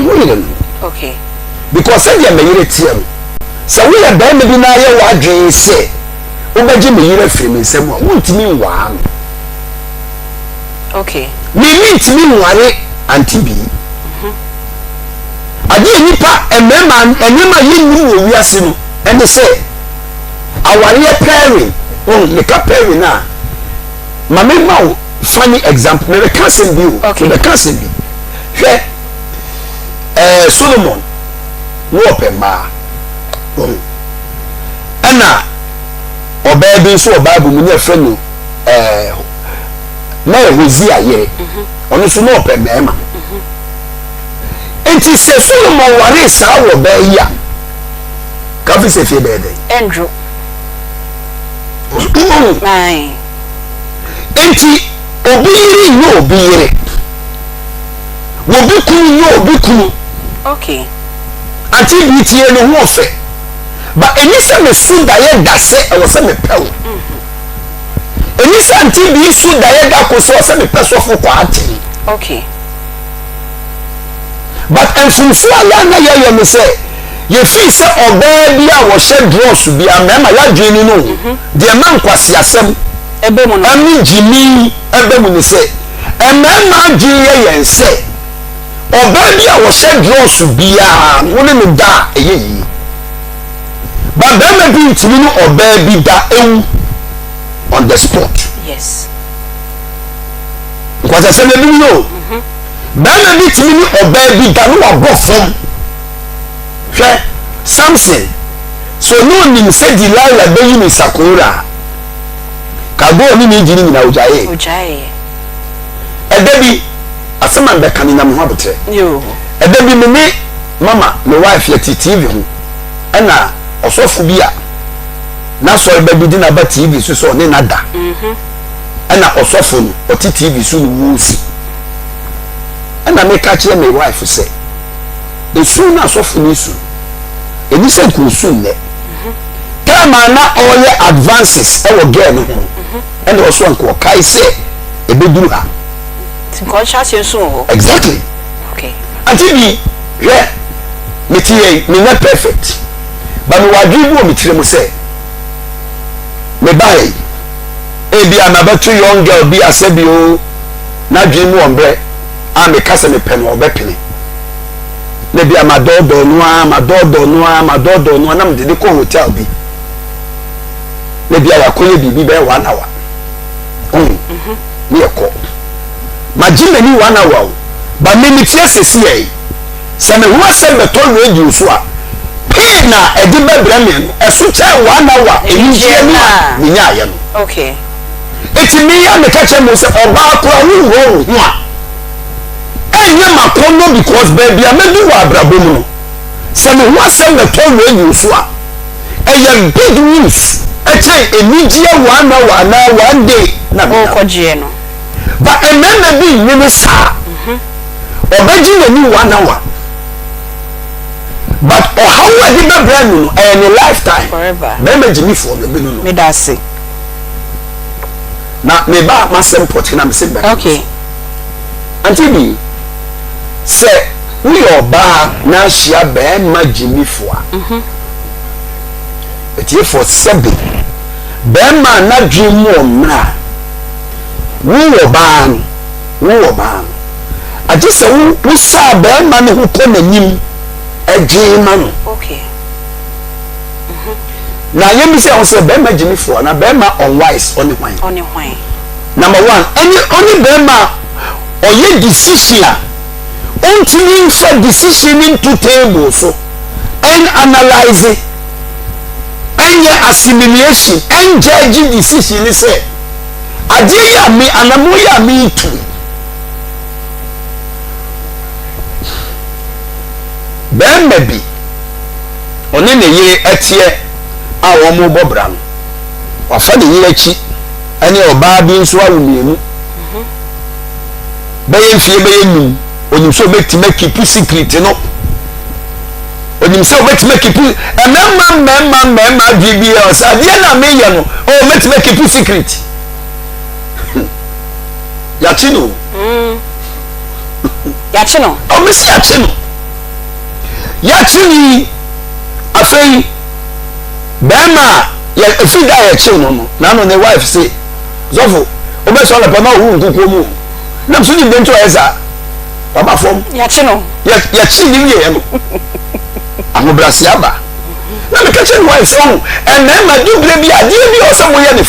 Me ho yere no. Okay. Because sɛdeɛ me yere teɛ no, sɛ woyɛ barima bi na ayɛ w'adwene sɛ wobɛgye me yere afiri me nsam a, wontumi nwaa me. Okay. Me mentumi nware Auntie Bii. Adeɛ a nnipa, mmarima, nneɛma a yɛnnim wɔ wiase no ɛne sɛ awareɛ pairing, wohu, meka pairing a, ma me ma wo funny example, mebɛka asɛm bi o, Okay. mebɛka asɛm bi. Hwɛ, ɛɛ Solomon, na ɔpɛ mmaa, wohu, ɛna ɔbaa bi nso wɔ Bible mu ne yɛfrɛ no ɛɛ na yɛ Hosea yere, ɔno nso na ɔpɛ mmarima. Enti sɛ Solomon waree saa wɔ baa yi a, ka fi sɛ fie bɛyɛ dɛn? Ɛndwo. Enti obi yere nyɛ obi yere. Obi kunu nyɛ obi kunu. Okay. Ante bi tie ne ho ɔfɛ. Ba ɛni sɛ me so daeɛ da sɛ ɛwɔ sɛ mepɛ wo. Ɛni sɛ ante bi so daeɛ da ko sɛ ɔsɛ mepɛ sɔfo kɔ ante. Okay. But mfomso a yɛa na yɛyɛ ne sɛ yɛfii sɛ ɔbaa bi a wɔhyɛ drɔs bi a mmarima yɛadwene no no mhm. deɛ ɛma nkwaseasɛm ɛne gyimi ɛbɛ mu ne sɛ mmarima adwene yɛ yɛn sɛ ɔbaa bi a wɔhyɛ drɔs biara wo ne no da a ɛyɛ yie ba barima bi ntumi ne ɔbaa bi da ewu on the spot. Yes. Nkwasasɛm ebi ni o. Barima bi tumi ne ɔbaa bi da na wabɔ fam. Hwɛ, Samson, sɛ ɔne onim sɛ Delilah bɛyi ne sakoora a, ka agorɔ ɔne ne di no nyinaa ogyaee. Ogyaee. Ɛda bi, asɛm a mbɛka no nya me ho aboterɛ. Ɛda bi me ne mama, me wife, yɛte TV ho, ɛna ɔsɔfo bi a n'asɔreba bi de no aba TV so sɛ ɔne no ada. Ɛna ɔsɔfo no ɔte TV so no wɔresu. Ɛna meka kyerɛ me wife sɛ, esu no asɔfo no esu no, ɛni sɛ nka osu nnɛ. Time a na ɔreyɛ advances ɛwɔ girl no ho no, ɛna ɔso nka ɔkae sɛ ɛbɛduru ha. Nti nka ɔnhyɛ aseɛ nsu wɔ hɔ. Exactly. Okay. Ante bi, hwɛ, mete yɛ menyɛ perfect, but mewɔ adwene bi wɔ me tiri mu sɛ, mebaeɛ yi, Ebia mabɛto young girl bi a sɛbi oo n'adwene mu wɔ mbrɛ a meka sɛ mepɛ no ɔbɛpene. Na ebia madɔɔdɔɔ no ara, madɔɔdɔɔ no ara, madɔɔdɔɔ no ara na mede no kɔ hotel bi. Na ebia wakɔyɛ biribi bɛyɛ one hour. Ohu, ne yɛkɔ. Magye m'ani one hour o, but me metie sesiei yi. Sɛ me ho asɛm bɛtɔ radio so a, pain a ɛde bɛbrɛ me no, ɛso kyɛn one hour anigyeɛ no a menyaeɛ no. Okay. Eti me a meka kyerɛ mo sɛ ɔbaa koraa wonworɔ wo ho a, ɛnyɛ m'akɔnnɔ because baabi a madu wɔ abrabɔ mu no, sɛ me ho asɛm bɛtɔ radio so a, ɛyɛ big news ɛkyɛn anigyeɛ one hour anaa one day na menya no. Wokɔgyeɛ no. But mmarima bi nnwene saa. Ɔbɛgye n'ani one hour but ɔhaw a ɛde bɛbrɛ no no ɛyɛ ne lifetime. Forever. Bɛrima gyimifoɔ no ebi no no. Meda ase. Na me ba m'asɛm pɔtee na mese bɛka. Okay. Auntie bi, sɛ woyɛ ɔbaa na ahyia bɛrima gyimifoɔ a, mm -hmm. atiefoɔ sɛbe bɛrima a n'adwene mu ɔmmerɛ a wowɔ baa no Wo ɔbaa no, agye sɛ wo wosaa barima no ho kɔ n'anim gyee ma no. Okay. Mhm. Na yɛmmisa yɛn ho sɛ barima gyimifoɔ anaa barima unwise ɔne hwan? Ɔne hwan? Number one, ɛne ɔne barima a ɔyɛ decision a ɔntumi nfa decision no nto table so ɛn analyse ɛnyɛ assimilation ɛnjudge decision no sɛ Adeɛ yi a me, anammɔn yi a meretu yi, barima bi, ɔne ne yere teɛ a wɔrebɔ bra no, wafa ne yere akyi ne ɔbaa bi nso awo mmienu. Bɛyɛ mfie bɛyɛ num, onim sɛ obɛtumi akipu secret no. Onim sɛ obɛtumi akipu mmarima mmarima mmarima adwene bi yɛ ɔsɛ adeɛ na meyɛ no, oh mɛtumi akipu secret. Yɛakye no. Yɛakye no. Ɔmo si yɛakye no. Yɛakye no yi, afei bɛrima a yɛ ɛfiri da a yɛkyew no no, n'ano ne wife se, Sɔfo, wobɛsɔ anɔpa ma wohuru nkukuo mu o. Nam so nim deɛ nti ɔyɛ saa. Waba fam. Yɛakye no. Yɛ yɛkye ne wieɛ no, ahobrɛaseɛ aba. Na meka kyerɛ ne wife sɛ, ɔhu, mmarima du berɛ bi a, adeɛ bi a ɔsɛ moyɛ ne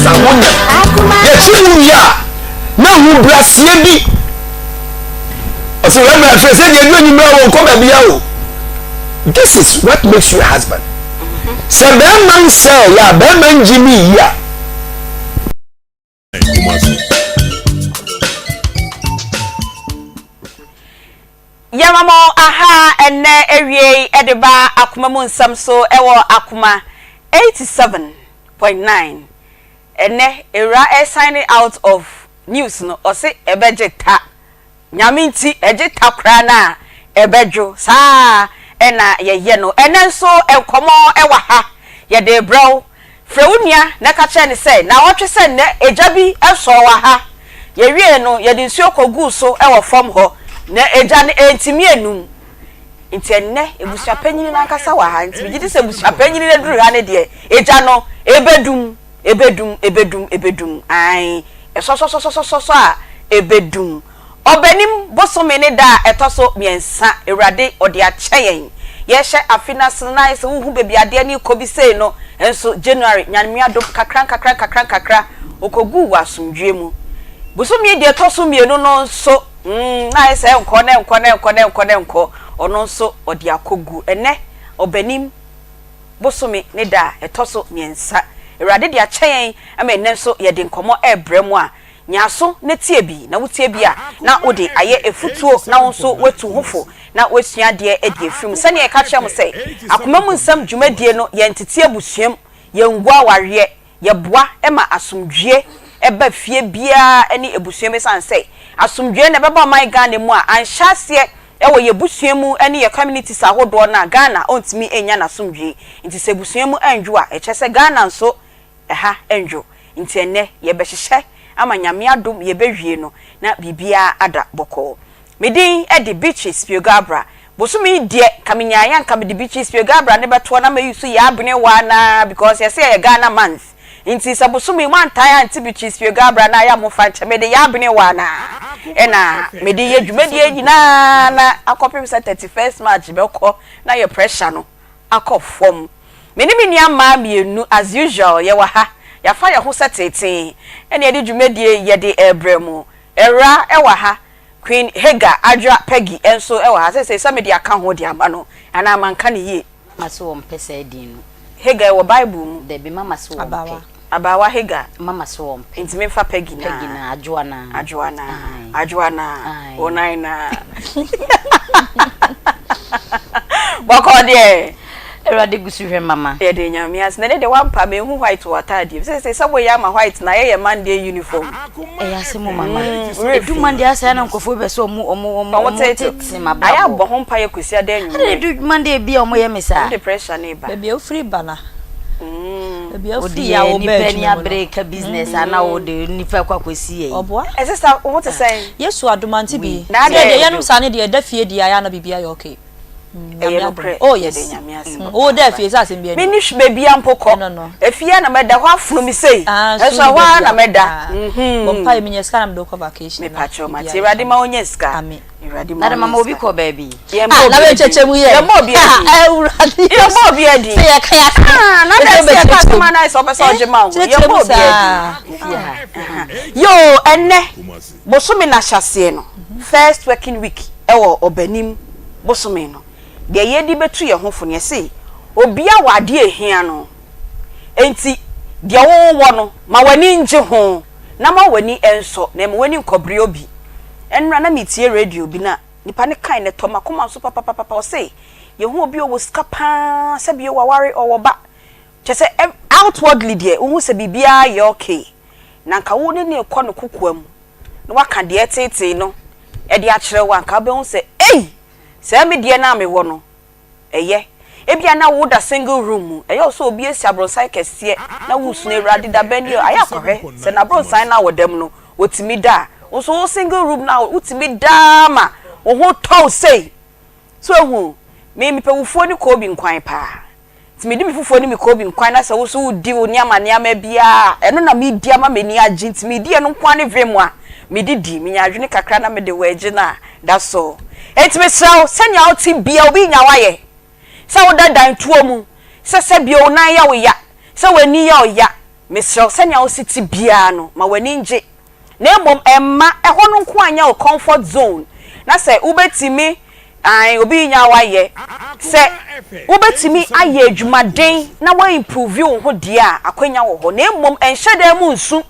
Sa wonya yɛkyi mu wie a na ahobrɛaseɛ bi ɔsɛ wɛmmerɛ afei sɛ deɛ ɛdu anwummerɛ wɔ nkɔ baabi a o. This is what makes you a husband. Sɛ bɛrima nsɛ yɛ a bɛrima ngye ne yi a. Yɛma mo aha ɛnnɛ awiei de ba akoma mu nsɛm so wɔ Akoma 87.9. Ɛnnɛ Awura ɛresign out of news no ɔse ɛbɛgye ta. Nyame nti ɛgye ta koraa no a ɛbɛdwo. Saa ara na yɛyɛ no ɛnnɛ nso. Nkɔmmɔ wɔ ha, yɛde rebrɛ wo. Frɛ wo nua na ka kyerɛ no sɛ naawɔtwe sɛ nnɛ egya bi sɔɔ wɔ ha. Yɛwiee no, yɛde nsuo kɔguu so wɔ fam hɔ, na egya no antumi annum. Nti ɛnnɛ abusuapanyin no ankasa wɔ ha. Nti megye di sɛ abusuapanyin no aduru ha no deɛ, egya no ɛbɛdum. Ebedum, ebedum, ebedum, ae, ɛsɔsɔsɔsɔsɔsɔ a, ebedum. Ɔbɛnem bosome ne da a ɛtɔ so miɛnsa, Awurade ɔde akyɛ yɛn. Yɛrehyɛ afe no ase no, na ayɛ sɛ wohu baabi adeɛ no rekɔ bi sei no, nso January, Nyame adom, kakra nkakra nkakra nkakra, ɔkɔguu wɔ asomdwoeɛ mu. Bosome yi deɛ ɛtɔ so mmienu no nso, mm, na ayɛ sɛ ɛnkɔ na ɛnkɔ na ɛnkɔ na ɛnkɔ na ɛnkɔ, ɔno nso ɔde akɔgu. Ɛnnɛ, Ɔbɛnem. bosome ne da a ɛtɔ so miɛnsa. Awurade de akyɛ yɛn ma ɛnnɛ nso yɛde nkɔmmɔ rebrɛ mo a, nya aso na tie bi, na wotie bi a, na wode ayɛ afutuo na wo nso woatu ho fo na woasua adeɛ adi afiri mu. Sɛdeɛ yɛka kyerɛ mo sɛ, Akoma mu Nsɛm dwumadie no, yɛntete abusuam, yɛngu awareɛ, Yɛboa ma asomdwoeɛ ba fie biara ne abusua mu ɛsiane sɛ asomdwoeɛ na ɛbɛba ɔman Ghana mu a anhyɛ aseɛ wɔ yɛn abusua mu ne yɛn communities ahodoɔ no a Ghana ɔntumi nnya n'asomdwoeɛ. Nti sɛ abusua mu andwo a ɛkyerɛ sɛ Ghana nso ɛha ndwo. Nti ɛnnɛ yɛbɛhyehyɛ ama Nyame adom yɛbɛwie no na biribiara ada bɔkɔɔ. Me din de Beatrice Spio-Garbrah. Bosome yi deɛ nka me nyaeɛ a nka mede Beatrice Spio-Garbrah no bɛtoɔ na ma use Yaa Benewaa no ara because yɛse ɛyɛ Ghana month nti sɛ bosome yi moantae ante Beatrice Spio-Garbrah no a yɛ a momfa nkyɛ mede Yaa Benewaa no ara ɛna mede yɛ dwumadie nyinaa na akɔpem sɛ 31st March bɛkɔ na yɛ pressure no akɔ fam. Me ne me nua mmaa mienu as usual yɛwɔ ha yɛafa yɛn ho sɛ teetee ɛna yɛde dwumadie yi yɛde rebrɛ mo. Awuraa ɛwɔ ha Queen Hagar Adwoa Peggy nso wɔ ha. Seesei sɛ mede aka ho de ama no anaa manka no yie. Mama se wɔmpɛ saa din no. Hagar ɛwɔ Bible mu. Dabi mama se wɔmpɛ. Abaawa. Abaawa Hagar. Mama se wɔmpɛ. Nti memfa Peggy naa. Peggy naa, Adwoa naa. Adwoa naa. Aye. Adwoa naa. Aye. Onan naa. Bɔkɔɔ deɛ. Awurade gu so hwɛ mama. Yɛde Nyame ase. Na ɛnɛ deɛ wampa menhu white wɔ w'ataadeɛ mu. Seesei sɛ moyɛ ama white na ayɛ yɛ Monday uniform. Ɛyɛ asɛm o mama. Edu Monday asɛ na nkurɔfoɔ bɛ sɛ ɔmo ɔmo ɔmo Ɔmo ɔmo tete. tete ma Ayɛ brabɔ. abɔ ho mpaeɛ Kwasiada Ɛna anwummerɛ. edu Monday bi a ɔmo yɛ me saa. Ɔmo de pressure no reba. Baabi a wofiri ba na. Baabi a Wode wofiri yɛ a yɛ woba nipa ani adwuma mu no. abere ka business a na wode nipa kɔ akɔsi yɛ yi. Ɔboa. Ɛsɛ sɛ wo ho te sɛn? Yesu adom ante bi. Na Sɛ deɛ adɛn? yɛnom saa ne deɛ ɛda fie deɛ ayɛ a na biribi ayɛ okay. Ɛyɛ nokorɛ, Oh yɛda yes. Nyame ase Wo da papaapa. fie sɛ asɛm bi ani. Menni hw baabiara mpo kɔ. Ɛno no. Efie ara na mɛda, hɔ afono me sei. Ah, Nso nso ɛhɔ wonni ara na baabi a. mɛda. Ah. Bɔ mpaeɛ menya sika na mede wo kɔ vacation na Mepakyɛw mate. biribiara Awurade yɛ ma wonya sika. Amen. Awurade ma Na de wonya mama obi sika. kɔ baabi. Yɛmmɔ Ah, obi na adin. bɛkyɛkyɛ mu yɛ. Yɛmmɔ obi adin. Awurade Yɛmmɔ Yesu. obi adin. Sɛ yɛka yɛ asɛm. Ah, na Ɛsɛ dɛ sɛ yɛka wobɛkyerɛkyerɛ asɛm mu. a na ayɛ sɛ ɔpɛ sɛ ɔgye ma wo. Kyerɛkyerɛ Yɛmmɔ mu obi adin. saa. Fie ha. Yoo, ɛnnɛ bosome no ahyɛaseɛ no, first working week wɔ Ɔbɛnem bosome no, deɛ yɛde bɛtu yɛn ho fo no, yɛse obia wɔ adeɛ a ɛhia no, enti deɛ wowɔ no, ma w'ani ngye ho na ma w'ani nsɔ na mma w'ani nkɔbere obi. Ɛnnora na metie radio bi na nipa no kae no ɛtɔ m'akoma so papapapa, ɔse yɛhu obi ɔwɔ sika paa, sɛbio waware, ɔwɔ ba, kyerɛ sɛ outwardly deɛ wohu sɛ biribiara yɛ okay, na nka wo ne no rekɔ no kokoam na waka deɛ ɛreteetee no de akyerɛ wo a, nka wobɛhu sɛ, ei! Saa me deɛ no a mewɔ no, ɛyɛ. Ebia na woda single room mu, ɛyɛ wo sɛ obi asi abronsan kɛseɛ na woresu no, Awurade da bɛn nie o, ayɛ akɔhwɛ sɛ n'abronsan no a ɔda mu no, ɔtumi da a. Wo nso wo single room no a wotumi da ara ma wo ho tɔ wo sei. So woahu? Me, mepɛ wufuo ne koobi nkwan paa. Nti medi me fufuo ne me koobi nkwan na sɛ wo nso wodi wo nneɛma nneɛma biara a, ɛno na medi ama m'ani agye. Nti medi ɛno nko ara ne vem a mede di. Menya adwene kakra na mede wɔ no a, that's all. Enti mesrɛ wo, sɛnea wote biara, obi nya wo ayɛ. Sɛ woda dan tuo mu, sɛ sɛbio wo nan yɛ wo ya, sɛ w'ani yɛ wo ya, mesrɛ wo, sɛnea wosi te biara no, ma w'ani ngye. Na mmom mma ɛhɔ no nko ara nyɛ wo comfort zone, na sɛ wobɛtumi, ae, obi renya wo ayɛ, sɛ wobɛtumi ayɛ adwumaden na wo improve wo ho deɛ a, akwanya wɔ hɔ. Na mmom nhyɛ dan mu nsu,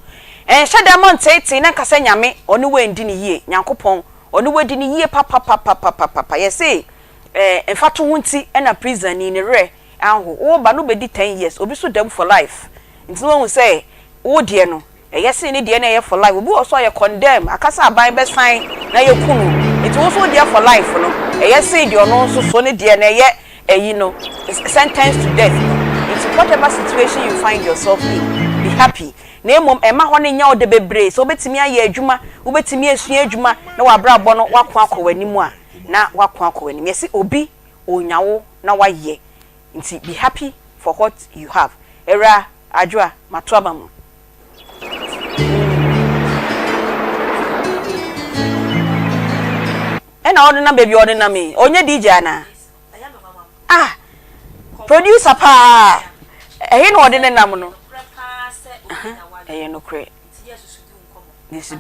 nhyɛ dan mu nteetee na nka sɛ Nyame ɔne wo andi no yie. Nyankopɔn ɔne wo adi no yie papapapapapapa. Yɛse eh, mfatoho nti na prison ni ne werɛ anho. Wo ba no wobɛdi ten years, obi nso da mu for life. Nti na wahu sɛ wo deɛ no, Ɛyɛ sen ne deɛ na ɛyɛ for life obi wɔ so a ɔyɛ condemn aka sɛ aban bɛ san na yɛ ku no nti wo nso wo deɛ for life no ɛyɛ sen deɛ ɔno nso so ne deɛ na ɛyɛ ɛyi no sentence to death no nti whatever situation you find yourself in be happy na mmom ɛma hɔ no nyɛ wo dɛ bebree sɛ wobɛtumi ayɛ adwuma wobɛtumi asua adwuma na wabrabɔ no wako akɔ w'anim a na wako akɔ w'anim yɛse obi ɔnya wo na wayɛ nti be happy for what you have awura Adwoa mato aba mu. Ɛna ɔnenam baabi a ɔnenam yi, ɔnyɛ DJ anaa? Ah, producer paa, ɛhe na ɔde nenam no? Ɛyɛ nokorɛ. Yɛsusu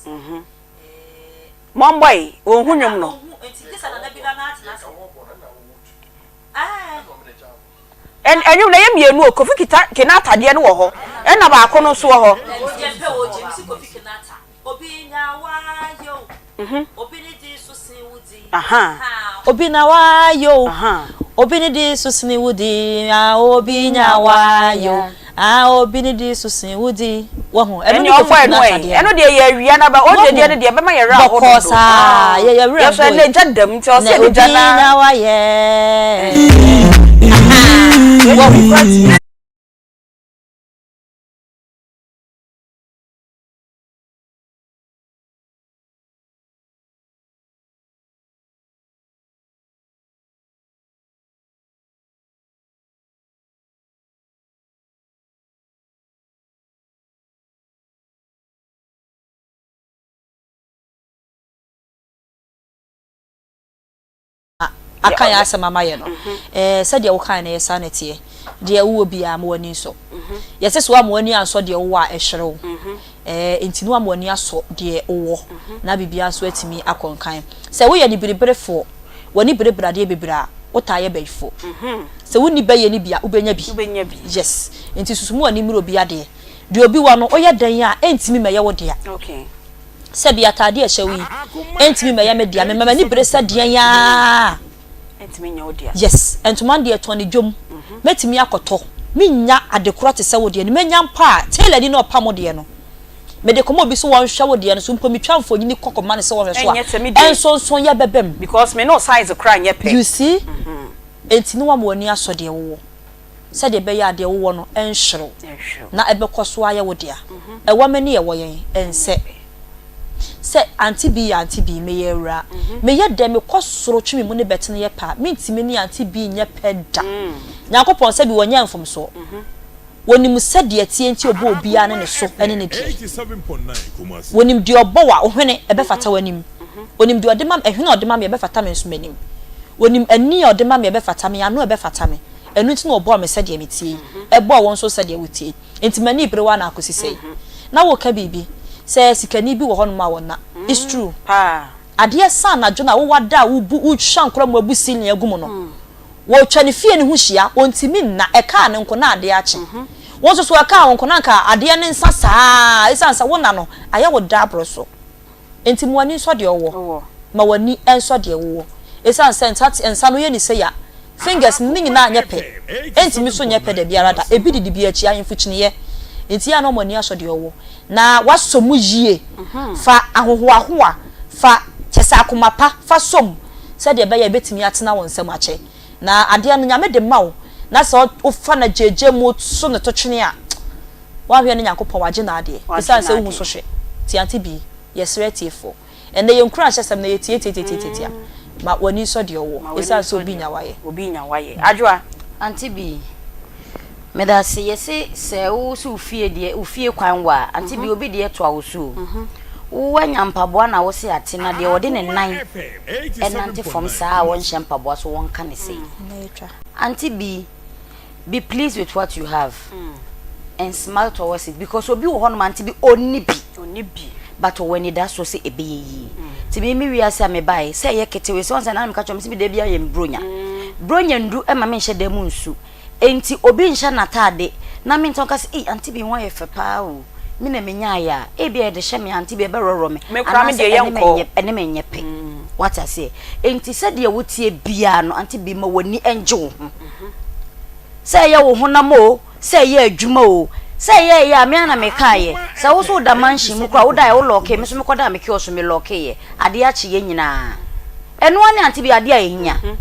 nkɔmmɔ. Mɔmbɔ yi, ɔnhu nnwom no. Ɛn ɛnwom no ɛyɛ mienu o, Kofi kita Kenata deɛ no wɔ hɔ ɛna baako no nso wɔ hɔ. Aha. Obi na wayɛ o, obi ne di so sene wo di, ah obi nya wayɛ o, ah obi ne di so sene wo di. Wahu, ɛno ne Kofi Kinata deɛ no. Ɛno deɛ yɛ awia na ba, ɔgye deɛ no deɛ ɛbɛma yɛ werɛ aho dodo. Bɔkɔɔ saa, yɛ yɛ werɛ mboe. Yɛsɔ ɛnɛ gya dam nti ɔsɛ yɛde gya na. Obi na wayɛ. Wahu. aka yɛn asɛm ama yɛ no ɛɛ sɛdeɛ wokae no yɛ saa na ɛteɛ deɛ wowɔ biara ma w'ani nsɔ yɛte so ama w'ani ansɔ deɛ wowɔ a ɛhyerɛ wo ɛɛ nti no ama w'ani asɔ deɛ wowɔ na biribiara nso atumi akɔ nkan sɛ woyɛ ne biriberefoɔ w'ani berebere adeɛ bebree a wotaa yɛ bɛyifoɔ Sɛ wonni bɛyɛ no bi a, wobɛnya bi. Wobɛnya bi. Yes. Nti susu mu w'ani mmere obi adeɛ. Deɛ obi wɔ no, woyɛ dɛn a, ɛntumi mmɛyɛ wo dea. Okay. Sɛbi ataadeɛ a ɛhyɛ wo yi, ɛntumi mmɛyɛ me dea. Mema m'ani bere sɛ deɛn ara. Ɛntumi nyɛ wo dea. Yes. Ntoma no deɛ yɛtɔn no dwam. Mɛtumi akɔtɔ. Mennya adekorɔ te sɛ wo deɛ no. Mɛnya mpo a, tailor ni na ɔpam wo deɛ no. Mede kɔma obi sɛ wɔnhwɛ wo deɛ no so mpo, metwa mfonini kɔ kɔma no sɛ wɔnhwɛ so a, Ɛnyɛ sɛ me deɛ. nsonsonoeɛ bɛba mu. Because me ne wo size koraa nyɛ pɛ. You see? Enti na woama w'ani asɔ deɛ wowɔ, sɛdeɛ ɛbɛyɛ a deɛ wowɔ no renhwere wo, na ɛbɛkɔ so ara ayɛ wo dea. Ɛwɔ me ne ɛwɔ yɛn, ɛnsɛ sɛ Auntie Bee yɛ Auntie Bee, meyɛ awuraa. Meyɛ dɛn mekɔ soro twe me mu ne bɛtene yɛ pɛ a, mentumi ne Auntie Bee nyɛ pɛ da. Nyankopɔn, sɛbi wɔnyɛɛ mfomsoɔ. Wɔnim sɛdeɛ ɛteɛ nti ɔbɔ obiara ne ne so ne ne deɛ. Wɔnim deɛ ɔbɔ wo a, wo hwene, ɛbɛfata w'anim. Ɔnim deɛ ɔde ma me, ɛhwene a ɔde ma me, ɛbɛfata me nso m'anim. Ɔnim ani a ɔde ma me, ɛbɛfata me, ano a ɛbɛfata me. Ɛno nti na ɔbɔɔ me sɛdeɛ meteɛ yi, ɛbɔɔ wo nso sɛdeɛ woteɛ yi. Enti m'ani rebere wo ara na akɔsi sɛi. Na woreka biribi, sɛ sikani bi wɔ hɔnom a ɔnna. It's true. Adeɛ sa anadwo no a wowɔ ada a wobu, wotwa nkora mu abu ceiling agu mu no, Wɔtwa ne fie no ho hyia, ɔntumi nna, ɛkaa ne nko na adeɛ akye. Wo nso so ɛkaa wo nko na anka adeɛ no nsa saa ara, ɛsiane sɛ wo nna no ayɛ wo dɛ aboro so. Enti ma w'ani nsɔ deɛ wowɔ. Ma w'ani nsɔ deɛ wowɔ. Ɛsiane sɛ nsa nsa no yɛ ne sei a, fingers no ne nyinaa nyɛ pɛ. Ɛntumi nso nyɛ pɛ da biara da. Ɛbi didi bi akyi, ahemfo kyiniiɛ. Enti yɛ a na wɔn ani asɔ deɛ ɔwɔ. Na wasɔ mu yie. Fa ahohoahoa, fa kyɛ sɛ akoma pa fa sɔ mu. sɛdeɛ ɛbɛyɛ a ɛbɛtumi atena wo nsam akyɛ. Na adeɛ no, Nyame de ma wo, na sɛ wofa no gyegye mu to no totwene a, woanhwɛ ne Nyankopɔn wagye n'adeɛ, ɛsiane sɛ wohu so hwɛ. Nti Auntie Bee, yɛsrɛ atiefoɔ, ɛnnɛ yɛn nkuranhyɛsɛm no yɛ tiatiatiatiatia, ma w'ani nsɔ deɛ wowɔ, ɛsiane sɛ obi nnya wayɛ. Obi nnya wayɛ. Adwoa. Auntie Bee, Medase yɛse sɛ wo se wo fie deɛ wo fie kwan wa a ante bi obi deɛ toa wo so o wo anya mpaboa na wo se ate na deɛ ɔde ne nan ɛnante fam saa a wɔnhyɛ mpaboa so wɔnka ne sei ante bi be pleased with what you have and smile towards it because obi wɔ hɔnom ante bi ɔnni bi but ɔwɔ anidasoɔ sɛ ɛbɛyɛ yie nti me me wiase a mebaeɛ sɛ ɛyɛ ketewe sɛ ɔn sɛ na meka kyerɛ me sɛ meda bi ayɛ me bronya bronya ndu ɛma menhyɛ dan mu nsu Enti obi nhyɛ n'ataade na me nte ɔnka sɛ, Ei, Auntie Bee ho ayɛ fɛ paa o, me na menyaeɛ a, ebia yɛde hyɛ me a, Auntie Bee ɛbɛworɔworɔ me, Me koraa me anaasɛ deɛ ɛne me yɛnkɔ. nyɛ, ɛne me nyɛ pɛ. Woate aseɛ? Enti sɛdeɛ woteɛ biara no, Auntie Bee, ma w'ani nnye wo ho. Sɛ ɛyɛ wo honam o, sɛ ɛyɛ adwuma o, sɛ ɛyɛ ɛyɛ a, me ara na mekaeɛ. Sɛ wo nso woda mansion mu koraa a, wodaeɛ, wo lɔɔkee, me nso mekɔdaa me kiosk so, me lɔɔkeeɛ. Adeɛ akye yɛn nyinaa. Ɛno ara ne Auntie Bee, adeɛ a ɛhia.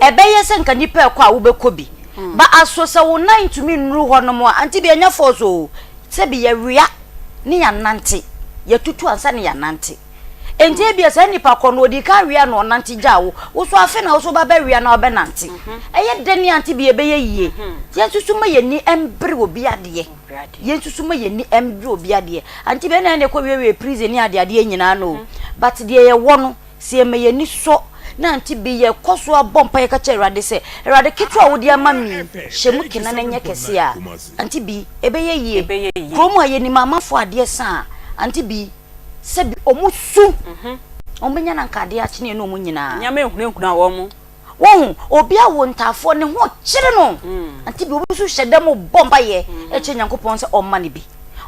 Ɛbɛyɛ sɛ nka nnipa ɛkɔ a wobɛkɔ bi. Ba aso sɛ wo nan ntumi nnuru hɔ nom a, ante bi ɛnyɛ force o. Sɛbi yɛwea ne yɛanante, yɛtutu ansa ne yɛanante. Enti ebia saa nipa korɔ no ɔdii kan wea na ɔnante gyaa wo, wo so afe na wo so woba bɛwea na wobɛnante. Ɛyɛ dɛn ante bi ɛbɛyɛ yie. Yɛnsusu ma yɛn ani mbere obi adeɛ. Yɛnsusu ma yɛn ani mbere obi adeɛ. Ante bi ɛna ɛna ɛkɔ wiewie prison ne adeadeɛ nyinaa no o. But deɛ yɛwɔ no, Sɛ yɛma yɛn ani sɔ na ante bi, yɛkɔ so ara bɔ mpaeɛ ka kyerɛ Awurade sɛ, Awurade, ketewa a wode ama me yi, hyɛ mu kena na ɛnyɛ kɛse a, ante bi, ɛbɛyɛ yie. Kurom ha, yɛnim amanfoɔ adeɛ sa a, ante bi, sɛbi wɔn su, wɔbɛnya no anka adeɛ akye ne yɛne wɔn nyinaa. Nneɛma ehunahuna wɔn. Wohu, obi awo ntaafoɔ, ne ho kyere no. Ante bi, obi nso hyɛ da mu bɔ mpaeɛ kyerɛ Nyankopɔn sɛ ɔmma no bi.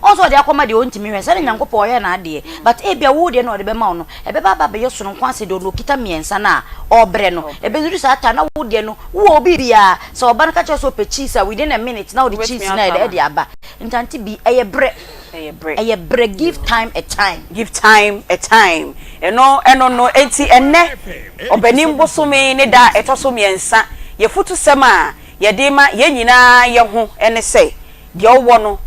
Ɔn sɛ ɔde akɔma deɛ ɔntumi hwɛ, sɛdeɛ Nyankopɔn ɔyɛ n'adeɛ. But ebia wo deɛ na ɔde bɛma wo no, ɛbɛba aba abɛyɛ sononko ase deɛ ɔno ɔkita mmiɛnsa no a ɔrebrɛ no. Ɛbɛduru saa time no na wo deɛ no, wowɔ obi biara, sɛ ɔba no ka kyerɛ wo sɛ ɔpɛ cheese a, within a minute na wode cheese no ayɛ dɛ de aba. Nti Auntie Bee, ɛyɛ brɛ. Ɛyɛ brɛ. Give time a time. Give time a time. Ɛno ɛno no, enti ɛnnɛ, Ɔbɛnem bosome ne da a ɛtɔ so mmiɛnsa, yɛfutusɛm a yɛde rema yɛn nyinaa yɛ ho ne sɛ, Deɛ wowɔ no,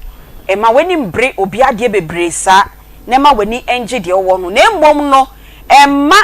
mma w'ani mmbere obi adeɛ bebree saa, na mma w'ani nngye deɛ wowɔ ho, na mmom no, mma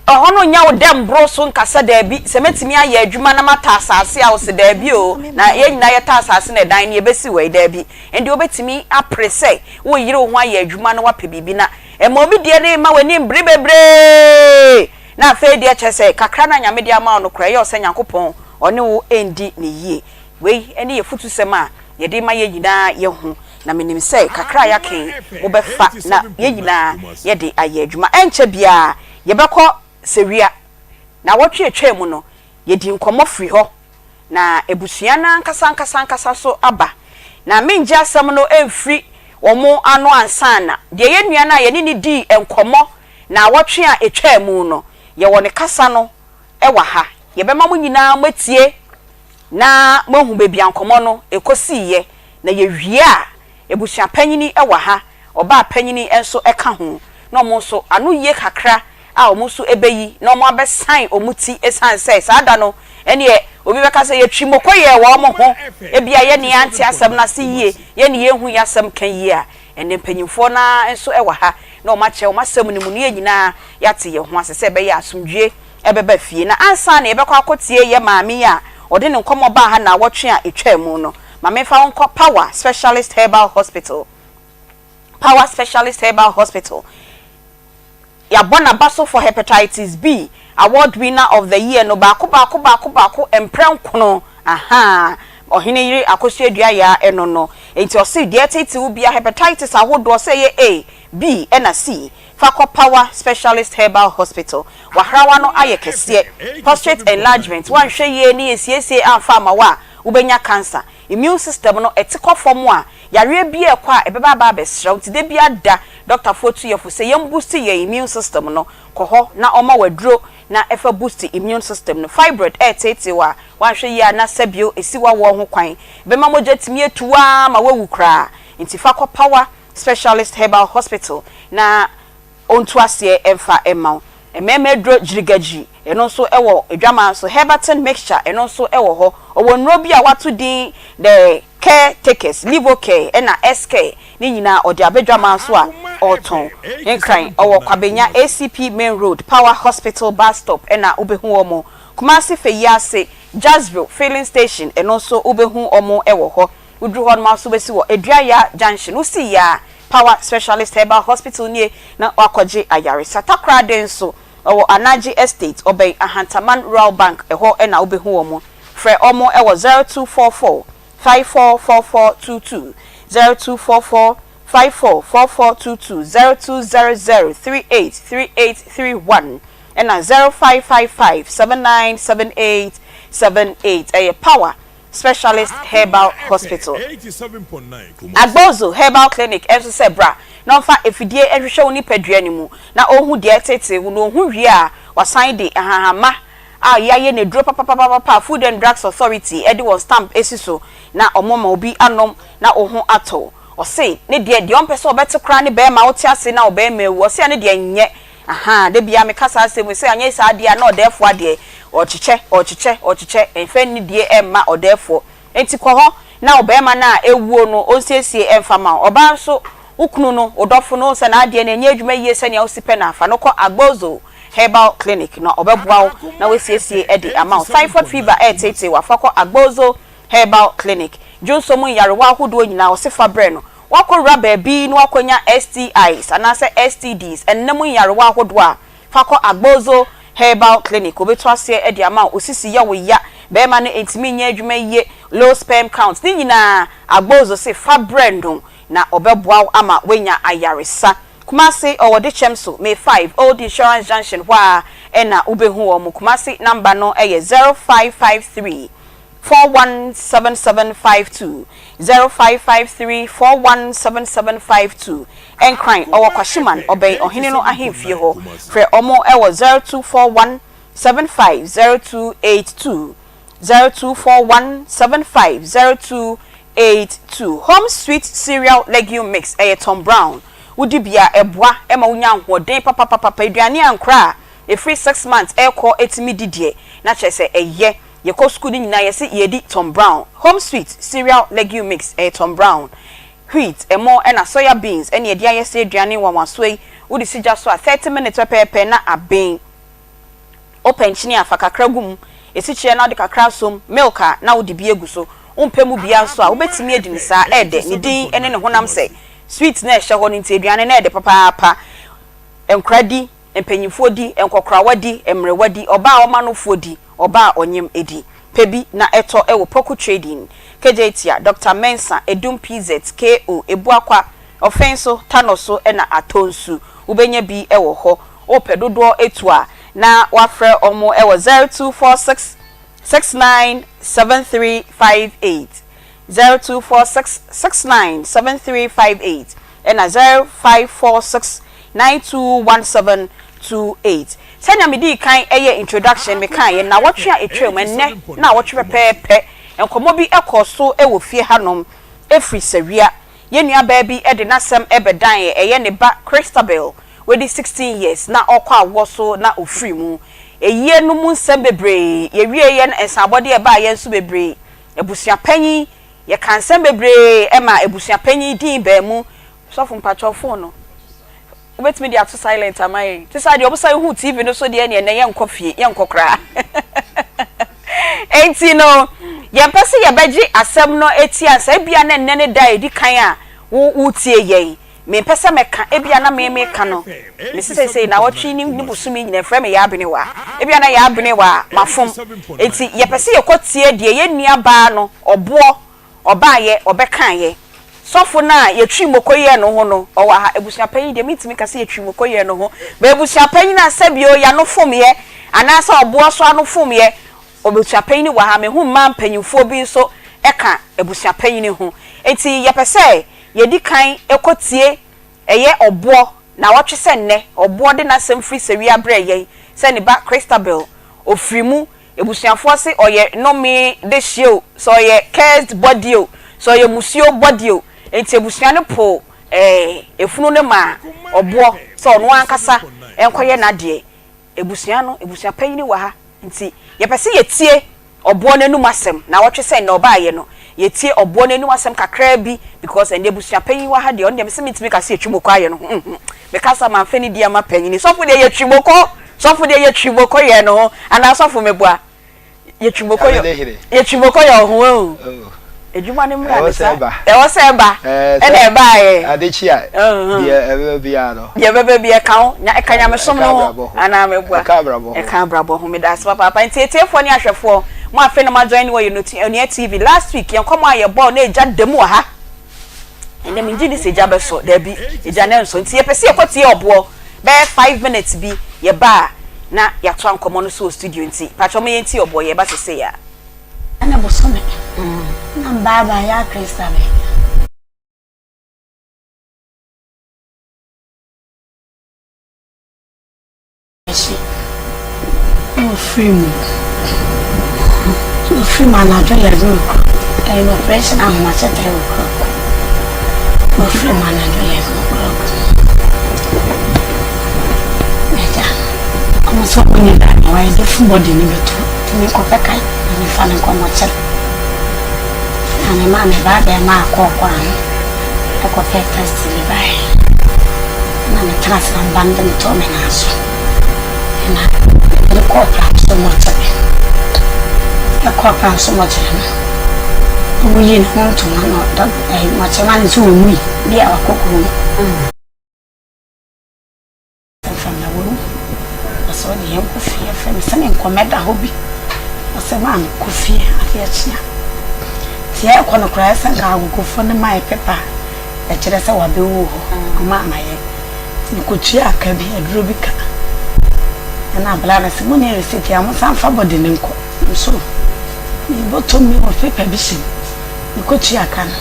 ɛhɔ no nnyɛ wo dɛ mmboro so nka sɛ, Daabi, sɛ mɛtumi ayɛ adwuma na matɔ asase a, wose, Daabi o, na yɛn nyinaa yɛtɔ asase na ɛdan no yɛbɛsi wɔ yi, daabi. Ɛnde wobɛtumi apere sɛ woreyere wo ho ayɛ adwuma na woapɛ biribi, na mma obi deɛ no mma w'ani mmbere bebree, na afei deɛ kyerɛ sɛ kakra no a Nyame de ama wo no koraa, ɛyɛ wo sɛ Nyankopɔn ɔne wo nndi no yie. Wei ne afutusɛm a yɛde rema yɛn nyinaa yɛn ho, na menim sɛ kakra a yɛaka yi, mobɛfa na yɛn nyinaa yɛde ayɛ adwuma. Ɛnkyɛ biara yɛbɛkɔ Sewia. Nnawɔtwe a ɛtwaam no, yɛdii nkɔmmɔ firi hɔ, na abusua no ankasa ankasa ankasa nso aba. Na mengye asɛm no mfiri wɔn ano ansa na deɛ yɛn nua no a yɛne no dii nkɔmmɔ nnawɔtwe a ɛtwaa mu no, yɛwɔ ne kasa no wɔ ha. Yɛbɛma mo nyinaa moatie na moahu baabi a nkɔmmɔ no kɔsiiɛ. Na yɛwie a, abusua panyini wɔ ha, ɔbaa panyini nso ka ho, na wɔn nso ano yie kakra a wɔn nso bɛyi na wɔabɛsan wɔn ti ɛsiane sɛ saa da no ɛneɛ obi bɛka sɛ yɛtwi moko yɛɛ wɔn ho, ebia yɛne yɛante asɛm no ase yie, yɛne yɛnhu yɛn asɛm ka yie a, ɛnde mpanyimfoɔ no ara nso wɔ ha na wɔakyerɛ wɔn asɛm no mu na yɛn nyinaa yɛate yɛn ho ase sɛ ɛbɛyɛ a asomdwoeɛ bɛba fie. Na ansa na yɛbɛkɔ akɔtie yɛn maame yi a ɔde ne nkɔmmɔ baa ha nnawɔtwe a ɛtwaa mu no, ma memfa wo nkɔ Power Specialist Herbal Hospital. Power Specialist Herbal Hospital. Yɛabɔ n'aba so for Hepatitis B Award Winner of the Year no baako baako baako baako mprɛ nkono. Ahaa, Ɔhene yere Akosua Aduayaa ɛno no. Enti ɔse deɛ ɛtete wo bia hepatitis ahodoɔ sɛ ɛyɛ A, B ɛna C fa kɔ Power Specialist Herbal Hospital. W'ahrawa no ayɛ kɛseɛ, prostrate enlargement, woanhwɛ yie ne yɛnsiesie amfa amma wo a, wobɛnya cancer. Immune system no ɛte kɔ fam a, yareɛ biara ɛkɔ a ɛbɛba aba abɛsra wo nti da biara da dɔktafoɔ tu yɛn fo sɛ yɛn boost yɛn immune system no, kɔ hɔ na ɔma wo aduro na ɛfa boost immune system no. Fibroid ɛreteetee wo a, woanhwɛ yie a na sɛbio ɛsi w'awoɔ ho kwan, ɛbɛma mogya atumi atu wo ara ma woawu koraa. Nti fa kɔ Power Specialist Herbal Hospital na ɔntu aseɛ mfa mma wo. Mmarima aduro gyirigagyiri, ɛno nso wɔ adwaman so. Herbatin mixture, ɛno nso wɔ hɔ. Ɔwɔ nnuro bi a wɔato din The Care Takers, Livocare ɛna S-Care, ne nyinaa ɔde aba adwaman so a ɔretɔn. Nkran, ɔwɔ Kwabenya ACP Main Road, Power Hospital Bus Stop ɛna wobɛhu wɔn. Kumasi Feyiase, Jazzville Filling Station, ɛno nso wobɛhu wɔn wɔ hɔ. Woduru hɔ nom a nso wobɛsi wɔ Aduaya Junction. Wosi yɛ a, Power Specialist Herbal Hospital nie na woakɔgye ayaresa. Takoradi nso, ɛwɔ Anagye Estate, ɔbɛn Ahantaman Rural Bank, ɛhɔ na wobɛhu wɔn. Frɛ wɔn wɔ 0244 544422, 0244 544422, 0200 383831 ɛna 0555 797878. Ɛyɛ Power Specialist Herbal Hospital. Agbozo Herbal Clinic nso sɛ bra na ɔmfa afidie nhwehwɛ wo nipadua no mu na ɔnhu deɛ ɛreteetee wo na ɔhu wie a wasan de nhahamma a yɛayɛ no aduro papapapapa a Food and Drugs Authority de wɔn stamp asi so na wɔama obi anom na wo ho atɔ wo. Ɔse ne deɛ deɛ ɔmpɛ sɛ ɔbɛte koraa ne bɛɛma wote ase na ɔbɛɛma awu ɔse ɛno deɛ nyɛ Ahaa, da biara meka saa asɛm yi sɛ anyɛ saa deɛ a na ɔdɛɛfoɔ adeɛ, ɔrekyekyɛ, ɔrekyekyɛ, ɔrekyekyɛ, mfa nnidie mma ɔdɛɛfoɔ. Enti kɔ hɔ na ɔbarima no a awuo no ɔnsiesie mfa mma wo. Ɔbaa nso, wo kunu no, wo dɔfo no, wohu sɛ n'adeɛ no ɛnyɛ adwuma yie sɛdeɛ wosi pɛ no a, fa no kɔ Agbozo Herbal Clinic na ɔbɛboa wo na wasiesie de ama wo. Typhoid fever ɛreteetee wo a, fa kɔ Agbozo Herbal Clinic. Dwonsɔ mu nyarewa ahodoɔ nyinaa, ɔse fa brɛ no. Woakɔwura baabi na woakɔnya STIs anaasɛ STDs, ɛnna mu nyarewa ahodoɔ a, fa kɔ Agbozo Herbal Clinic. Wɔbɛtu aseɛ de ama wo. Wo sisi yɛ wo ya, barima no ntumi nyɛ adwuma yie, low sperm count, ne nyinaa Agbozo se fa brɛ no na ɔbɛboa wo ama woanya ayaresa. Kumasi, ɔwɔ Dekyɛm so, May 5, Old Insurance Junction hɔ ara na wobɛhu wɔn. Kumasi number no yɛ 0553 417752 0553 417752 Nkran, ɔwɔ Kwashiman, ɔbɛn Ɔhene no ahemfie hɔ. Frɛ ɔmo wɔ 0241 750282 0241 750282 Home Sweet Cereal Legume Mix ɛyɛ Tom Brown. Wodi bi a, ɛboa ma wonya ahoɔden papapapapa. Aduane a nkora a ɛfiri 6 months ɛrekɔ tumi di deɛ, na kyerɛ sɛ ɛyɛ. Yɛkɔ sukuu no nyinaa yɛse yɛredi Tom Brown. Home Sweet Cereal Legume Mix ɛyɛ Tom Brown. Wheat, ɛmo ɛna soya beans ɛna yɛde ayɛ saa aduane nwanwasoɔ yi. Wode si gya so a 30 minutes pɛpɛɛpɛ na aben. Wopɛ nkyene a fa kakra gu mu, esikyire na wode kakra asɔ mu, milk a na wode bi agu so. Wompɛ mu biara nso a wobɛtumi adi no saa, ɛɛdɛ. Ne din ne ne honam sɛ sweet na ɛhyɛ hɔ no nti aduane no ɛɛdɛ papaapa. Nkora di. Mpanyimfoɔ di, nkɔkorawa di, mmerewa di, ɔbaa a ɔma nofoɔ di, ɔbaa a ɔnyem di. Pɛ bi na tɔ wɔ Poku Trading, Kejetia, Dɔkta Mensah, Edum PZ, KO, Ebuakwa, Ɔfɛnso, Tanɔso na Atonsu. Wobɛnya bi wɔ hɔ. Wopɛ dodoɔ tu a, na woafrɛ wɔn wɔ 0246 69 7358. 0246 69 7358 ɛna 0546 9217 28. Sɛnea medii kan yɛɛ introduction mekaeɛ nnawɔtwe a ɛtwaam, ɛnnɛ nnawɔtwe pɛpɛɛpɛ, nkɔmmɔ bi kɔɔ so wɔ fie hanom ɛfiri Sawia. Yɛn nuabaa bi de n'asɛm bɛdaeɛ, ɛyɛ ne ba Christabel, wadi 16 years na ɔrekɔ awoɔ so na ɔfiri mu. Ayie no mu nsɛm bebree, yɛwieeɛ no nsaabɔdeɛ a ɛbaeɛ nso bebree. Abusua panyin, yɛka nsɛm bebree ma abusua panyin din baa mu. Sɔfo mpakyɛw phone no wobɛtumi de ato silent ama yɛn? Te saa deɛ ɔmo san hu TV no so deɛ neɛ ɛnɛ yɛnkɔ fie, yɛnkɔ koraa. Enti no yɛmpɛ sɛ yɛbɛgye asɛm no atia ansa, ebia na ɛnnɛ ne da a ɛdi kan a wo wotie yɛn. Mempɛ sɛ mɛka, ebia na me meka no, mese seesei naawɔtwe ne ne bosome nyinaa ɛfrɛ me Yaa Benewa. Ebia na Yaa Benewa a, mafom. Enti yɛpɛ sɛ yɛkɔ tie deɛ yɛn nua baa no, ɔboɔ, ɔbaeɛ, ɔbɛkaeɛ. Sɔfo no a yɛtwii moko yɛɛ no ho no, ɔwɔ ha. Abusua panyin deɛ mentumi nka sɛ yɛtwii moko yɛɛ no ho, but abusua panyin a sɛbio y'ano fomyɛ, anaasɛ ɔboɔ so ano fomyɛ, abusua panyin wɔ ha. Mehu mmaa mpanyinfoɔ bi nso ka abusua panyin ho. Enti yɛpɛ sɛ Yɛdi kan kɔ tie ɛyɛ ɔboɔ naawɔtwe sɛ nnɛ ɔboɔ de n'asɛm firi sawia brɛɛ yɛn sɛ ne ba Christabel ɔfiri mu abusuafoɔ se ɔyɛ nnome dehyeɛ o sɛ ɔyɛ cursed body o sɛ ɔyɛ musuo body o enti abusua no poo ɛɛ efunu no maa ɔboɔ sɛ ɔno ankasa nkɔyɛ n'adeɛ. Abusua no, abusua panyin wɔ ha nti yɛpɛ sɛ yɛtie ɔboɔ no anum asɛm. Naawɔtwe sɛ nnɛ ɔbaayɛ no, yɛtie ɔboɔ no anum asɛm kakraa bi because ɛnnɛ abusua panyin wɔ ha deɛ, ɔno deɛ mese mentumi ka sɛ yɛtwi moko ayɛ no ho nhmm. Meka saa mamfa nidi amma panyini. Sɔfo deɛ yɛtwi moko, sɔfo deɛ yɛtwi moko yɛ no ho anaa sɔfo meboa? Yɛtwi moko yɛ yɛtwi moko yɛ ɔho o. Adwuma no mmra ne sa. Ɛwɔ sɛ ɛba. Ɛna ɛbaeɛ. Ade kyi a deɛ ɛbɛba biara no. Deɛ ɛbɛba biara ɛka ho. Ɛka nyamesom no ho anaa meboa. Ɛka abrabɔ ho. Ɛka abrabɔ ho. Meda ase papaapa. Nti atiefoɔ ne ahwɛfoɔ, mo afei na mo ajoin wɔ yɛn Onua TV. Last week yɛn nkɔmmɔ a yɛbɔɔ na egya da mu wɔ ha. Ɛnɛ mengye nni sɛ egya bɛsɔ. Daabi, egya no ɛnsɔ. Nti yɛpɛ sɛ yɛkɔtie ɔboɔ bɛyɛ 5 minutes bi yɛba a na yɛatoa nkɔmmɔ no so wɔ studio nti pakyɛ mo yɛntie ɔboɔ yɛba sesei a. Ɛna bosome na mbaabaa yɛ akrista me. Akyi na ɔfiri mu. Na ɔfiri mu anadwo 11 o'clock. Ɛyɛ no operation ahomakye 3 o'clock. Na ɔfiri mu anadwo 11 o'clock. N'agya, ɔmo sɛ ɔmo ni baabi a wɔayɛ de fun body no bɛto. Nti menkɔpɛ kae na memfa no nkɔ mɔkyere. Na me maa me ba bɛrima akɔɔ kwan ho ɛkɔpɛɛ taxi bi baeɛ. Na metena ase na me ba no de me too me nan so. Na mede no kɔɔ Pramso mɔkyere. Ɛkɔɔ Pramso mɔkyere no, wɔyii ne ho ntoma na ɔdɔ ɛyi mɔkyere ma no nso wɔwui bi a wakɔ kurom. Mfam na wawu. Ɔsɛ ɔde yɛn kɔ fie frɛ me sɛ menkɔ mɛda hɔ bi. Ɔsɛ maame kɔ fie adeɛ kye a. Nti yɛrekɔ no koraa ɛsɛ nka agogofoɔ no ma yɛ pepa a ɛkyerɛ sɛ wabɛwu wɔ hɔ. Ɔmo ama yɛn. Nti mekɔtuaa ka bi, aduro bi ka. Ɛna abraa no sɛ monni receipt a monsan mfa body no nkɔ. Nso me bɔtɔ mu mewɔ paper bi hyɛ mu. Mekɔtuaa ka no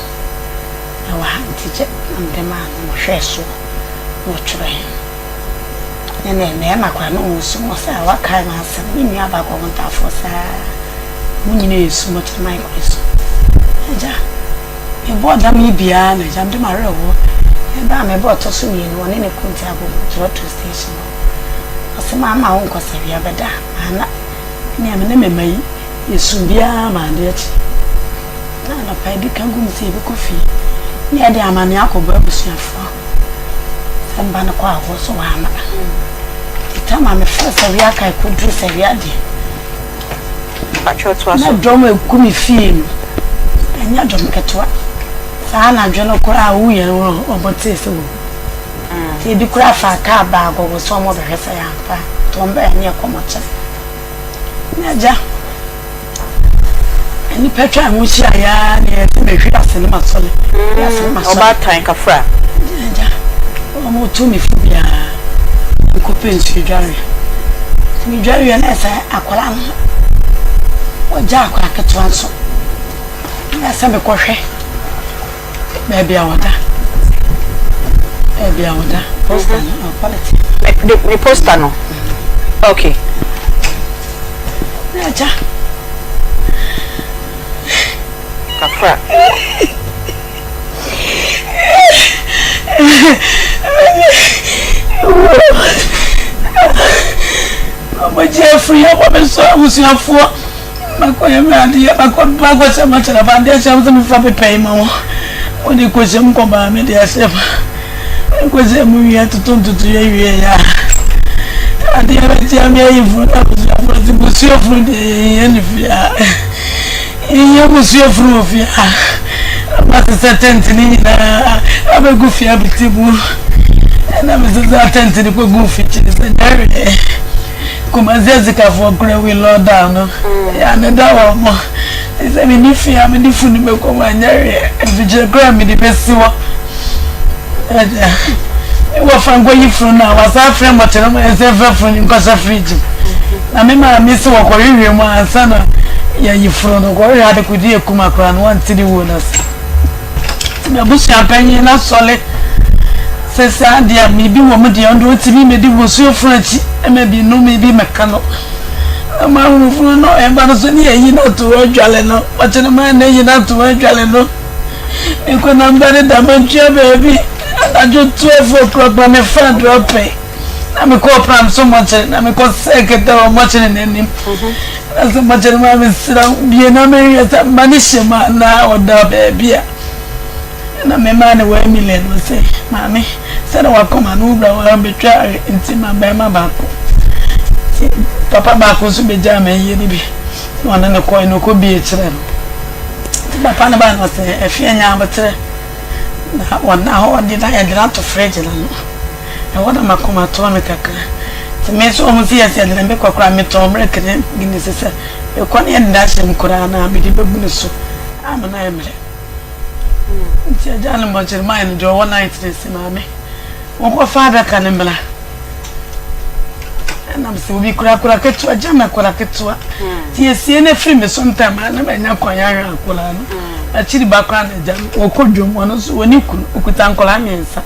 ɛwɔ ha nti kyɛ na mede maa no na ɔhwɛɛ soɔ. Na ɔtwerɛe. Ɛnna mmarima koraa na wɔresu wɔ sɛ wakae m'asɛm. Me nua baako a ɔwɔ ntaafoɔ saa, wɔn nyinaa resu, wɔkyerɛ my kɔ resu. Agya, mebɔɔ dam yi biara na agya mede m'awerɛhoɔ. Ɛberɛ a mebɔɔ ɛtɔ so mmienu, ɔne ne kunu te agogo trɔtrɔ station hɔ. Ɔse mamma wo nkɔ sɛ wia bɛda. Manna. Ɛnea me ne me mma yi, yɛsu biara ma adeɛ kye. Na anɔpa adi kan gu mu sɛ yɛbɛkɔ fie na yɛde amanneɛ akɔbɔ abusuafoɔ sɛ mba no kɔ awoɔ so wamma. Nti tam a mefrɛ Sawia kae kɔduru Sawia deɛ na dɔm agu me fie no, ɛnyɛ dɔm ketewa. Saa anadwo no koraa woyɛ no wɔn tee sɛ wɔwu. Nti ebi koraa faa kaa baa Agogo sɛ wɔbɛhwɛ sɛ ɛyɛ ampa. Nti wɔn baeɛ ne yɛkɔ mɔkyere. Na agya, nnipa twa ho hyia yɛ ara na yɛsɛ mehwe ase ne masɔre. Hwe ase ne masɔre. Ɔbaatan kafra. Agya, wɔn tu me fo biara nkɔpɛ nsuo dwareɛ. Nti medwareɛ na ɛsɛ akwadaa no wɔgya akwadaa ketewa nso. Na ɛsɛ mekɔhwɛ baabi a wɔda. Baabi a wɔda. Poster no, politics. Ne poster no. Okay. Na agya. Kafra. Ɔmɔgye afiri ɛwɔ me so abusuafoɔ makɔyɛ me adeɛ makɔhyɛ makyerɛ fa adeɛ hyɛ sɛ mefa pepa yi ma wɔ wode kɔhyɛ mu kɔbaa me de ahyɛ ma nkɔhyɛ mu wie toto ntoto yɛ wie yɛ a adeɛ bɛkyɛ me ayi funu abusuafoɔ sɛ busuo funu deɛ yɛhia ne fie a yɛhia busuo funu wɔ fie a masesɛ tent ne nyinaa abɛgu fie abɛti mu ɛna mesesa tent ne kɔgu fikyiri sɛ dɛreɛ Kumasi asikafoɔ kora wi lɔɔdaa no yɛ ne da wɔ mo sɛ mene fie a mede funu bɛkɔ mu anyɛ hwee mfikyire kora mede bɛsi hɔ agya wɔfa nkɔyi funu no a wasa afrɛ mmɔkyerɛ ma ɛsɛ fɛ funu no nkɔhyɛ fridge mu na me maame sɛ wɔkɔhwehwɛ mu ansa na yɛyi funu no kɔhwehwɛ adekode ekum akora no wɔnte de wuo no ase M'abusua panyin no asɔre sɛ saa deɛ a biribi wɔ mu deɛ ɔno ɔtumi mmɛdi mmusuo funu akyi ma bi nnome bi mmɛka no. Na mahunu funu no ɛba no so ne yɛyi no ato hɔ adwale no ɔkyɛ no maa na yi no ato hɔ adwale no. Mekɔnam ba ne da mantwea baabi anadwo 12 o'clock ma mefa drɔpɛ. Na mekɔɔ pram so mmɔkyere na mekɔsɛɛ kɛtɛ wɔ mmɔkyere no anim. Na sɛ mmɔkyere ma mesrɛ wo bie na menhwɛ sɛ mma no hyɛ mu anaa ɔda baabi a. Na memaa no one million ɔse maame sɛdeɛ wakoma no wowura hɔ a bɛtwa awe nti ma bɛrima baako. Nti papa baako nso bɛgyaa me ayie no bi na ɔne no kɔe na ɔkɔbie kyerɛ no. Nti papa no baa no ɔse afie nya aboterɛ na ɔna hɔ ɔde na yɛde no ato fridge no ano. Ɛhɔ na m'akoma tɔɔ me kakra. Nti me nso ɔmo se yɛsɛ ɛdene mekɔ koraa metɔn milk ne Guinness sɛ mekɔ ne yɛde no ahyɛ mu koraa na mede bɛgu ne so ama no ayɛ mmerɛ. Nti agya no mmɔkyere maa no deɛ ɔwɔ night no se maame monkɔfa adaka no mmra. Ɛnam sɛ obi kura akwadaa ketewa gya me akwadaa ketewa. Nti yɛsie no afiri me so ntɛm a na manya kwan ahwɛ akwadaa no. Akyiri ba koraa na agya no ɔkɔ dwom ɔno nso ɔne kunu ɔkuta nkwadaa mmiɛnsa.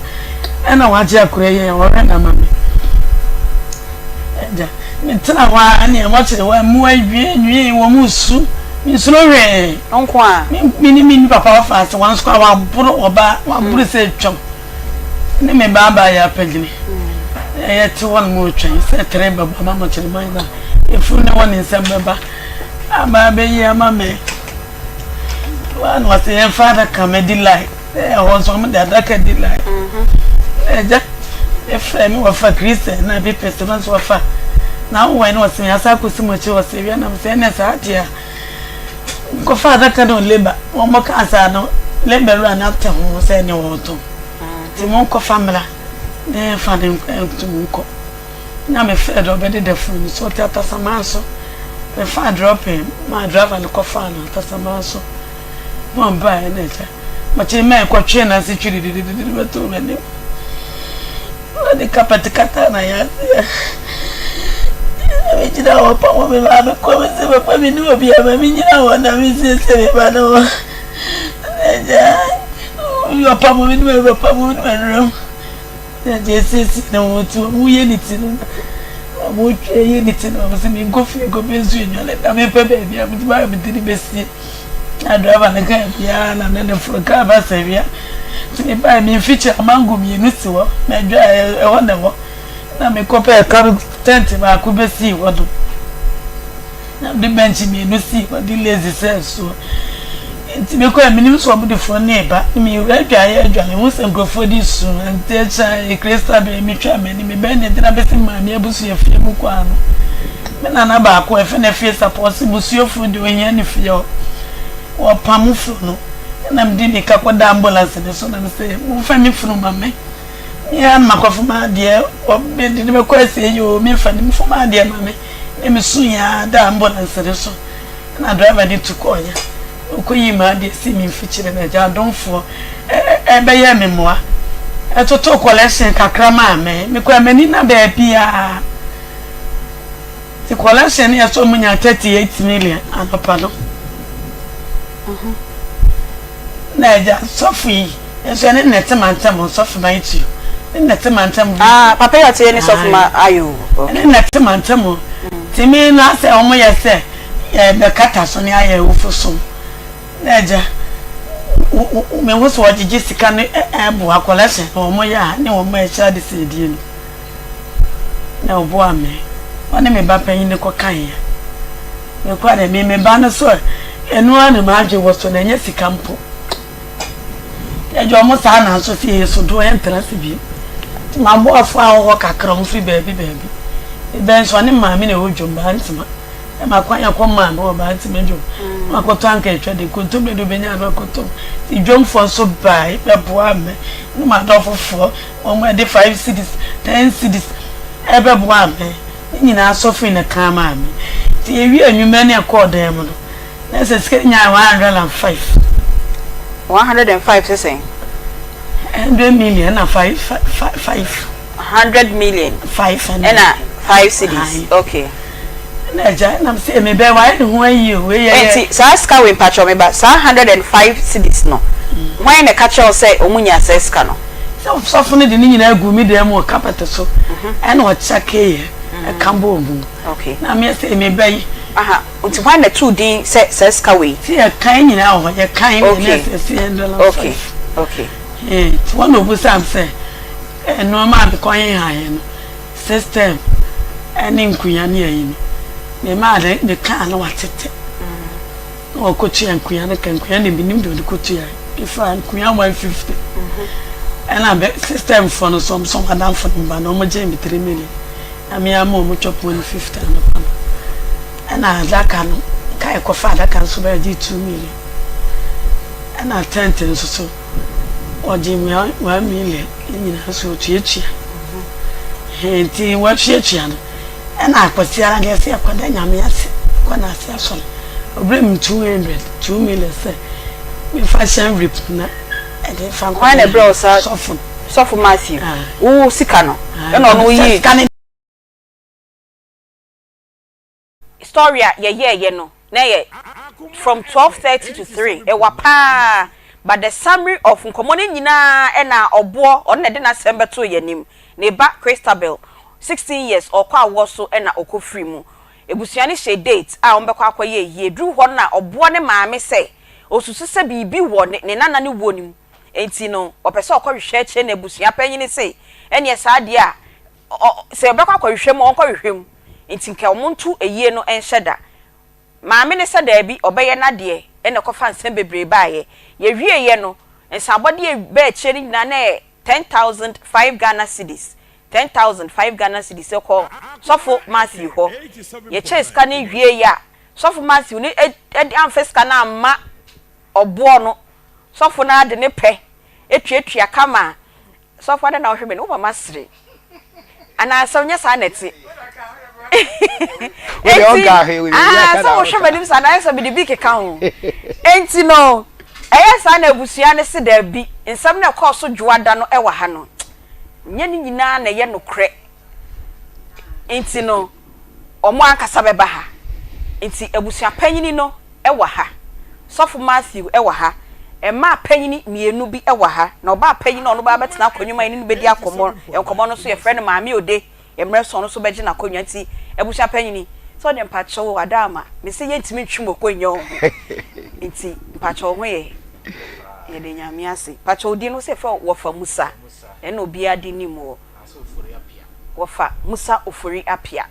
Ɛna wagye akora yi a ɔhwɛ no ama me. Agya, metena hɔ a ɛne wɔkyere hɔ mmoa wie nwie wɔn mu su. Mensuro hwee. Nko a. Me ne me papa wɔfa ase wɔn nso koraa wɔaboro ɔbaa wɔaboro sɛ atwam. Ne me ba baa yɛ apagyini. Ɛyɛ te hɔ nom retwɛn sɛ tere bɛbɔ ama mɔkyere man na efunu ne wɔ ne nsam bɛba aba abɛyi ama me. Wɔn na wɔsɛ yɛmfa adaka mɛdi line. Ɛhɔ nso wɔde adaka di line. Na agya efrɛ me wɔfa Christian na bi pɛ sɛ nso wɔfa na wowɔ ne wɔsɛ asa akɔsi mu akyi wɔsɛ wia nam sɛ ɛnɛ saa adeɛ a nkɔfa adaka no leba wɔn kaa saa no leba wura no ate ho sɛ ne wɔtɔn nti mo nkɔfa mmra na yɛmfa ne ntom nkɔ na mefrɛ dɛ ɔbɛdeda funu no so ɔte atasaman so mefaa drɔpin maa driver no kɔfaa no atasaman so na ɔbaeɛ na agya Ɔkyee mɛ kɔtwee n'ase twirididididi bɛtoo m'anim. Ɔde kapɛt kataa n'ayaseɛ. Na megyina hɔ pamo me maame kɔ me sɛ papa me ne obi ama menyina hɔ na mesiesie me ba no hɔ. Agya ɔpamo me ne m'awura ɔpamo me ne m'awura. Na agya esiesie ne ho ti wɔn yɛ ne ti no na wɔn twa yɛ ne ti no wɔn sɛ menkɔ fie nkɔpɛ nsuo nnwale na mepɛ baabi a mede baa mede ne bɛsie. Na driver no kaa biara na ne ne foro kaa ba sɛwia nti me bae me mfikyiri amango mmienu si hɔ na adwa ɛhɔ na ɛwɔ na mekɔ pɛɛ kar tent baako bɛsii hɔ no na mede bɛnkye mmienu sii hɔ de lazy sɛ soɔ nti mekɔ a menim sɛ wɔde foro ne ba ne mewura adwaeɛ adwa mehu sɛ nkurɔfoɔ de su nti akyɛ krista bɛn metwa m'ani mebɛn ne gyina bɛsi maame abusua fie mu kɔ ano Me nana baako a yɛfrɛ no Afie Sapɔ, ɔse busuafoɔ deɛ ohia ne fie hɔ. Wɔpamo funu no, ɛna mede mirika kɔdaa ambulance no so na mese momfa me funu ma me. Me ara na makɔfa m'adeɛ, mede no bɛkɔ asie yi o, memfa no, momfa m'adeɛ ma me. Na mesuiɛ ara daa ambulance no so, ɛna driver no tu kɔeɛ. Ɔkɔyii m'adeɛ sii me mfikyire na agya adomfoɔ bɛyɛɛ me mmoa. Ɛtotoo collection kakra maa me. Me koraa m'ani nna baabiara. Nti collection no yɛ sɛ ɔmo nya 38 million anɔpa no. Na agya sɔfo yi nso ɛne ne te mantam sɔfo Matthew ne ne te mantam. Ah papa yi ɔte ne sɔfo ma ayo. Ɛne ne te mantam. Nti mi na sɛ ɔmo yɛ sɛ yɛ bɛ kata so ne ayɛ awufo som. Na agya me ho sɛ ɔgyegye sika no ɛboa collection na ɔmo yɛ a ne ɔmo ɛhyɛ ade sɛ edie no. na ɔboaa me. Ɔne me ba panyin no kɔkaeɛ. Me koraa deɛ, me me ba no so ɛno ara na m'adwene wɔ so na ɛnyɛ sika mpo. Yɛgye wɔn saa nanso sɛ yɛyɛ sodoɔ yɛntena ase bio. Nti m'aboafoɔ a wɔwɔ kakra wɔn firi baabi baabi. Mebɛn nso ɔne maame na ɛwɔ dwom Bantama. Ɛma kwan yɛ kɔ maa me wɔ Bantama dwom. Na makɔtɔ anka atwa de nkontommire de wobɛnya no akɔtɔ. Nti dwomfoɔ nso bae bɛboaa me ne m'adɔfofoɔ. Wɔn de five cedis, ten cedis ɛbɛboaa me. Ne nyinaa sɔfo na ɛkaa maa me. Nti yɛwie anwummerɛ ne ɛkɔɔ dan mu no, na sɛ sika nyaa 105. 105 sɛ sɛn? 100 million na five five. 100 million. 500. Ɛna five cedis. Okay. Na agya nam sɛ mebɛ wayɛ ne ho ayi o wei yɛ. Enti saa sika wei mpakyɛw me ba saa 105 cedis no hwan na ɛka kyerɛ wo sɛ ɔmo nyaa saa sika no? Sɛ sɔfo no de ne nyinaa guu me dan mu wɔ carpet so ɛna ɔkyɛkeeɛ ɛka bɔɔ mu. Okay. Na meɛ sɛ meba yi. Aha nti hwan na ɛtoo din sɛ saa sika wei? Sɛ yɛkan nyinaa wɔ hɔ yɛkan Okay. na ɛsɛ 305. Okay okay. Nti wɔn na obisaa me sɛ nnoɔma a mekɔ hehaeɛ no. System ne nkunya ne ayi no, me maa ne ne kaa na watete. Na ɔkɔtua nkunya no ka, nkunya no menim deɛ ɔde kɔtua. Efa nkunya 150. Ɛna bɛ system foɔ no nso ɔmo sɛ ɔmo adamfo no ba no ɔmo gyee me 3 million. Na me ara ma ɔmo chop money 50 anɔpa no. Ɛna adaka no, kaa ɛkɔfa adaka nso bɛyɛ gyee 2 million. Ɛna tent nso so. Ɔgye 1 million ne nyinaa nso ɔtuatua. Nti watuatua no ɛna akwasi ara deɛ sɛ ɛkɔda Nyame ase kɔ n'ase asɔre. Ɔbrɛ me 200 2 million sɛ mefa hyɛn rip na ɛde fa nkɔ. Hwan na ɛbrɛ wo saa? Sɔfo. Sɔfo Matthew. Wo sika no ɛna ɔno yi. Sika no. Story a yɛyɛɛyɛ no na ɛyɛ from 12:30 to 3, ɛwa paa, but the summary of nkɔmmɔ no nyinaa ɛna ɔboɔ ɔno na ɛde n'asɛm bɛtoo yɛn anim. Ne ba Christabel, 16 years, ɔkɔ awoɔ so ɛna ɔkɔ firi mu. Ebusua no hyɛ date a wɔn bɛkɔ akɔyɛ yie duru hɔ no na ɔboɔ ne maame sɛ osusu sɛ biribi wɔ ne nana ne wuo no mu, nti no ɔpɛ sɛ ɔkɔhwehwɛ akyire. Na abusua panyin se ɛneɛ saa deɛ a ɔ sɛ ɔbɛkɔ akɔhwehwɛ mu, ɔnkɔhwehwɛ mu, nti nka wɔn nto eyie no nhyɛ da. Maame ne sɛ daabi, ɔbɛyɛ n'adeɛ. Ɛna ɛkɔfa nsɛm bebree baayɛ. Yɛwie yɛ no, nsabɔdeɛ bɛɛ akyire no nyinaa na yɛ 10,005 Ghana cedis, 10,005 Ghana cedis ɛkɔ Sɔfo Matthew hɔ. Yɛkyɛ sika no wie yɛ a, Sɔfo Matthew ne ɛde amfa sika no amma ɔboɔ no. Sɔfo no ade ne pɛ etuatua kama. Sɔfo ade na ɔhwɛ mi no, wo mama sere anaasɛ ɔnyɛ saa na ɛte? Enti sɛ wohwɛ m'anim saa na ayɛ sɛ mede bi keka ho. Enti no ɛyɛ saa na abusua no se daabi, nsɛm no ɛkɔɔ so dwoada no ɛwɔ ha no, nyɛ ne nyinaa na ɛyɛ nokorɛ, nti no wɔn ankasa bɛba ha. Nti abusua panyini no ɛwɔ ha, Sɔfo Matthew ɛwɔ ha, mmaa panyini mmienu bi ɛwɔ ha, na ɔbaa panyini a ɔno baa bɛtena akonnwa mu a yɛne no bɛdi akɔmmɔ nkɔmmɔ no nso, yɛfrɛ no Maame Ode. Mmerɛ so ɔno nso bɛgye n'akonnwa. Nti abusua panyini sɛ ɔde mpakyɛw adaama me sɛ yɛntumi ntwi mu kɔ nyɛ wo ho, nti mpakyɛw ho yɛ, yɛde Nyame ase. Mpakyɛw din no sɛ yɛfrɛ Wɔfa Musa, ɛna obiara de nim wɔ Wɔfa Musa Ofori Apia.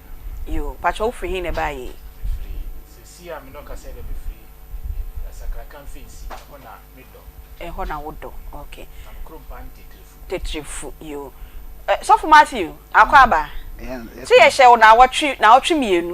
Yo, mpakyɛw, wofiri he na ɛbaa yɛ? Sɛsi a me no kasa dɛ mefiri Asakraka Mfensi, ɛhɔ na medɔ. Ɛhɔ na wodɔ, okay. Na me kurom paa ne Tetrefu. Tetrefu, yo. Sɔfo Matthew, akɔ aba. Sɛ yɛhyɛ wo naawɔtwe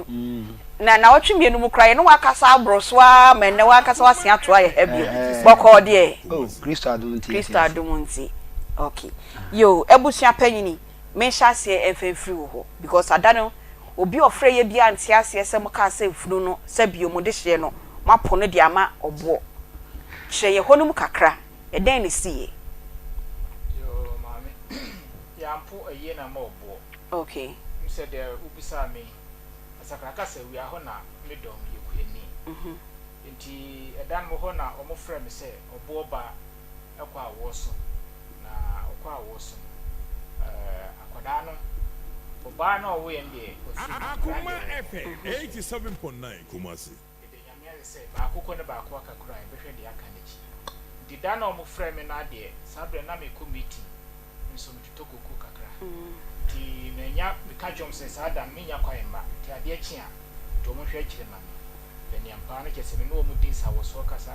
2, na naawɔtwe 2 mu koraa yɛne wakasa aboro so ara ma ɛnnɛ wankasa wase atoa yɛ ha bio. Bɔkɔɔ deɛ? Oh, Kristo adom nti. Kristo adom nti. Okay. Yo, abusua panyini, menhyɛ aseɛ ɛmfa mfiri wo hɔ because ada no obi a ɔfrɛ yɛ biara nte aseɛ sɛ mokaa sɛ funu no sɛ bio mo de hyeɛ no moapo no de ama ɔboɔ. Kyerɛ yɛ hɔ no mu kakra, ɛdɛn na ɛsiiɛ? Yo, maame, yɛampo ayie na ama ɔboɔ. M sɛ deɛ wobisaa me, Asakraka sɛ wia hɔ na me dɔ meyɛ kuani. Nti ɛda no hɔ na wɔfrɛ me sɛ ɔboɔ ba kɔ awoɔ so, na ɔkɔ awoɔ so no, akwadaa no, ɔbaa no a ɔwoeɛ no deɛ wafiri mu, akwadaa deɛ ɔwɔ hɔ. Yɛda Nyame ase sɛ baako kɔ ne baako aka koraa a, yɛbɛhwɛ deɛ aka no akyi. Nti da no a wɔfrɛɛ me no ara deɛ, saa berɛ no na merekɔ meeting, me nso metotɔ koko kakra. Nti mannya, meka kyerɛɛ wɔn sɛ saa da no mennya kwan mma, nti adeɛ kye a, nti wɔnhwɛ akyire mma me. Bɛneampaa no kyerɛ sɛ me ne wɔn di nsawɔsoɔ kasa,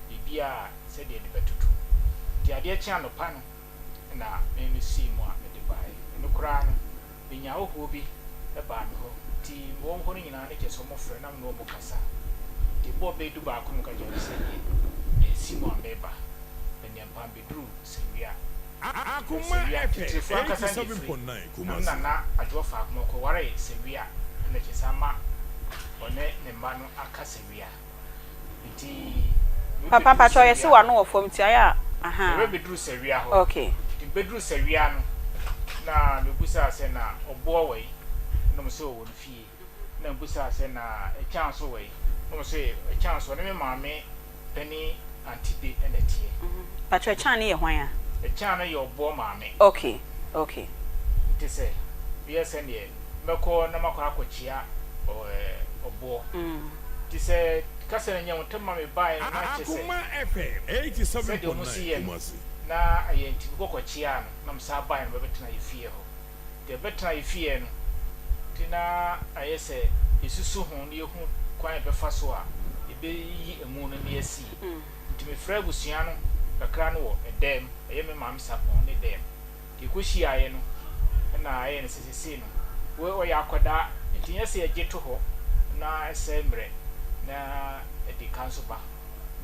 biribiara sɛdeɛ yɛde bɛtoto. Nti adeɛ kye anɔpa no na me mesii mu a mede baeɛ. Ɛno koraa no, menyaa ahɔhoɔ bi baa me hɔ. Nti mewɔ hɔ no nyinaa no kyerɛ sɛ wɔfrɛ na me ne wɔn kasa. Nti ɛbɔɔ bɛyɛ dubaako no meka kyerɛɛ wɔn sɛ deɛ masi mu a mereba. Bɛneampaa mebɛduruu Sawia. Sawia, titirifoɔ ankasa na ɛfiri. Na me nana Adwoa Faakoma ɔkɔwaree Sawia na kyerɛ sɛ ama ɔne ne mma no aka Sawia. Nti Papa mebɛduru mpakyɛw yɛse Sawia. w'ano wɔ fam nti ayɛ a ahaa. Mebɛduru Sawia hɔ. Okay. Nti mebɛduru Sawia no na mebusaa sɛ na ɔboɔ wɔ he? Ɛna ɔmo se ɔwɔ ne fie. Ɛna mebusaa sɛ na Ɛkyan nso wɔ he? Ɛna ɔmo se Ɛkyan nso ɔne me maame panin Auntie Be na ɛteɛ. Mpakyɛw Ɛkyan no yɛ hwan a? Ɛkyan no yɛ ɔboɔ maame. Okay. Nti sɛ meyɛ sɛdeɛ mɛkɔ na makɔ akɔkyea ɔboɔ. Nti sɛ kasa no nya mu ntɛm ma mebaeɛ no na kyerɛ sɛ sɛdeɛ wɔn si yɛ no na ɛyɛ, nti mekɔ kɔkyeaa no na mesan baeɛ no bɛbɛtena yɛ fie hɔ. Nti ɛbɛtena yɛ fie no nti na ayɛ sɛ yɛsusu ho na yɛhu kwan a yɛbɛfa so a yɛbɛyi amu no na yɛasie. Nti mefrɛɛ abusua no kakra no wɔ ɛdan mu, ɛyɛ me maame Sarpong ne dan mu. Nti yɛkɔhyiaeɛ no na ɛyɛ no sɛ seesei no wei ɔyɛ akwadaa nti nyɛ sɛ yɛgye to hɔ na ɛsɛe mmerɛ na ɛde ka nso ba.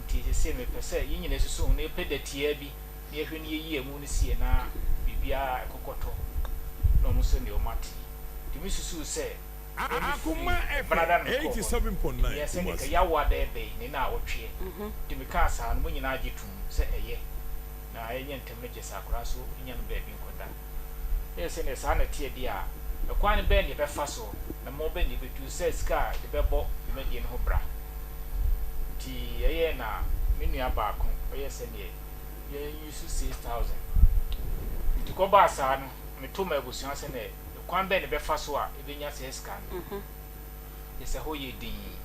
Nti seesei mepɛ sɛ yɛn nyinaa susu ho na yɛpɛ da tiaa bi na yɛhwɛ na yɛyi amu no sie na biribiara ɛkɔkɔtɔ na wɔn nso deɛ wɔn ate. Nti me susuu sɛ me me firi Benada na mekɔɔ hɔ no, nti meyɛɛ sɛ nka Yawoada ɛbɛ yi ne naawɔtweɛ. Nti mekaa saa no mo nyinaa gye toom sɛ ɛyɛ na yɛnyɛ ntɛm no gyesɛ akwadaa nso nya no baabi nkɔda. Yɛ sɛ neɛ saa na ɛteɛ deɛ a, ɛkwan bɛn na yɛbɛfa so na mmɔ bɛn na yɛbɛtu sɛ sika a yɛde bɛbɔ dwumadie no ho bra. Nti ɛyɛɛ na me nua baako ɔyɛɛ sɛ neɛ yɛn use 6000. Nti kɔbaa saa no, meto maa abusua sɛ neɛ ɛkwan bɛn na yɛbɛfa so a yɛbɛnya saa sika no. Kyerɛ sɛ hɔ yɛ dinn.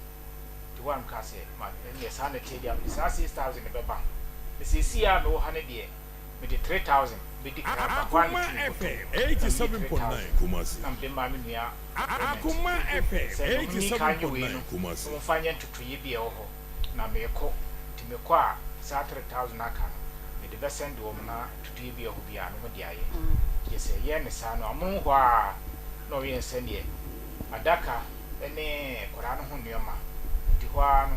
Nti hɔ a mekaa sɛ, ma ɛnneɛ saa na ɛteɛ deɛ a, mede saa 6000 no bɛba. Na seesei a mewɔ ha no deɛ, mede 3000 bɛdi kan aba. Hɔ ara na metumi bɔtɔ mu, na meyii 3000 na mede maa me nua Clement sɛ nea ɔnni kan nyɛ wei no, na wɔmfa nyɛ ntotoeɛ bi a ɛwɔ hɔ. Na merekɔ, nti mekɔ a, saa 3000 a aka no, mede bɛsɛnde wɔn na ntotoeɛ bi a ɛwɔ hɔ biara no, wɔde ayɛ. Kyerɛ sɛ, yɛɛ no saa no, amonom hɔ ara na ɔyɛɛ no sɛdeɛ adaka ne nkwadaa no ho nneɛma. Nti hɔ ara no,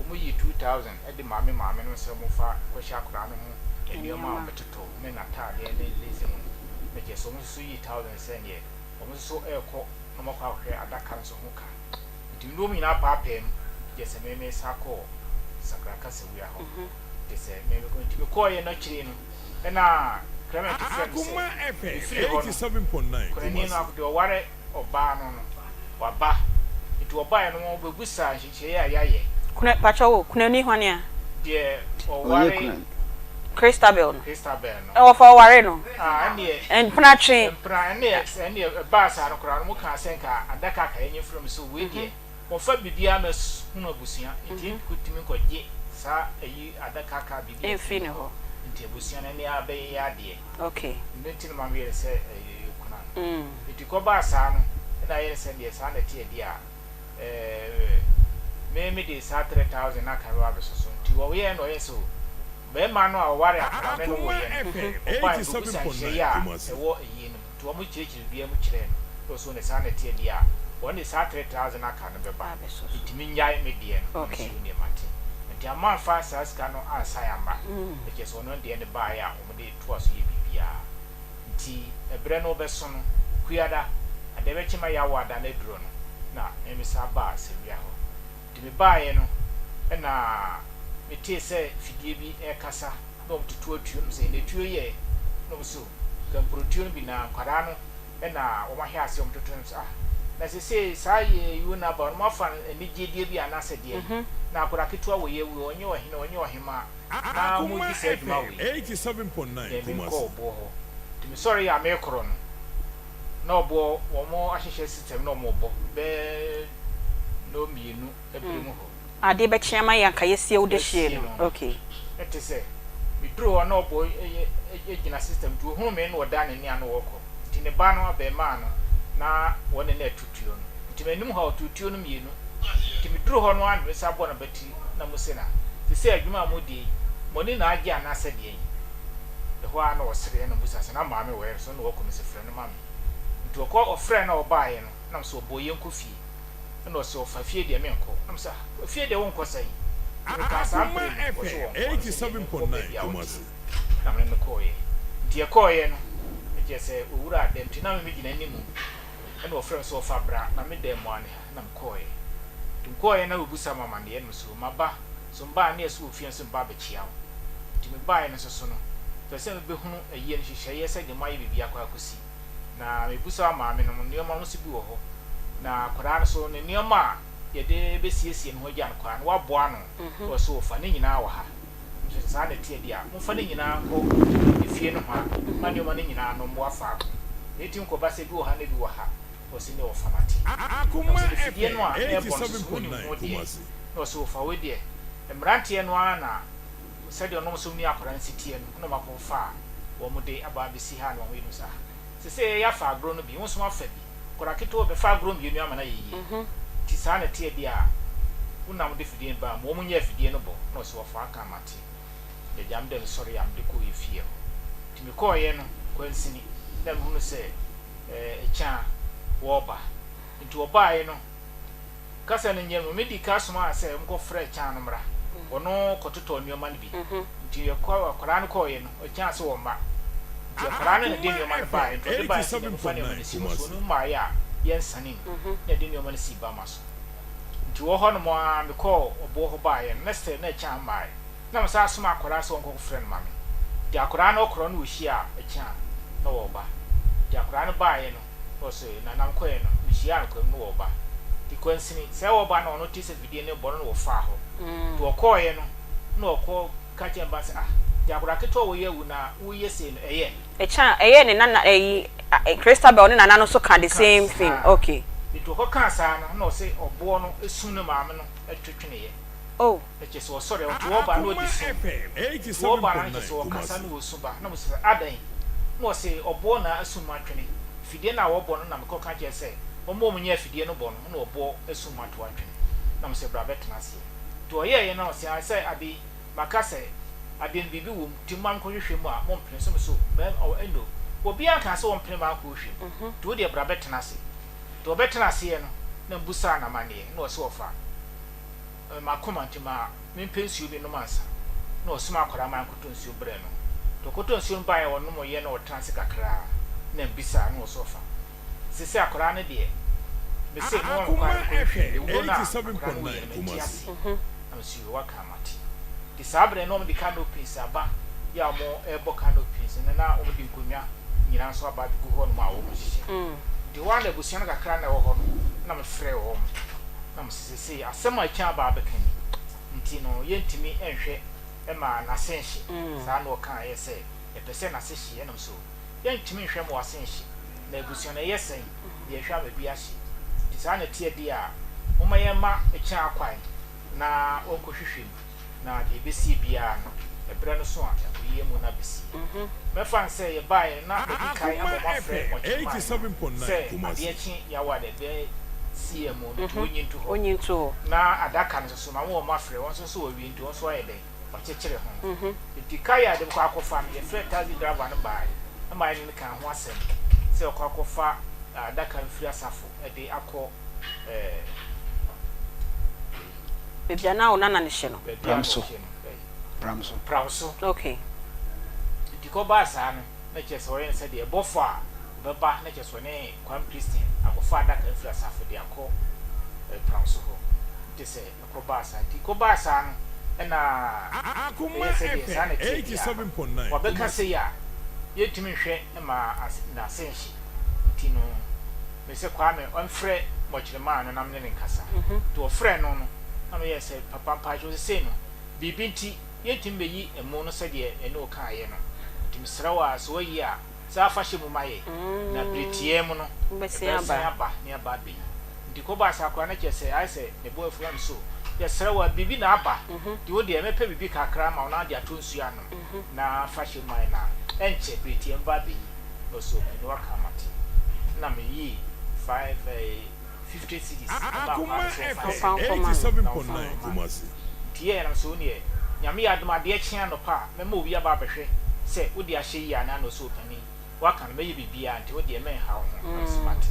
wɔyii 2000 de maa me maame no sɛ wɔmfa nkɔhyɛ akwadaa no ho nneɛma a wɔbɛtotɔ ne n'ataadeɛ ne lace mu. Na kyerɛ sɛ wɔn nso yii 1000 sɛ neɛ wɔn nso rekɔ na wɔakɔ akɔhwɛ adaka nso ho ka. Nti me ne wɔn nyinaa paapae mu, kyerɛ sɛ me mesan kɔɔ Sakra Kasawia hɔ. Kyerɛ sɛ me mekɔ nti mekɔeɛ no akyire no ɛna Clement frɛɛ me sɛ mefiri hɔ no, kunani no deɛ ɔware ɔbaa no no, waba. Nti ɔbaeɛ no wɔbɛbusaa nhyehyɛeɛ a yɛayɛ. Kuna, pakyɛ wo, kunani hwane a? Deɛ ɔware. Christabel no. Christabel no. Ɛ, wɔfa ɔware no. Ah, ɛnneɛ. Mpena twe. Mpena, ɛnneɛ, ɛnneɛ ɛbaa saa no koraa no, wɔkaa sɛ nka adaka aka yɛnyɛ mfiri mu, so wei deɛ, wɔmfa biribiara mmɛhunu abusua, nti yɛntumi nkɔgye saa ayi adaka aka biribi mfiri ne hɔ. Nti abusua no ani abɛyɛ yɛn adeɛ. Okay. Ɛno nti na ma meyɛɛ sɛ ɛyɛ kuna no. Nti kɔbaa saa no, ɛna ayɛ no sɛ deɛ saa na ɛteɛ deɛ a, ɛɛ, me mede saa 3000 no aka bɛba abɛsɔ so. Nti wɔyɛɛ no ɔyɛ sɛ o, barima no a ɔware akwadaa no ne no woeɛ no, ɔbaeɛ no ɔbisa nhyehyɛeɛ a ɛwɔ ayie no mu. Nti wɔkyerɛkyerɛ biribiara mu kyerɛɛ no, na ɔse o ne saa na ɛteɛ deɛ a, wɔn de saa 3000 no aka no bɛba. Nti mennyae me deɛ no, na mese o neɛ mate. Nti amma amfa saa sika no ansan amma, na kyerɛ sɛ ɔno deɛ no baeɛ a wɔde toa so yɛ biribiara. Nti ɛberɛ no rebɛso no, Okuada, adeɛ bɛkye ma Yawoada no aduro no, na me mesan baa Sawia hɔ. Nti mebaeɛ no, ɛna metee sɛ fidie bi rekasa na wɔtoto atuo no, mesɛ ɛnna tuo yi ɛ? Na wɔn so, nka mprotuo no bi na nkwadaa no na wɔahwɛ aseɛ wɔtoto no, mesɛ ah, na seesei saa yɛ no aba no, moafa no anigyedeɛ bi anaasɛ deɛn? Na akwadaa ketewa wei awu, ɔnyɛ ɔhene, ɔnyɛ ɔhemaa. Na Akoma modi saa dwuma FM wei. 87.9 Deɛ menkɔ Kumasi. ɔboɔ hɔ. Nti mesɔre a mekorɔ no, na ɔboɔ wɔn ahyehyɛ system na wɔn rebɔ bɛyɛ nnɔnmienu abiri mu hɔ. Adeɛ bɛkye ama yɛ anka yɛasie wo dehyeɛ Yɛasie no. no. Okay. Ɛte sɛ meduru hɔ na ɔboɔ yɛ gyina system nti ɔhunu me na ɔdan n'ani a na ɔrekɔ. Nti ne ba no abarimaa no na wɔne no atu tuo no. Nti m'anim hɔ a ɔtoo tuo no mmienu. Nti meduru hɔ no ara na me nsa bɔ n'abati na mose na, Sesei adwuma a modi yi, mo ani na agye anaasɛ deɛn? Ɛhɔ ara na ɔsereɛ na ɔbisa sɛ, Na maame wɔ he? So na ɔkɔ? Mese, Frɛ no ma me. Nti ɔkɔ ɔfrɛɛ no a ɔbaeɛ no, na mese, Ɔbɔɔ yɛnkɔ fie. Ɛna ɔse, Ɔfa fie deɛ menkɔ. Na mese, Ah, fie deɛ wonkɔ sɛn? Nti mekaa saa Akoma mprenu, ɔse FM ɔnkɔ. Na mese, Ɛnneɛ menkɔ baabi 87.9 a ɔteɛ. Kumasi. Na mene no kɔeɛ. Nti yɛkɔeɛ no, na kyerɛ sɛ ɔwuraa dɛm, nti na me megyina animu. Ɛna ɔfrɛɛ me sɛ, Ɔfa bra, na me dan mu ara ne ha. Na mekɔeɛ. Nti mekɔeɛ na wɔbisa me amaneɛ no so maba, so mbaa ne ɛso wɔ fie nso meba abɛkyia wo. Nti mebaeɛ no nso so no, mepɛ sɛ mebɛhunu ayie no nhyehyɛeɛ sɛdeɛ moayɛ biribi akɔ akɔsi. Na mebisa wo maame nom nneɛma no nso bi wɔ hɔ. Na akwadaa no so ne nneɛma a yɛde bɛsiesie ne ho agya no koraa no woaboa ano na ɔse ɔfa ne nyinaa wɔ ha. Nso sɛ saa na ɛteɛ deɛ a, momfa ne nyinaa nkɔ efie nohoa ma nneɛma no nyinaa no mmoa faako. Na ɛtumi kɔba sɛ bi wɔ ha na bi wɔ ha. Ɔse ne ɔfa mate. Na Akoma ɔse afidie FM no a ɛɛbɔ no soso wonim ho deɛ. 87.9 Kumasi. Na ɔse ɔfa wei deɛ mmeranteɛ no ara na sɛdeɛ ɔnom nso ne akwadaa no si teɛ no na ɔmo akɔ fa a wɔn de aba abɛsi ha na wɔn yɛ no saa. Sesei yɛafa agorɔ no bi, wo nso woafa bi. Akwadaa ketewa bɛfa agorɔ mmienu ama no ayɛ yie. Nti saa na ɛteɛ deɛ a, wo na wode afidie no baa mu, wɔn nyɛ afidie no bɔ, na ɔse wɔfa aka mate. Na agya me dɛ mesɔre a mede kɔɔ yɛ fie hɔ. Nti mekɔɔeɛ no, kwansini, na mehunu sɛ ɛɛ ɛkyɛ a wɔreba. Nti wɔbaeɛ no, Kasa no nyɛ no, medii kan somaa sɛ wɔnkɔfrɛ Kyan no mmra. Ɔno kɔtotɔɔ nneɛma no bi. Nti yɛkɔ, akwadaa no kɔeɛ no, Kyan se wɔmma. Nti akwadaa no na ɛde nneɛma no baeɛ. Nti ɔde baeɛ sɛ yɛmfa nneɛma no si hɔ. So ɔno mmaeɛ a, yɛnsane mu. Na yɛde nneɛma no sii bama so. Nti wɔ hɔnom ara, mekɔɔ ɔboɔ hɔ baeɛ no, na still na Kyan mmaeɛ. Na mesan somaa akwadaa sɛ ɔnkɔfrɛ no ma me. Nti akwadaa no ɔkorɔ no ɔhyiaa Kyan na wɔreba. Nti akwadaa no baeɛ no, Na ɔse, na nam kɔɛ no, mehyiaa no kwam no wɔ ɔba. Nti kwansini, sɛ ɔba na ɔno te sɛ fidie no rebɔ no na wɔfaa hɔ. Nti ɔkɔɔeɛ no, na ɔkɔ ka kyerɛɛ ne ba no sɛ, ah, nti akwadaa ketewa wei awu na woreyɛ sei no, ɛyɛ? Ɛkyɛ a, ɛyɛ ne nana ɛyi, Christabel ne nana no nso ka the Ka same thing, saa. okay. Nti ɔkɔ kaa saa no, na ɔse ɔboɔ no sum ne maame no to tweneeɛ. Oh. Na kyerɛ sɛ ɔsɔre a, ɔte hɔ ba na ɔdi su. Nti ɔba no na kyerɛ sɛ ɔkasa na ɔsu ba. Na mese sɛ, Adɛn? Na ɔse, Ɔboɔ na asum atwene. Fidie no a wɔbɔ no na mekɔka kyerɛɛ sɛ wɔmma wɔn nyɛ afidie no bɔ no na ɔboɔ asum ato atwene. Na mese, Bra bɛtena aseɛ. Nti ɔyɛeɛ na ɔse, Ae sɛ ade yi, maka sɛ adeɛ no biribi wɔ mu, nti momma menkɔhwehwɛ mu a, mompene. So mese, O, mɛm, ɔ, ɛnno, obiara nkaa sɛ wɔmpene ma ankɔhwehwɛ mu. Nti wo deɛ bra bɛtena ase. Nti ɔbɛtena aseɛ no, na mebusaa no amanneɛ, na ɔse ɔfa. M'akoma nti ma mempɛ nsuo bi nnom ansa. Na ɔsomaa akwadaa ma nkɔtɔ nsuo brɛɛ no. Nti ɔkɔtɔɔ nsuo no baeɛ a ɔnomoeɛ na ɔtena ase kakra na mbisaa na ɔsɛ ɔfa. Seesei akwadaa no deɛ, mese momma me kwan menkɔhwehwɛ no. Ewuo no a akwadaa no wuiɛ no mente aseɛ. Na mese yoo waka a mate. Nti saa berɛ no na wɔde canopies aba yɛ a wɔrebɔ canopies no na wɔde nkonnwa nyinaa nso aba abɛgu hɔnom a wɔhyehyɛ. Nti hɔ ara na abusua no kakra na ɛwɔ hɔ no na mefrɛɛ wɔn. Na mese, Seesei asɛm a Akyan aba abɛka ni, nti no yɛntumi nhwɛ ma n'ase nhye. Saa na ɔkaeɛ sɛ, Yɛpɛ sɛ n'ase hye. Ɛna mese, O, yɛntumi nhwɛ ma w'ase nhye, na abusua no ɛyɛ sɛn na yɛhwɛ ama bi ahye? Nti saa na ɛteɛ deɛ a, momma yɛmma Akyan akwan na ɔnkɔhwehwɛ mu. na deɛ ɛbɛsie biara no, ɛberɛ no so a, ɛkɔyi amu no abɛsie. Mɛfa no sɛ yɛbaeɛ no na madi kan abɔ mo afrɛ mɔkyeman no sɛ adeɛ kye Yawa da ɛbɛsie amu no nti wɔnyi nto hɔ. Na adaka no nso so, mama wɔn afrɛ, wɔn nso so wɔawie nti wɔn nso ayɛ dɛn? Wɔakyekyere ho. Nti kaa yi a yɛde bɛkɔ akɔfa no, yɛfrɛɛ taxi driver no baeɛ ma yɛne no kaa ho asɛm sɛ ɔkɔ akɔfa adaka no firi asafo de akɔ ɛɛ. Baabi a na wo nana no hyɛ no. Pram so. Pram so. Pram so. Okay. Nti kɔbaa saa no, na kyerɛ sɛ ɔyɛ no sɛdeɛ ɛbɔfo a ɔbɛba na kyerɛ sɛ ɔne Kwame Christian akɔfa adaka mfiri asafo de akɔ Pram so hɔ. Nti sɛ ɛkɔbaa saa. Nti kɔbaa saa no, ɛna ɛyɛ sɛdeɛ saa na ɛteɛ biara no, wabɛka sei a, yɛntumi nhwɛ ma n'ase nhye. Nti no. Mese Kwame ɔmfrɛ mɔkyerɛmaa no na mene no nkasa. Nti ɔfrɛɛ no no, na meyɛɛ sɛ, Papa mpakyɛw sesei no, biribi nti yɛntumi mmɛyi ɛmo no sɛdeɛ yɛne wo kaeɛ no. Nti mesrɛ wo ara, sɛ woayi a, saa fa hyɛ mu ma yɛn, na bere tiaa mu no, yɛbɛsan aba na yɛaba abɛyi. Nti kɔbaa saa koraa na kyerɛ sɛ ayɛ sɛ ne bo afu na me so, yɛsrɛ wo ara, biribi na aba, nti wo deɛ mɛpɛ biribi kakra ama wo na wode atɔ nsuo anom, na fa hyɛ mu ma yɛn na ɛnkyɛ bere tiaa mu bɛba abɛyi. na ɔsɛ obi na waka mate na me yii 5 eh, 50 cedis ɛma akwa no sɛ ɔfa nkɔma no na ɔfa nkɔma no nti yɛyɛ nam sɛ woneɛ Nyame yɛ adom adeɛ kye anɔpa a mɛma obi aba abɛhwɛ sɛ wode ahyɛ yie anaa na ɔsɛ opanin waka no mɛyɛ biribiaa nti wodeɛ mɛnha wo ho na mese mate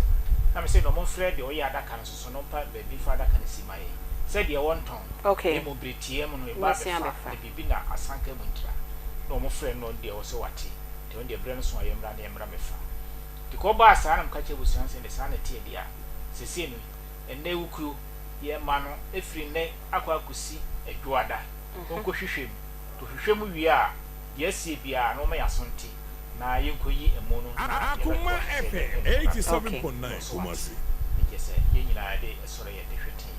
na mese na ɔmo mfrɛ deɛ ɔyɛ adaka no soso no mpa baabi mfa adaka no si ma yɛn sɛ deɛ wɔntɔn na mmom bere tiaa mu no yɛba abɛfa na biribi na asanka mu ntira na ɔmo frɛ no na ɔno deɛ ɔsɛ wate. Nti ɔno deɛ berɛ no so a yɛmmra na yɛmmra mmɛfa. Nti kɔbaa saa na meka kyerɛɛ abusua no sɛ ɛnde saa na ɛteɛ deɛ a, seesei no ɛnnɛ wukuo, yɛma no firi nnɛ akɔ akɔsi Dwoada, ɔnkɔhwehwɛ mu. Nti ɔhwehwɛ mu wie a, deɛ asie biara no wɔma yɛn aso nte na yɛnkɔyi ɛmo no na yɛbɛtoa so sɛ yɛbɛpɛ no koraa. Na ɔso wate. Ne kyerɛ sɛ yɛn nyinaa yɛde sɔre yɛde hwetee.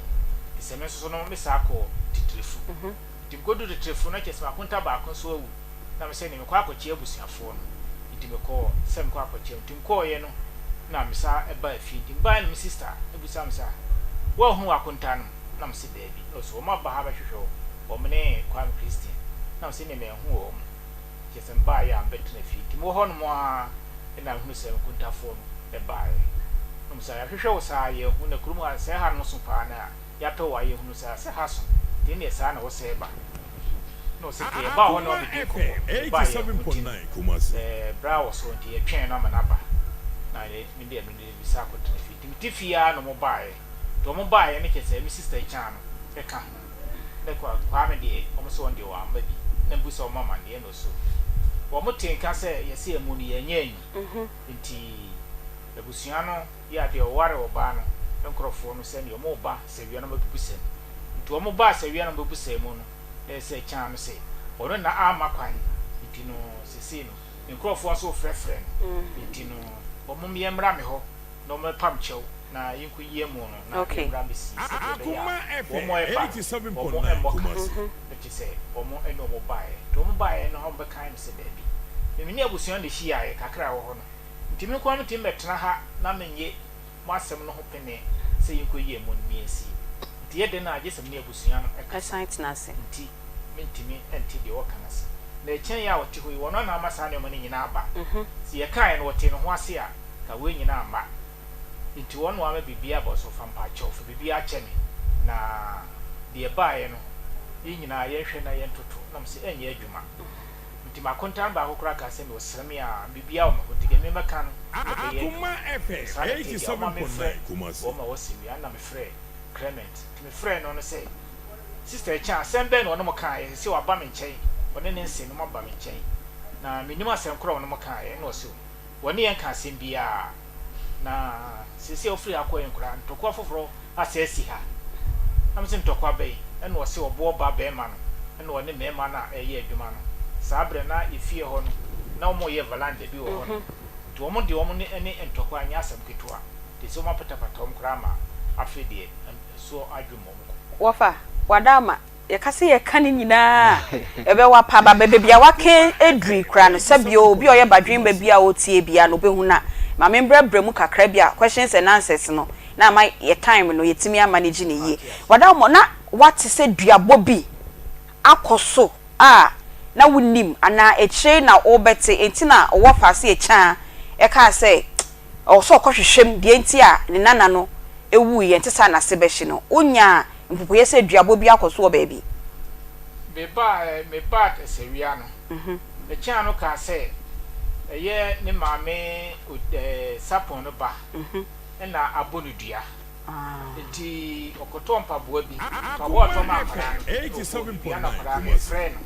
Nti sɛ me nso so no mesaa kɔɔ Titirifu. Nti mekɔduruu Titirifu no na kyerɛ sɛ m'akonta baako nso awu. na mesɛ neɛ mekɔ akɔkyea abusuafoɔ no, nti mekɔɔ sɛ mekɔ akɔkyea, nti mekɔɔeɛ no na mesa baa fie, nti mebaeɛ na me sister bisa me sɛ ah woahunu w'akonta no? Na mese daabi, na ɔse wɔn aba ha bɛhwehwɛ wo, wɔn ne Kwame Christian, na mese neɛ manhu wɔn, kyerɛ sɛ mebaeɛ a mebɛtena fie, nti mewɔ hɔ nom ara. Ɛna mehunu sɛ nkontafoɔ no baeɛ. Na wɔn sɛ, Yɛahwehwɛ wo saa, yɛanhu, na kurom ha, sɛɛ ha no so paa na yɛapɛ wo a, yɛhunu saa, sɛ ha so, nti ɛnneɛ saa na wosɛe ba. Na ɔse, Nka yɛbaa hɔ na wabɛdi nkɔmmɔ, yɛbaa yɛanhu nti no, berɛ a wɔsoo nti yɛtwɛn no ama no aba, na me deɛ mede me sa akɔtena fie. Nti mete fie ara na wɔbaeɛ. Nti wɔbaeɛ no kyerɛ sɛ me sister Kyan no ka ho. Ne kwa Kwame deɛ wɔn se wɔn deɛ wɔamma bi. Na mebisa wɔn amanneɛ na ɔse wɔn tee nka sɛ yɛse amu no yɛanyɛ anyi. Nti abusua no yɛ adeɛ wɔware ɔbaa no nkorɔfoɔ no sɛdeɛ wɔn reba sawia na wɔabɛbusa mu. Nti wɔn baa sawia na wɔbɛbusaa mu no na ɛsɛ Kyan no se ɔno na amma kwan nti no sesei no me nkurɔfoɔ nso refrɛfrɛ no, enti no wɔn yɛmmra me hɔ na wɔmmɛpam kyɛw na yɛnkɔyi amu no na yɛmmra mmɛsie sɛdeɛ ɛbɛyɛ a wɔn a ɛba no wɔn mmɔ ka, ɛfiri sɛ wɔn ne wɔn baeɛ. Nti wɔn baeɛ no wɔbɛkae me sɛ daabi, me ne abusua no na ɛhyiaeɛ kakra a ɛwɔ hɔ no, nti me nko ara metumi bɛtena ha na mennye mo asɛm no ho pene sɛ yɛnkɔyi amu no na yɛnsie. Nti yɛ dɛn a gye sɛ me ne abusua no kasa. Nti mentumi nte deɛ wɔka no ase. Na ɛkyɛn yi a ɔte hɔ yi, ɔno na ama saa nneɛma no nyinaa aba. Sɛ yɛkaeɛ no, ɔtee ne ho ase a, anka wei nyinaa amma. Nti ɔno na wama biribiara aba. Ɔse, fa mpakyɛw, fa biribiara kyɛ me, na deɛ ɛbaeɛ no, yɛn nyinaa yɛnhwɛ na yɛntoto. Na mese, ɛnyɛ adwuma. Nti m'akontaa no baako koraa kaa sɛ, ɔsrɛ me a, biribiara wɔ me hɔ, nti deɛ memɛka no na ɛbɛyɛ adwuma. Nti saa na ɛteɛ deɛ, ɔma mefrɛ wɔn ma wɔsi wie a, ɛna mefrɛɛ Clement. Nti mefrɛɛ no no sɛ, Sister Akyan, asɛm bɛn na ɔne mo kaeɛ? Seesei waba me nkyɛn, ɔne ne nse nom aba me nkyɛn, na mennim asɛm korɔ a ɔne mo kaeɛ. Ɛna ɔse, Wɔne yɛn nka asɛm biara, na seesei a wofiri ha kɔeɛ koraa, ntɔkwa foforɔ asɛ asi ha. Na mese, Ntɔkwa bɛn? Ɛna ɔse, Ɔboɔ ba barima no ɛna ɔne mmarima no a ɛreyɛ adwuma no. Saa berɛ no na yɛfie hɔ no, na wɔreyɛ valanda bi wɔ hɔ nom, nti wɔn deɛ wɔn ne ntɔkwa nyɛ asɛm ketewa, nti sɛ wɔapatapata wɔn koraa ma afei deɛ soɔ adwo mmom kɔ. Wɔfa, wada ama, yɛka sɛ yɛka ne nyinaa a, ɛbɛwa pa ba baabi a waka aduru yi koraa no, sɛbio obi a ɔyɛ badwenba bi a ɔretie biara no ɔbɛhu no a, ma membrɛbrɛ mu kakra bi a questions and answers no na ama yɛ time no yɛtumi a manage no yie. Wada ama, na woate sɛ duabɔ bi akɔ so a na wonnim anaa akyire na wobɛte, enti na wɔfa ase akyaa ɛkaa sɛ Ɔwɔ sɛ ɔkɔhwehwɛ mu deɛ nti a ne nana no wuiɛ, ɛnte saa n'ase bɛhye no. Wonyaa mpopoeɛ sɛ duabɔ bi akɔ so wɔ baabi. Mebaa mebaa Asawia no, mekyɛn ano kaa sɛ ɛyɛ ne maame Sapon no ba na abɔ no dua. Nti ɔkɔtɔɔ mpaboa bi, mpaboa a ɔtɔ maa akwadaa no na ɔbɔɔ no dua na akwadaa no yɛfrɛɛ no.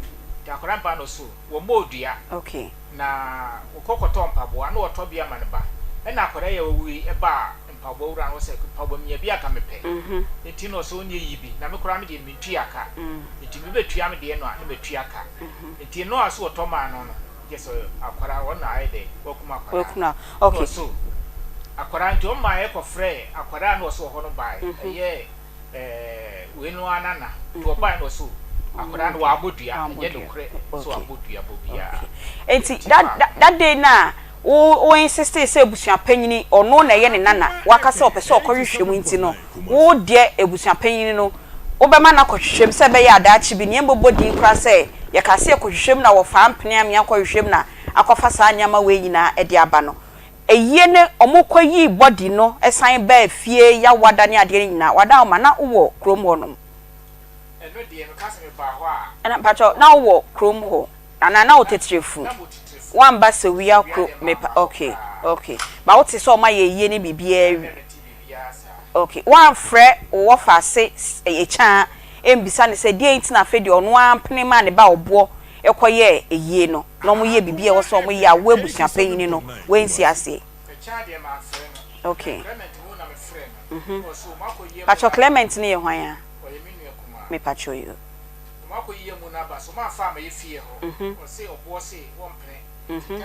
Nti akwadaa no baa na ɔse wɔmmɔɔ dua. Na ɔkɔ kɔtɔɔ mpaboa na ɔtɔ bi ama ne ba. Ɛna akwadaa yi a wawu yi baa mpaboa wura no hɔ sɛ, mpaboa menya bi a ka mepɛ. Nti na ɔsɛ ɔnyɛ yi bi na me koraa me deɛ mentua ka. Nti mebɛtua me deɛ no a na matua ka. Nti no a so ɔtɔ maa no no kyerɛ sɛ akwadaa ɔno na ayɛ dɛ wakum akwadaa no. Na ɔsɛ akwadaa nti ɔmaa yɛkɔfrɛɛ akwadaa na ɔsɛ wɔ hɔ no baeɛ. Ɛyɛ ɛɛ wei no ara nana nti ɔbaeɛ na ɔsɛ o akwadaa no wabɔ dua ɛnyɛ nokorɛ sɛ wabɔ dua bɔ biara. Nti that that day no a wo wo insistee sɛ abusua panyini ɔno na ɛyɛ ne nana waka sɛ ɔpɛ sɛ ɔkɔhwehwɛ mu nti no wo deɛ abusua panyini no wobɛma no akɔhwehwɛ mu sɛ ɛbɛyɛ a daakye bi nea ɛmmɔbɔ din koraa sɛ yɛkaa sɛ yɛkɔhwehwɛ mu na wɔfaa mpene amea kɔhwehwɛ mu na akɔfa saa nneɛma wei nyinaa de aba no Ayie ne ɔmo kɔ yii body no san baa fie yawada ne adeɛ no nyinaa wada wo ma na wo wɔ kurom hɔ nom. Ɛno deɛ meka sɛ mebaa hɔ a. Ɛna mpakyɛw na wo wɔ kurom hɔ anaa na wo titirifu wamba sewia kuro mepa ok ok ba wo te sɛ ɔmo ayɛ ayie ne biribiaa awie ok wamfrɛ wo wɔfa ase ekyaa ɛmbisa no sɛ deɛn nti na afei deɛ ɔno ara mpene maa ne ba ɔboɔ kɔ yɛɛ ayie no. na wɔn yɛ biribi a ɛwɔ sɛ wɔn yɛ a wo abusua panyini no woansi aseɛ. Okay. Mhm. Patrɔ Clement no yɛ hwan a? Me patrɔ yi o. Mhm. Mhm.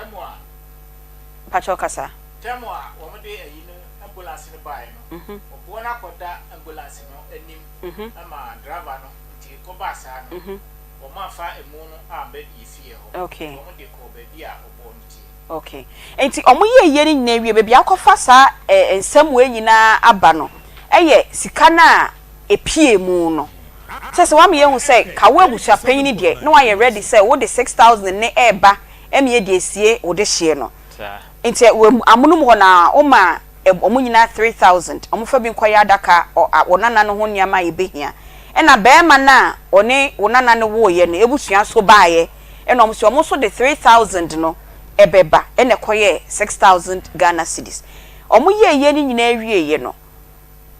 Patrɔ kasa. Tɛm a wɔn de ayi no ambulance no baeɛ no, mhm. ɔboɔ no akɔda ambulance no anim mhm. ama driver no nti kɔbaa saa no. Mhm. Wɔamfa amu no ammɛ yɛ fie hɔ, Okay. nti wɔde kɔɔ baabi a ɔbɔɔ no tie. Okay. Nti wɔn yɛɛ yie no nyinaa wie, baabi a akɔfa saa eh, nsɛm wei nyinaa aba no, ɛyɛ sika no a ɛpie mu no. Kyerɛ sɛ wama yɛahu sɛ ka wo abusua panyin deɛ na wayɛ ready sɛ wode 6000 ne ɛreba ɛma yɛde asie wo dehyeɛ no. Saa. Nti wɔ amonom hɔ no ara, womaa wɔn nyinaa 3000, wɔmfa bi nkɔyɛ adaka, ɔ, a, wo nana no ho nneɛma a ɛbɛhia. Ɛna barima no a ɔne wo nana no woeɛ no abusua nso baeɛ, ɛna wɔn nso, wɔn nso de 3000 no bɛba, ɛna ɛkɔyɛɛ 6000 Ghana cedis. Wɔyɛɛ yei no nyinaa wieeɛ no,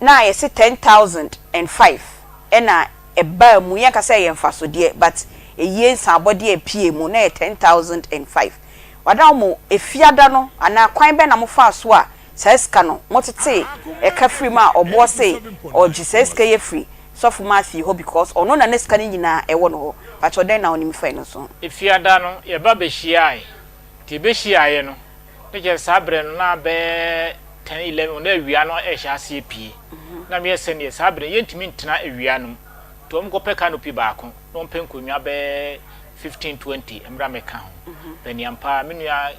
na yɛse 10,005 ɛna ɛbaa mu, yɛnka sɛ ɛyɛ mfasodeɛ but ɛyie nsaabɔdeɛ a ɛpuee mu na ɛyɛ 10,005. Wada mo efiada no anaa kwan bɛn na mofaa so a saa sika no motetee ɛka firi mu a ɔboɔ se ɔgye saa sika yi afiri Sɔfo Matthew hɔ because ɔno na na sika no nyinaa ɛwɔ no hɔ. Pakyɛw dɛn na wonim fa ɛno nso ho? Efiada no yɛba bɛhyiaae, nti yɛbɛhyiaaeɛ no na kyerɛ sɛ saa berɛ no na bɛyɛ ten eleven na awia no rehyɛ aseɛ pue na meyɛ sɛdeɛ saa berɛ no yɛntumi ntena awia no mu nti wɔn kɔpɛ canopy baako na wɔn pɛ nkonnwa bɛyɛ 15 20 mmra mɛka ho bɛni ampa me nua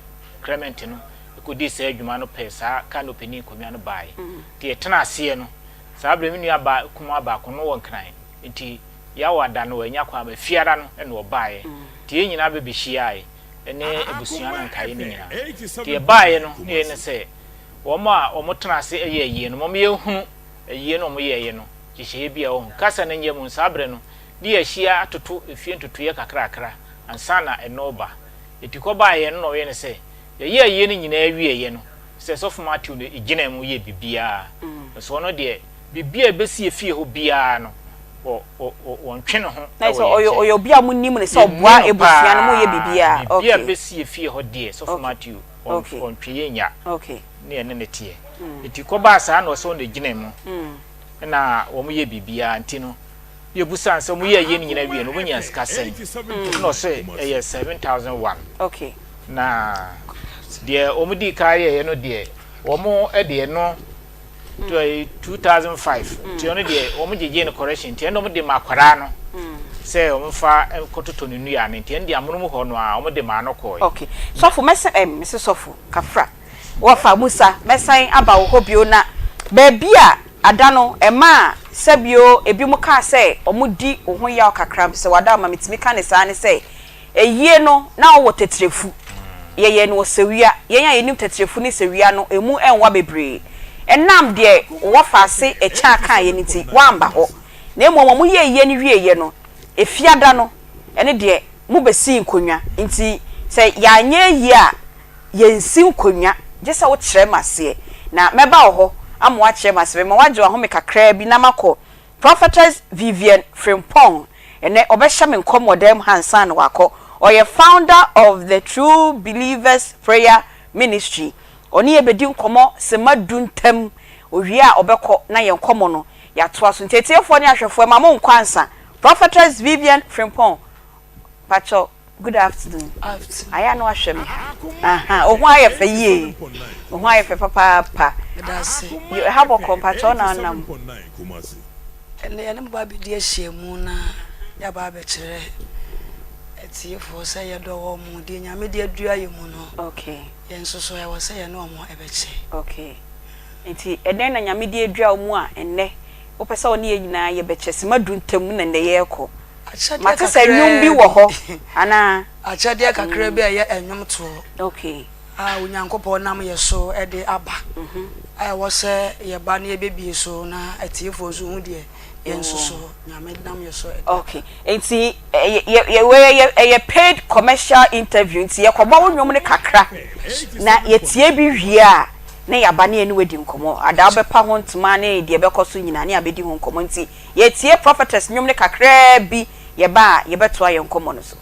Clement no kɔdii saa adwuma no pɛɛ saa canopy ne nkonnwa no baeɛ nti yɛtena aseɛ no saa berɛ me nua ba kumaa baako no wɔ Nkran nti Yawa da no wanya kwan ama fiara no na ɔbaeɛ nti yɛn nyinaa bɛbɛhyiaeɛ ne abusua no nkaeɛ no nyinaa. Deɛ ɛbaeɛ no ne yɛ ne sɛ, wɔn a wɔtena ase yɛ ayie no, mom yɛnhunu ayie no a wɔyɛeɛ no nhyehyɛeɛ bi a ɛwɔ ho. Kasa no nyɛ mu saa berɛ no, ne yɛahyia atoto efie ntotoeɛ kakrakra ansa na ɛno reba. Enti kɔbaeɛ no na ɔyɛ ne sɛ, yɛyɛɛ ayie no nyinaa wieeɛ no, sɛ Sɔfo Matthew no gyinaa mu yɛɛ biribiara. Nso ɔno deɛ, biribiara a ɛbɛsi efie hɔ biara no, wɔ wɔ wɔ wɔntwe ne ho Na wɔ sɛ yɛn ɔyɛ nkyɛn. ɔyɛ obi a monim no sɛ Yɛnni ɔboa no abusua no moyɛ paa. biribiara Biribi a okay. ɛbɛsi efie hɔ deɛ, Sɔfo Okay. Matthew, wɔn Okay. wɔntwe yɛn nya Okay. ne yɛne no teɛ. Nti kɔbaa saa na ɔsɛ ɔna gyina mu na wɔn yɛ biribiara nti no, yɛbusaa no sɛ wɔn yɛ ayie no nyinaa wie no wɔn nya sika sɛn? Ɛna ɔsɛ ɛyɛ 7001. Okay. Na deɛ wɔn dii kan yɛeɛ no deɛ, wɔn deɛ no 2005 nti ɔno deɛ wɔn gyegye no correction nti ɛna wɔn de ma akwadaa no sɛ wɔn fa nkɔtotɔ ne nnuane nti ɛno deɛ amonom hɔ no a wɔn de maa no kɔɛ. Okay sɔfo mɛsɛn ɛm mese sɔfo kafra wɔfa Musa mɛsan aba wo hɔ bio na baabi a ada no ɛmaa sɛbio ebinom kaa sɛ wɔn di wo ho yaw kakra sɛ wada ma metumi ka ne saa ne sɛ Ayie no, na ɔwɔ tɛtrɛfu. Yɛyɛɛ no wɔ Sewia. Yɛn a yɛnim tɛtrɛfu ne Sewia no, ɛmu nwa bebree. Ɛnam deɛ wɔfa ase Akyaa kaeɛ no nti, wɔamba hɔ. Na mmom wɔyɛɛ ayie no wieeɛ no, Efiada no, ɛno deɛ, mobɛsii nkonnwa. Nti sɛ yɛanyɛ ayie a, yɛnsi nkonnwa, gye sɛ wokyerɛ me aseɛ. Na mɛba wo hɔ ama woakyerɛ me aseɛ. Mema woagye w'ahome kakraa bi na makɔ Prophetess Vivian Frimpong, ɛnnɛ ɔbɛhyɛ me nkɔm wɔ dan mu ha ansa na wakɔ. Ɔyɛ founder of the True Believers Prayer Ministry. Ɔne yɛn bɛdi nkɔmmɔ sima du ntam. Ɔwie a ɔbɛkɔ na yɛn nkɔmmɔ no yɛatoa so. Nti atiefoɔ ne ahwɛfoɔ ɛma mo nkɔ ansa. Prophetess Vivian Frimpong, pakyɛw. Good afternoon. Afternoon. Ayɛ a na wahwɛ me ha. Aha, wo ho ayɛ fɛ yie. Wo ho ayɛ fɛ papaapa. Meda ase. Yo, ɛha bɔkɔ mpakyɛw na wonam. Ɛnnɛ yɛne mo ba abɛdi ahyiamu na yɛaba abɛkyerɛ atiefoɔ sɛ yɛdɔ wɔn, deɛ Nyame de adua yɛn mu no, Okay. yɛn nso so ɛwɔ sɛ yɛne wɔn bɛkyɛ. Okay. Nti ɛdɛn na Nyame de adua wo mu a ɛnnɛ wopɛ sɛ wo ne yɛn nyinaa yɛbɛkyɛ? Sima du ntam na nnɛ yɛrekɔ. Akyɛdeɛ Mate sɛ nnwom bi kakraa wɔ bi. hɔ anaa? Akyɛdeɛ kakraa bi a ɛyɛ nnwomtoɔ Okay. a Onyankopɔn nam yɛ so de aba a ɛwɔ sɛ yɛba na yɛbɛbie so na atiefoɔ nso hu deɛ yɛn nso so Nyame nam yɛ so de aba. Okay. Nti yɛ yɛ wei ɛyɛ ɛyɛ paid commercial interview nti yɛkɔbɔ wo nnwom no kakra na yɛtie bi wie a na yɛaba na yɛne wo adi nkɔmmɔ. Ada wobɛpa ho ntoma ne deɛ ɛbɛkɔ so nyinaa ne yɛabɛdi ho nkɔmmɔ nti Yɛretie Prophetess nnwom no kakraa bi, yɛba a yɛbɛtoa yɛn nkɔmmɔ no so.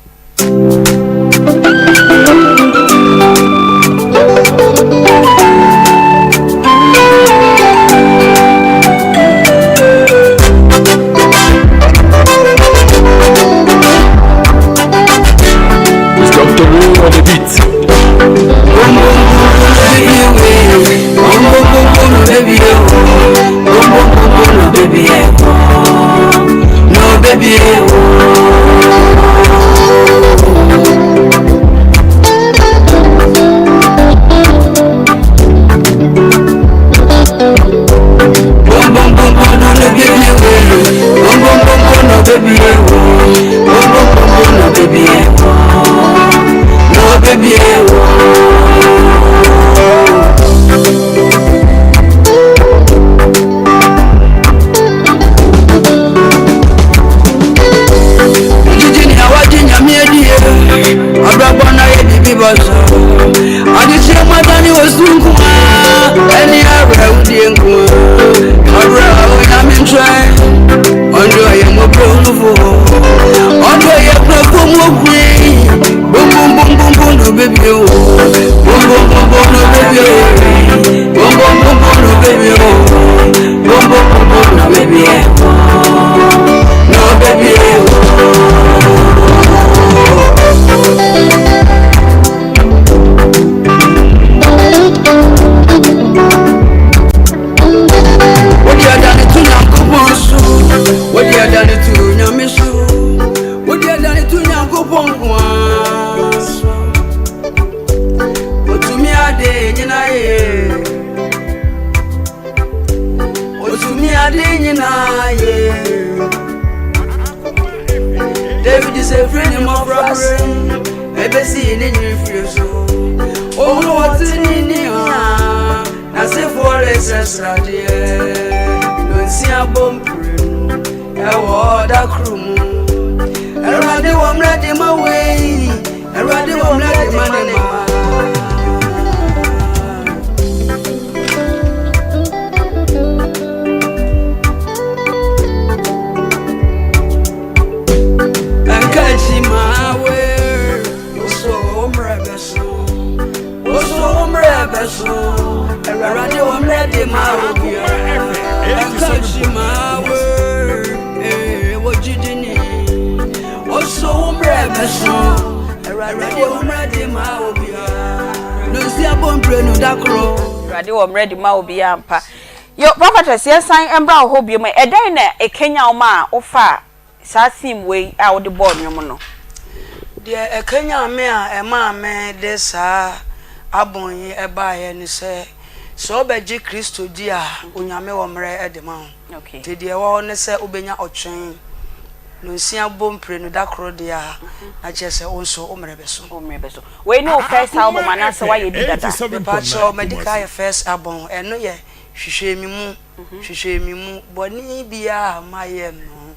It's Dr. Wu on the beat. Awurade wɔ mmerɛ de ma obiara ampa. Yo, prophetess, yɛnsan mbra wo hɔ bio. Ɛdɛn na ɛkanyan wo ma wofaa saa theme wei a wode bɔɔ nnwom no? Deɛ ɛkanyan me a ɛmaa me de saa abɔn yi baeɛ ne sɛ, sɛ wobɛgye Kristo di a, Onyame wɔ mmerɛ de ma wo. Nti deɛ ɛwɔ hɔ ne sɛ wobɛnya ɔtwɛn nonsia bɔ mprenu da koro deɛ a, na kyerɛ sɛ wo nso wo mmerɛ bɛso. Wo mmerɛ bɛso. Wei ne wo first album anaasɛ woayɛ bi dada? Mepakyɛw, madi kan ayɛ first album, ɛno yɛ Hwehwɛ Me Mu. Hwehwɛ me mu, bɔne biara a mayɛ no,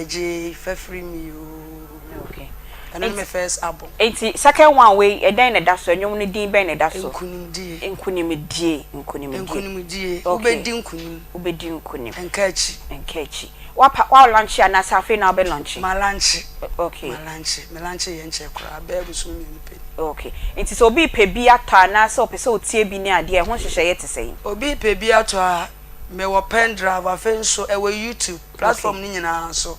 gye fa firi me oo. Okay. Ɛno ne me first album. Enti second one wei, ɛdɛn na ɛda so? Ɛnwom no din bɛn na ɛda so? Nkunimdie. Nkunimdie, nkunimdie. Nkunimdie, okay. Wobɛdi nkunim. Wobɛdi nkunim. Nka akyi. Nka akyi. Wapa, wa launche anaasɛ afei na wobɛ launche? Ma launche. Okay. Ma launche, me launche yɛ nkyɛɛ koraa, bɛyɛ bosome mmienu pɛ ni. Okay. Nti sɛ obi repɛ bi atɔ anaasɛ ɔpɛ sɛ ɔtie bi ne adeɛ a, ɛho nhyehyɛeɛ te sɛn? Obi repɛ bi atɔ a, mewɔ pen drive, afei nso ɛwɔ YouTube platform no nyinaa so.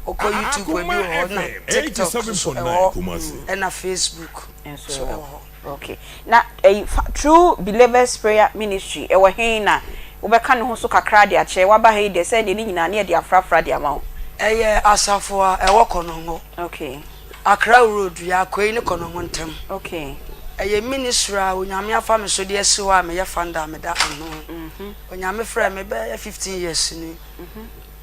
Wokɔ YouTube a, ebi wɔ hɔ, na TikTok nso ɛwɔ hɔ, ɛna Facebook nso ɛwɔ hɔ. Okay. Na ɛyi fa True Believers Prayer Ministry ɛwɔ he na wobɛka ne ho so kakra de akyerɛ? Woaba ha yi deɛ sɛ deɛ ne nyinaa ne yɛde afrafra de ama wo. Ɛyɛ asafo a ɛwɔ Kɔnɔngo. Okay. Accra Road, Yakoe ne Kɔnɔngo ntam. Okay. Ɛyɛ ministry a Onyame afa me so de asi hɔ a meyɛ founder a meda ano. Onyame frɛɛ me bɛyɛ 15 years ni.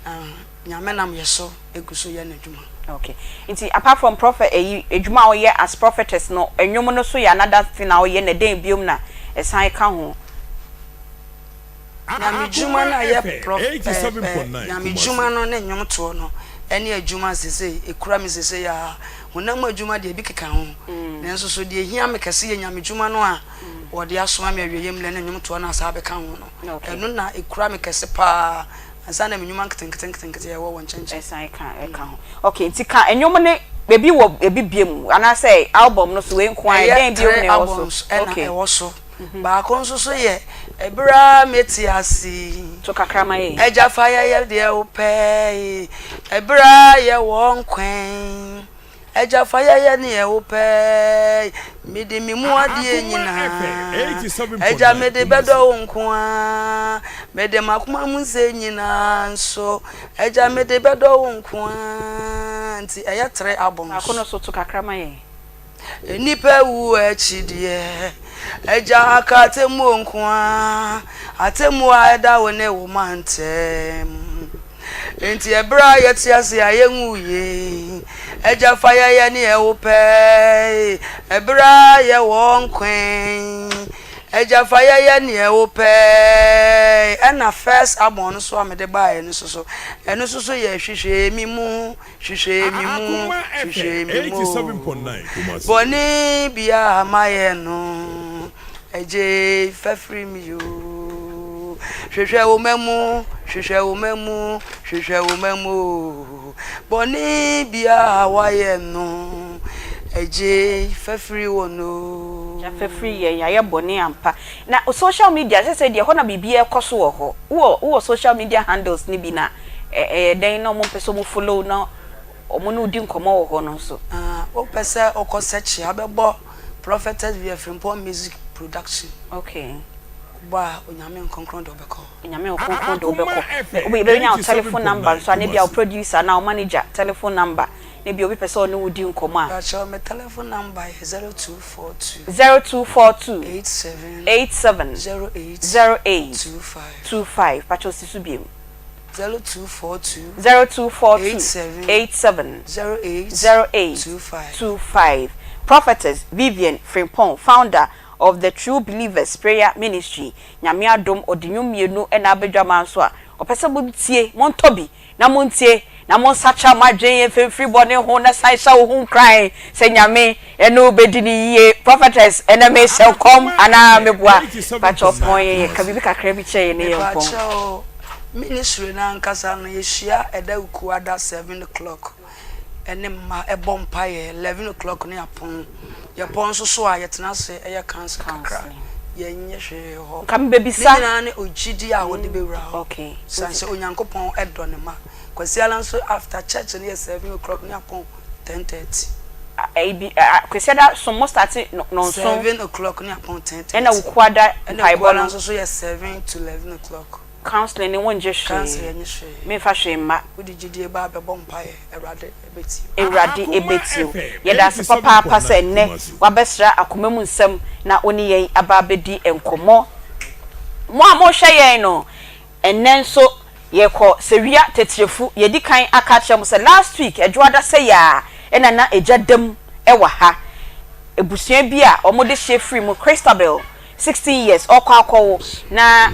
Na Nyame nam yɛ so gu so yɛ n'adwuma. Okay. Nti apart from prophet ɛyi adwuma a woyɛ as prophetess no, nnwom no so yɛ another thing a woyɛ na dɛn biom na ɛsan ka ho? Nyame dwuma no a ɛyɛ prɔf ɛɛ Nyame dwuma no ne nnwomtoɔ no ɛne adwuma sesei ɛkura me sesei aa. Honam mu adwuma deɛ ebi keka ho nanso so deɛ ɛhia me kɛse yɛ Nyame dwuma no a wɔde asoma me awieɛ mmerɛ ne nnwomtoɔ no a saa bɛka ho no. Ɛno na ɛkura me kɛse paa ansa na me nnwuma nketenkete nketenkete a ɛwɔ wɔ nkyɛnkyɛn. Ɛsan ka ɛka ho. Ok nti ka nnwom no ebi wɔ ebi biom anaasɛ album no so wei nko ara Ɛyɛ ɛdɛn biom three na ɛwɔ so? albums ɛna Ok. ɛwɔ so. Baako nso so yɛ Ɛberɛ a mete ase yi. To kakra ma yɛn. Agya fa yɛyɛ deɛ wopɛ yi. Ɛberɛ a yɛwɔ nkwa yi. Agya fa yɛyɛ neɛ wopɛ yi. Mede me mu adeɛ nyinaa. Agya mede bɛdɔ wo nko ara. Mede m'akoma mu nsɛm nyinaa nso. Agya mede bɛdɔ wo nko ara. Nti ɛyɛ tre albums. Baako no nso to kakra ma yɛn. Nnipa wu akyi deɛ, Agya aka atemmuo nko ara, atemmuo a ɛda wo ne wo mma ntam. Enti ɛberɛ a yɛte ase a yɛnwuiɛ, Agya fa yɛ yɛ neɛ wopɛ, ɛberɛ a yɛwɔ nkwa yi, Agya fa yɛ yɛ neɛ wopɛ. Ɛna first album no so a mede baeɛ no nso so, ɛno nso so yɛ Hwehwɛ Me Mu. Hwehwɛ me mu, hwehwɛ me mu o. Bɔne biara mayɛ no, agye fa firi me o. Hwehwɛ wo ma mu, hwehwɛ wo ma mu, Hwehwɛ wo mma mu o, bɔne biara a woayɛ no, gye fafiri wɔn o. Gya fafiri yɛn, yɛayɛ bɔne ampa. Na social media, sɛsɛɛ deɛ ɛhɔ na biribiara ɛkɔ so wɔ hɔ. Wowɔ wowɔ social media handles no bi na ɛyɛ dɛn na wɔn mpɛ sɛ wɔn follow na wɔn ne wo di nkɔmmɔ wɔ hɔ no nso? Ah, wopɛ sɛ wokɔ search a, wobɛbɔ Prophetess Via Frimpong Music Production. Okay. Wobɔ a, Onyame Nkronkron de wobɛkɔ hɔ. Onyame wo kronkron de wo bɛkɔ. Yɛbɛnya wo telephone number nso a na ebia wo producer anaa wo manager telephone number na ebia obi pɛ sɛ ɔne wo di nkɔmmɔ a. Pakyɛw me telephone number yɛ 0242. 0242. 87. 87. 08. 08. 25. 25. Pakyɛw si so biom. 0242. 0242. 87. 87. 08. 08. 25. 25. Prophetess Vivian Frimpong, founder of the True Believers Prayer Ministry, Nyame adom ɔde nwom mienu na aba dwamaa nso a ɔpɛ sɛ montie, montɔ bi na montie na monsakyera mo adwen mfa mfiri bɔne ho na san hyɛ wo ho nkuran sɛ Nyame ɛne wo bɛdi no yie. Prophetess ɛnɛ mehyɛ nkɔm anaa meboa? Pakyɛ pɔn yɛn ka biribi kakra bi kyerɛ yɛn na yɛn pɔn. Mepakyɛw ministry no ankasa no yɛhyia ɛda Wukuada 7 o'clock ɛne mma ɛbɔ mpaeɛ 11 o'clock ne apɔn yɛpɔn nso so a yɛtena ase ɛyɛ counsel kakra yɛnyɛ hwee hɔ. Nka mebɛbisa. Ne nyinaa ne ogyidi a wɔde bɛwura hɔ. Sane sɛ Onyankopɔn ɛdɔ ne ma. Kwasiada nso after church no yɛ 7 o'clock ne apɔn 10:30. Ɛyi Kwasiada som mo start nɔnson. 7 o'clock ne apɔn 10:30. Ɛna Wukuada Ɛna mpaebɔ Wukuada no. nso so yɛ 7 to 11 o'clock. Counseling ne wongye hwee. Counseling yɛnyɛ hwee. Memfa hwee mma. Wode gyidie ba abɛbɔ mpaeɛ, Awurade ɛbɛtie. Awurade ɛbɛtie wo. Yɛda ase papaapa sɛ nnɛ wabɛsra akoma mu nsɛm na wo ne yɛn aba abɛdi nkɔmmɔ. Mo a mohwɛ yɛn no, ɛnnɛ nso yɛkɔ Sewia Tɛkyerɛfu. Yɛdi kan aka akyerɛ mo sɛ last week Adwoada sɛi a ɛna na egya da mu wɔ ha. Abusua bi a wɔde hyeɛ firi mu, Christabel, 16 years, ɔrekɔ akɔwo na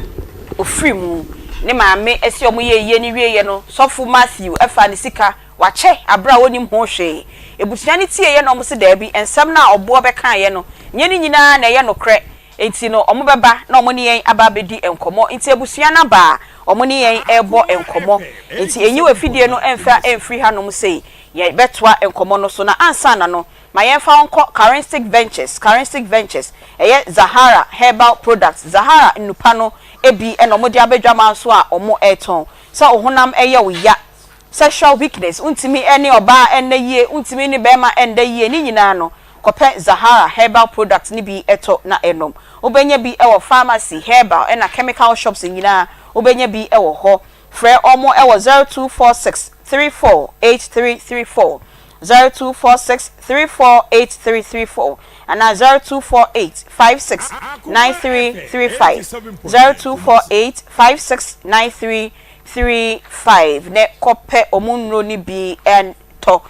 ɔfiri mu. Ne maame se wɔyɛɛ yie no wieeɛ no, Sɔfo Matthew faa ne sika, wakyɛ aberɛ a ɔnnim ho hwee. Abusua no tieeɛ na wɔse daabi, nsɛm no a ɔboɔ bɛkaeɛ no, nyɛ ne nyinaa na ɛyɛ nokorɛ. Enti no wɔbɛba na wɔne yɛn aba abɛdi nkɔmmɔ. Enti abusua no aba a, wɔne yɛn rebɔ nkɔmmɔ. Enti nyi w'afidie no mfa mfiri hanom sei. Yɛbɛtoa nkɔmmɔ no so. Na ansa na no, ma yɛmfa wo nkɔ Karistic Ventures, Karistic Ventures, ɛyɛ Zahara Herbal Products, Zahara nnupa no bi na wɔde aba dwaman so a wɔretɔn. Sɛ wo honam yɛ wo ya, sexual weakness, wontumi ne ɔbaa nna yie, wontumi ne barima nda yie, ne nyinaa no, kɔpɛ Zahara Herbal Products no bi tɔ na nom. Wobɛnya bi wɔ pharmacy, herbal ɛna chemical shops nyinaa, wobɛnya bi wɔ hɔ. Frɛ wɔn wɔ 0246 34 8334, 0246 34 8334 anaa 0248 56 9335, 0248 56 9335 na kɔpɛ wɔn nnuro no bi tɔ.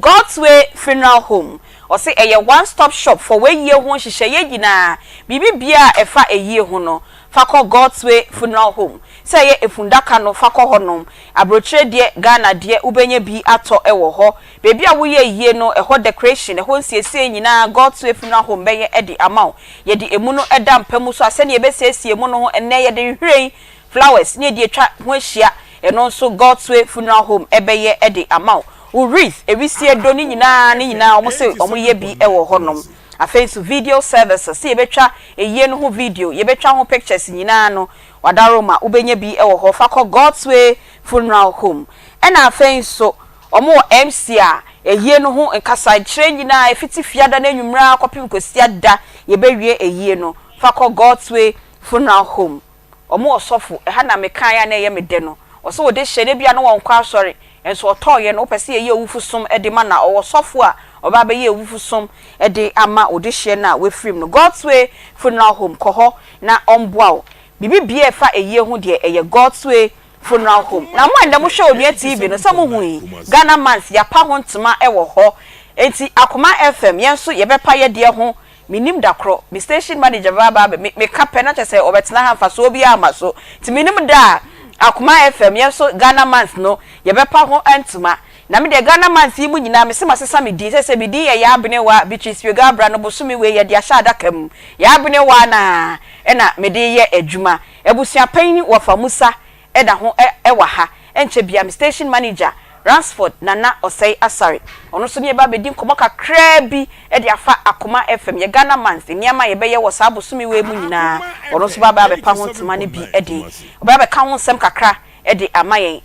God's Way Funeral Home, ɔse ɛyɛ one stop shop for w'ayie ho nhyehyɛeɛ nyinaa, biribi biara a ɛfa ayie ho no, fa kɔ God's Way Funeral Home. Sɛ ɛyɛ efundaka no, fa kɔ hɔnom. Aburokyire deɛ, Ghana deɛ, wobɛnya bi atɔ wɔ hɔ. Baabi a woyɛ ayie no, ɛhɔ decoration, ɛhɔ nsiesie nyinaa, God's Way Funeral Home bɛyɛ de ama wo. Yɛde emu no da mpa mu so a, sɛdeɛ yɛbɛsiesie mu no ho, ɛnnɛ yɛde nhwiren, flowers, ne yɛde atwa ho ahyia, ɛno nso God's Way Funeral Home bɛyɛ de ama wo. Wo wreath, ewisie do ne nyinaa ne nyinaa wɔn se wɔn yɛ bi wɔ hɔnom. Afei nso video services, sɛ yɛbɛtwa ayie no ho video, yɛbɛtwa ho pictures nyinaa no, wadaroma wobɛnya bi wɔ hɔ. Fa kɔ God's Way Funeral Home. Ɛna afei nso wɔn wɔ MC a ayie no ho nkasakyerɛ nyinaa ɛfiti fiada no anwummerɛ ara kɔpem kwasiada yɛbɛwie ayie no. Fa kɔ God's Way Funeral Home. Wɔn ɔsɔfo, ɛha na mekaeɛ a na ɛyɛ me dɛ no, ɔsɛ wɔde hyɛ no ebia na wɔnkɔ asɔre, nso ɔtɔeɛ no wopɛ sɛ yɛyɛ awufo som de ma no a, ɔwɔ sɔfo a ɔba abɛyɛ awufo som de ama wo dehyeɛ no a wafirim no. God's Way Funeral Home, kɔ hɔ na ɔmboa wo. Biribi biara a ɛfa ayie ho deɛ, ɛyɛ God's Way Funeral Home. Na mo a nnɛ mohwɛ Onua TV no, sɛ mohui, Ghana Month, yɛapa ho ntoma wɔ hɔ. Enti Akoma FM, yɛn nso yɛbɛpa yɛdeɛ ho. Mennim da korɔ, me station manager bɛba aba abɛ, me, meka pɛ na kyerɛ sɛ ɔbɛtena ha, mfasoɔ biara mma so. Nti mennim da a Akoma FM, yɛn nso Ghana Month no, yɛbɛpa ho ntoma. Na me deɛ Ghana Month yi mu nyinaa, mese masesa me din, seesei me din yɛ Yaa Benewa Beatrice Pioga Abra no, bosome wei yɛde ahyɛ adaka mu. Yaa Benewa no ara na mede reyɛ adwuma. Abusua panyin Wɔfa Musa. da ho wɔ ha. Ɛnkyɛ biara me station manager, Ransford Nana Osei Asare, ɔno nso ne yɛn ba abɛdi nkɔmmɔ kakraa bi de afa Akoma FM, yɛ Ghana Month, nneɛma a yɛbɛyɛ wɔ saa bosome wei mu nyinaa, ɔno nso bɛba abɛpa ho ntoma no bi de, ɔbɛba abɛka ho nsɛm kakra de ama yɛn.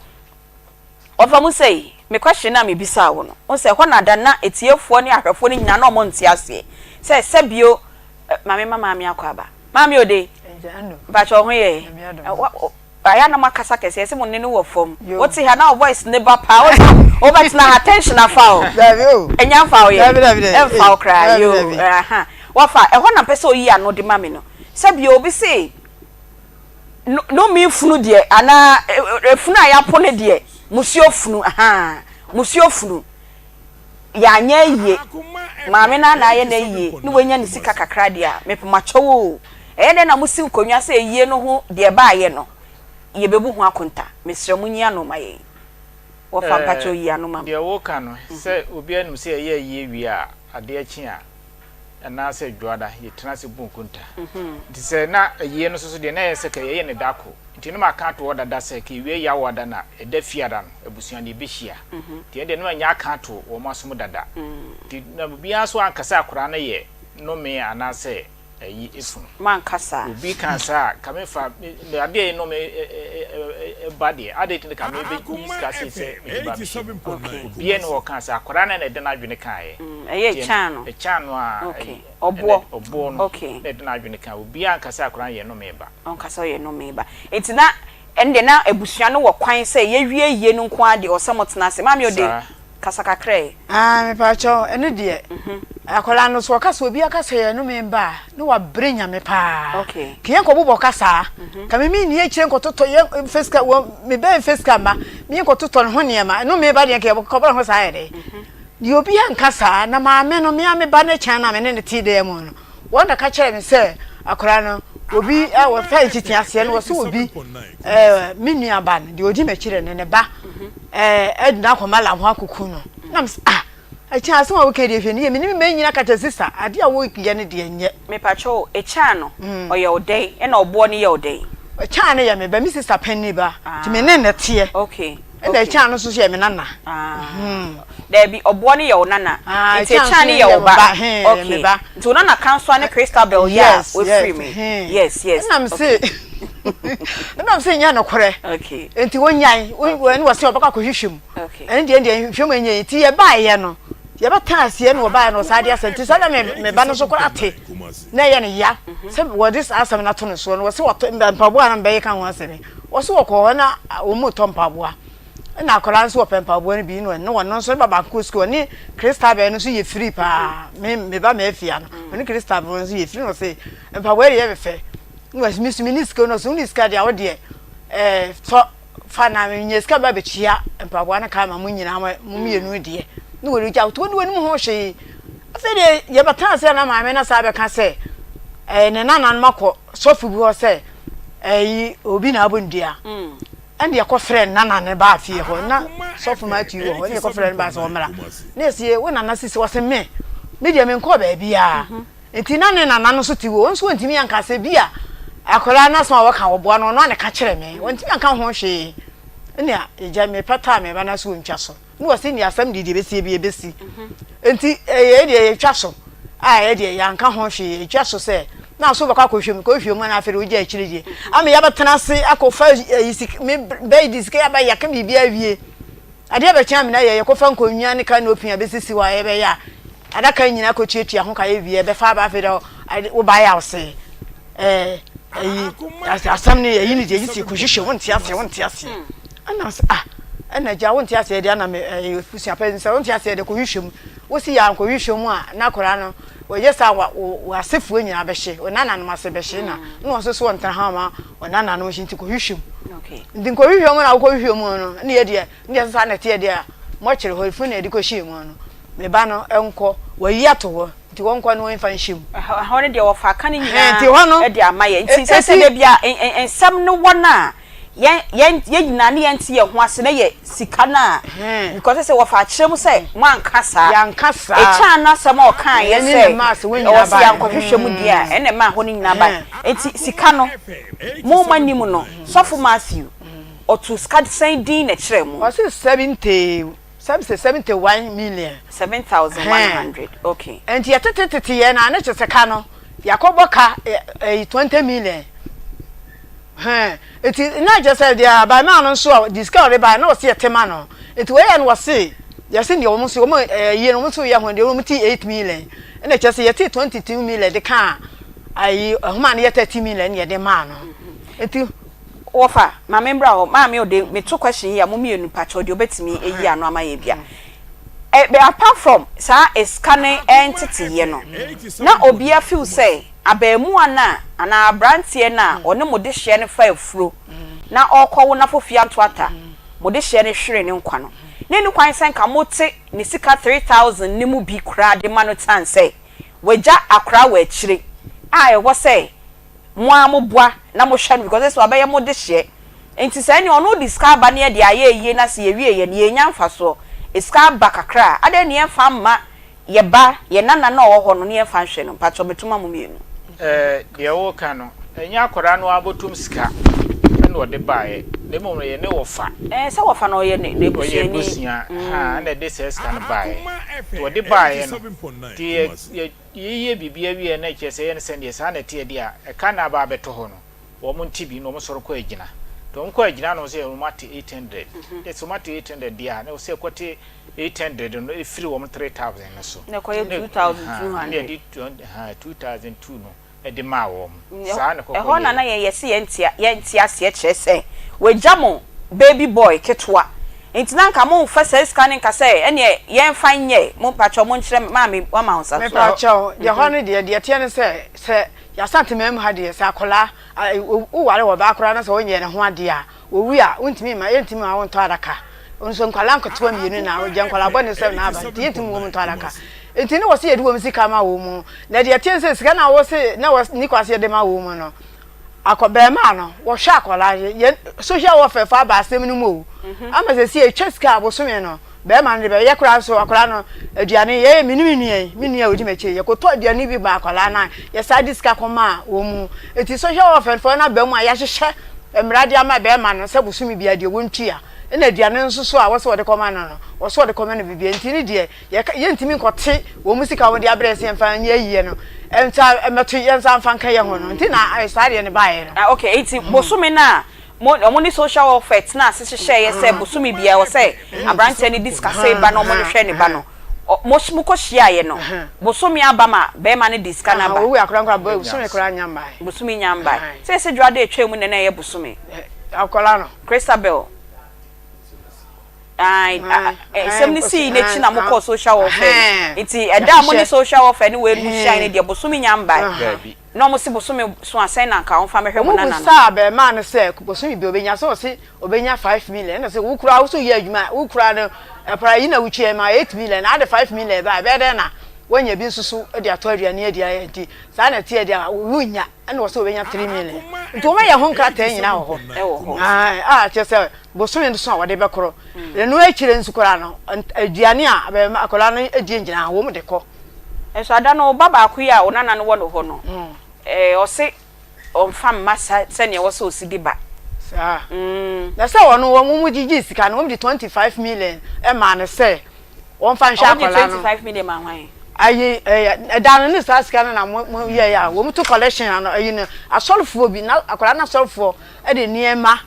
Ɔfa mu sei, me question no a mebisaa wo no, wohu sɛ ɛhɔ na da na atiefoɔ ne ahwɛfoɔ no nyinaa na wɔn nte aseɛ sɛ sɛbio, maame ma maame akɔ aba. Maame Ode, mpakyɛ wo ho yɛ? Ayɛ a na moakasa kɛse, yɛse mo nne no wɔ fam. Wote ha na wo voice no ba paa, wo wobɛtena ha tension afa wo. Ɛnya mfa wo yɛ? Ɛmfa wo koraa, yoo, aha. Wɔfa, ɛhɔ na mpɛ sɛ oyi ano de ma me no. Sɛbio obi se, Nnome funu deɛ anaa efunu a yɛapo no deɛ, musuo funu, ahaa, musuo funu. Yɛanyɛ ayie. Maame no ara na ayɛ n'ayie na wanya ne sika kakra deɛ a, mepomakyɛw oo. Ɛyɛ dɛn na mosi nkonnwa sɛ ayie no ho deɛ ɛbaeɛ no, yɛbɛbu ho akonta? Mesrɛ monyi ano mma yɛn. Wɔfa mpakyɛw yi ano ma me. Deɛ woka no, sɛ obiara nim sɛ yɛyɛ ayie wie a, adeɛ kye a, anaasɛ dwoada, yɛtena ase bu nkonta. Nti sɛ na ayie no nso so deɛ, na ɛyɛ sɛ ka yɛyɛ no da koro. Nti na maka ato hɔ dada sɛ ka yɛwie Yawoada na ɛda Fiada no, abusua no yɛbɛhyia. Nti ɛno deɛ na manya aka ato wɔn asom dada. Nti na obiara nso anka sɛ akwadaa no yɛ nnome anaasɛ ayi efunu. Manka saa. Obi ka saa a, ka me fa me adeɛ a ɛnome ba deɛ, adɛn nti na ka me bɛ yi sika sei sɛ mede ba bɛhyɛ mu. Obiara nni hɔ a ɔkaa saa, akwadaa no na ɛde n'adwene kaeɛ. Ɛyɛ ɛkyan no. Ɛkyan no a, Ɔboɔ. Ɔboɔ no na ɛde n'adwene kaeɛ. Obiara anka sɛ akwadaa no yɛ nnome ba. Ɔnka sɛ ɔyɛ nnome ba. Nti na ɛnde na abusua no wɔ kwan sɛ yɛwie yie no nko ara deɛ ɔsɛ motena ase. Maame Ode, kasa kakra ɛ. Ah mepakyɛw ɛno deɛ akwadaa no so ɔka sɛ obi aka sɛ yɛ nnome ba a na wabrɛ nyame paa ka yɛn kɔbobɔ ka saa ka me menni akyire nkɔtotɔ yɛ mfa sika wɔ me bɛn mfa sika mma me nkɔtotɔ ne ho nneɛma nnome ba deɛ nka yɛkɔbɔ ne ho saa yɛ dɛ deɛ obi anka saa na maame no mea me ba ne kyɛn na me ne ne te dan mu no wɔn na ka kyerɛ me sɛ akwadaa no obi wɔfa ntete aseɛ no wɔsɛ obi me nua ba no deɛ ɔdi m'akyire no ne ba ɛde no akɔ mala ho akɔku no na mesɛ ah ɛkyɛn asɛm a woka deɛ hwɛ ne yɛ menim mɛnyina kata sista adeɛ a woyɛ no deɛ nyɛ. Mepakyɛ wo ɛkyɛn no ɔyɛ wo dɛn ɛna ɔboɔ no yɛ wo dɛn. Ɛkyɛn no yɛ me ba me sista panin ba nti me ne no teɛ. Okay. Ɛna ɛkyan no nso yɛ me nana. Daabi, ɔboɔ no yɛ wo nana. Nti ɛkyan no yɛ wo ba. Okay. Nti wo nana Kansoa ne Christabel yɛ a wafiri mu. Yes, yes. Ɛna me se, ɛna me se nyɛ nokorɛ. Okay. Nti wonyae, ɛne wɔ se ɔbɛkɔ akɔhwehwɛ mu. Okay. Ɛne deɛ deɛ nhwehwɛ mu ɛnyɛ yi. Nti yɛbaeɛ no, yɛbɛtena aseɛ na wɔbaeɛ no ɔsaa de asɛm. Nti saa na me me ba no nso koraa te na ɛyɛ no ya sɛ wɔde saa asɛm no ato no soɔ no wɔse wɔtɔ mpaboa a na mebɛyɛ ka ho asɛm yi. Wɔse wɔkɔɔ hɔ na wɔn retɔ mpaboa. Ɛna akwadaa no nso wɔpɛ mpaboa no bi na ɔne ɔno nso ne ba baako kɔ sukuu ɔne Christabel no nso yɛ free paa me me ba Mafia no ɔne Christabel no nso yɛ free na ɔse mpaboa deɛ yɛ me fɛ na wɔse me nso me ni sika na ɔse wonni sika deɛ wo deɛ ɛɛ tɔ fa na menya sika ba bɛtua mpaboa no ka ma mo nyinaa mo mmienu deɛ na wɔde gya to ne wɔnim ho hwee afei deɛ yɛbɛtena ase na maame no saa bɛka sɛ ɛɛ ne nananom akɔ sɔfo bi hɔ sɛ ɛyi obi na abɔ ne dua ɛna yɛkɔ frɛ nana ne baa fie hɔ na sɔfo Matthew wɔ hɔ ɛna yɛkɔ frɛ ne baa sɛ ɔmmra na yɛsi wo nana sisi ɔsɛ me me deɛ menkɔɔ baabiara mhm. nti na ne nana no nso te hɔ nso wɔntumi anka sɛ bi a akwadaa no asɛm a wɔka wɔboa no ɔno a ne ka kyerɛ me wɔntumi anka ho hwee ɛna ɛgya mepɛtaa me ba no so wɔntwa so Ne wɔse nni asɛm deɛ deɛ ɛbɛsie bi ɛbɛsi nti ɛyɛ deɛ yɛtwa so a ɛyɛ deɛ yɛanka ho hwee yɛtwa so sɛ na so bɛkɔ akɔhwɛ mu kɔhwɛ mu na afei de wogya akyire deɛ ama yɛabɛtena ase akɔfa ayi sika me bɛyi de sika yɛaba yɛaka biribi awie adeɛ bɛkyɛ amena yɛ yɛkɔfa nkonnwa ne canopy a bɛsisi hɔ a yɛbɛyɛ a adaka nyinaa kɔtuatua ho ka yɛwie bɛfa aba afei de wobaeɛ a wose ɛɛ ɛyi asɛm no yɛyi ne deɛ yi si kɔhwehwɛ wonte aseɛ wonte aseɛ ɛna sɛ ah ɛna agya wonte aseɛ deɛ ɛna me ɛyi fusua pɛ sɛ wonte aseɛ deɛ kɔhwehwɛ mu wosi yɛ ankɔhwehwɛ mu a na akwadaa no wɔyɛ saa wa wɔ asefoɔ nyinaa bɛhye wɔn nananom ase bɛhye na na wɔn nso so wɔn ntena ha ma wɔn nananom hye nti kɔhwehwɛ mu nti nkɔhwehwɛ mu na wokɔhwehwɛ mu no ne yɛ deɛ ne yɛ sɛ saa na ɛteɛ deɛ a mɔkyere hɔ funu na yɛde kɔhyɛ mu no me ba no nkɔ wɔyi ato hɔ Nti wɔnkɔ na wɔmfa nhyɛ mu. Ɛhɔ no deɛ wɔfa aka no nyinaa de ama yɛn. Nti sɛ sɛ baabi a nsɛm no wɔ no a, yɛn yɛn yɛn nyinaa ne yɛnte yɛn ho ase na yɛ sika no a, because sɛ wɔfa akyerɛ mu sɛ moanka saa. Yɛanka saa. Ɛkyɛn no asɛm a ɔkaeɛ sɛ ɛwɔ sɛ yɛankɔhwehwɛ mu deɛ a, ɛna ɛmaa hɔ no nyinaa bae. Nti sika no, mo mo anim no, Sɔfo Matthew. Ɔtoo sika sɛn din na ɛkyerɛɛ mo? Ɔse 70, sɛ sɛ 71 million. 7,100, okay. Nti yɛtete tete yɛ na ne kyerɛ sɛ ka no, yɛakɔbɔ ka ɛyi 20 million. Hɛn, nti na kyerɛ sɛ deɛ abarimaa no nso a de sika a ɔde baeɛ na ɔse yɛte ma no. Nti wei yɛ no wɔse, yɛse deɛ wɔn nso wɔn ɛyie no wɔn nso yɛ ho deɛ wɔn te 8 million. Ɛna kyerɛ sɛ yɛte 22 million de kaa ayi ɛhoma no yɛ 30 million na yɛde maa no. Nti. Wɔfa, ma me mbra hɔ. Maame ode me to question yi a mo mienu pakyɛw deɛ obetumi eyi ano ama yɛn bia. Eh apart from saa esika no nteteyɛ no, na obia feel sɛ abaamua no a anaa abranteɛ no a ɔne mo dehyeɛ no fa afuro na ɔrekɔ wo nafofia ntoata mo dehyeɛ no hwere ne nkwa no, na ɛni kwan sɛ nka mote ne sika 3000 no mu bi koraa de ma no kyane sɛ wagya akora wɔ akyire a ɛwɔ sɛ mo ara mo boa na mo hwɛ no because ɛsɛ wabɛyɛ mo dehyeɛ nti sɛ ɛneɛ ɔno de sika aba ne yɛde ayɛ ayie na sɛ yɛwie yɛ no yɛnya mfasoɔ sika aba kakra a adɛn ne yɛnfa mma yɛ ba yɛ nana no a ɔwɔ hɔ no ne yɛnfa nhwɛ no mpakyɛw meto ma mo mienu. Ɛɛ deɛ woreka no ɛnyɛ akwadaa no ara bɔtɔm sika ɛna ɔde baeɛ na mmom no yɛ ne wɔfa. Ɛɛ sɛ wɔfa no ɔyɛ n'abusuani. Ɔyɛ abusua haa ɛna ɛde saa sika no baeɛ nti ɔde baeɛ no nti yɛ yɛ Yɛyɛ biribi awie na ɛkyerɛ sɛ ɛyɛ no sɛdeɛ saa na ɛteɛ deɛ a, ɛka na aba abɛtɔ hɔ no, wɔn nte bi na wɔn sɔre kɔ agyina. Nti wɔn kɔ agyina no sɛ wɔn ate 800. Nti sɛ wɔn ate 800 deɛ a, na ɛwɔ sɛ ɛkɔte 800 no ɛfiri wɔn 3000 no so. Na ɛkɔyɛ 2200. Na yɛde 2002 no de maa wɔn. Saa na ɛkɔkɔ Ɛhɔ na na yɛn yɛse yɛnte aseɛ kyerɛ sɛ wɔagya mo baby boy ketewa nti na nka mo nfa saa sika no nka sɛ ɛneɛ yɛn fa nyɛ mo mpakyɛw mo nkyerɛ me maame wama wo nsa so. Mepakyɛw deɛ hɔ no deɛ deɛ ɛteɛ ne sɛ sɛ y'Asanteman mu ha deɛ sɛ akwadaa wo ware ɔbaa koraa na sɛ ɔnyɛ ne ho adeɛ a owu a wontumi mma yɛntumi mma wo ntɔ adaka nso nkwadaa nketewa mienu na gya nkwadaa bɔne sɛm na aba nti yɛntumi mma wɔn ntɔ adaka nti ne wɔ se yɛde wɔn sika ma wɔn mu na deɛ ɛteɛ ne sɛ sika na wɔ se na wɔ ni kwa se yɛde ma wɔn mu no Akɔ bɛɛmaa no wɔhwɛ akwadaa no yɛ social welfare fo aba asɛm no mu o mhm. ama sɛ si etwa sika abosome no bɛɛma no de bɛyɛ koraa nso akwadaa no aduane yɛ me ne me nua yi me nua a odi m'akyi yɛkɔtɔ aduane bi ma akwadaa no a yɛsaa de sika kɔma wɔn mu eti social welfare fo no aba mu a yɛahyehyɛ mmara de ama bɛɛma no sɛ bosome bi adeɛ wɔntua ɛna aduane nso so a wɔsɛ wɔde kɔma no no wɔsɛ wɔde kɔma no biribi nti ne deɛ Yɛka, yɛntumi nkɔte wɔn sika a wɔde abrɛ sɛ yɛmfa nyɛ ayie no nsa mmɛto yɛn nsa mfa nka yɛn ho no nti na saa adeɛ no baeɛ no. Ah okay, nti bosome no a mo wɔn ne social welfare tenaa ase hyehyɛeɛ sɛ bosome biara ɛwɔ sɛ aberanteɛ no de sika sei ba na wɔde hwɛ ne ba no, mo mokɔ hyiaeɛ no, bosome aba ma barima no de sika no aba? Owu akora nkora bosome koraa nnya mmaeɛ. Bosome nnya mmaeɛ. Sɛ yɛsɛ dwuada a ɛtwaa mu na na ɛyɛ bosome. Akwadaa no. Christabel. Ae, nsɛm no sii n'akyi na mokɔɔ social welfare no. Nti ɛda a mo ne social welfare ne wei no hyiae no deɛ, bosome nya mbae. Na wɔn se bosome so a, sɛn na anka wɔmfa mmɛhwɛ mo nana no? Wɔn bisaa abarimaa no sɛ bosome bi obenya, sɛ ɔse obenya 5 million, ɛna sɛ wo koraa wo so yɛ adwuma, wo koraa no ɛpra yi na wotwa ma 8 million, na ade 5 million ba a, ɛbɛyɛ dɛn na woanya bi nso so de atɔ aduane adi ayɛ nti saa na ɛteɛ deɛ a wonnya, ɛna ɔse obenya 3 million. Nti wɔn ayɛ ho nkrataa nyinaa wɔ hɔ. Ɛwɔ hɔ. Ae, a kyerɛ sɛ Bosome nso a wɔde bɛkorɔ. Ɛno akyire nso koraa no, aduane a akwadaa no die nyinaa wɔn de kɔ. Nso ada no, ɔba baako yi a ɔnana no wɔ no hɔ no, ɔse ɔmfa mma sɛdeɛ ɛwɔ sɛ ɔsi de ba. Saa. Na sɛ ɔno wɔn wɔn gyigyi sika no, wɔn de 25 million maa no sɛ wɔmfa nhwɛ akwadaa no. Wɔn de 25 million maa hwan? Ayi ɛyɛ ɛda no ne saa sika no na mo mo yɛ yɛ a wɔn to collection ano ayi no asɔrefoɔ bi na akwadaa no asɔrefoɔ de nneɛma.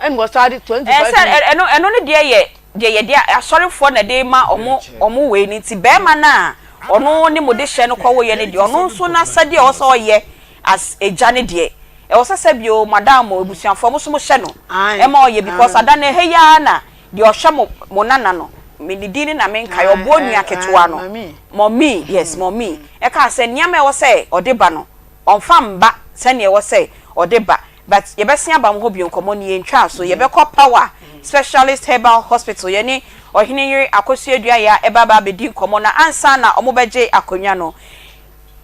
Ɛna wɔsan de 25 Ɛɛ sɛ ɛno ɛno ne deɛ yɛ deɛ yɛde asɔrefoɔ na ɛde ma ɔmo ɔmo wei no nti bɛɛma no a ɔno ne mo dehyɛ no kɔwoeɛ no deɛ ɔno nso n'asɛdeɛ ɛwɔ sɛ ɔyɛ as agya no deɛ ɛwɔ sɛ sɛbi o madam o abusuafoɔ mo nso mo hyɛ no ɛma ɔyɛ because ada no ɛha yi ara na deɛ ɔhwɛ mo mo nana no me ne din no na menkae ɔboɔ nua ketewa no mummy yes mummy ɛkaa sɛ nneɛma ɛwɔ sɛ ɔde ba no Ɔmfa mba sɛnea ɛwɔ sɛ ɔde ba but yɛbɛsen aba mo hɔ bio nkɔmmɔ no yɛntwaa so yɛbɛkɔ Power Specialist Herbal Hospital yɛne Ɔhene yere Akosua Aduaya ɛba aba abɛdi nkɔmmɔ na ansa na ɔmo bɛgye akonnwa no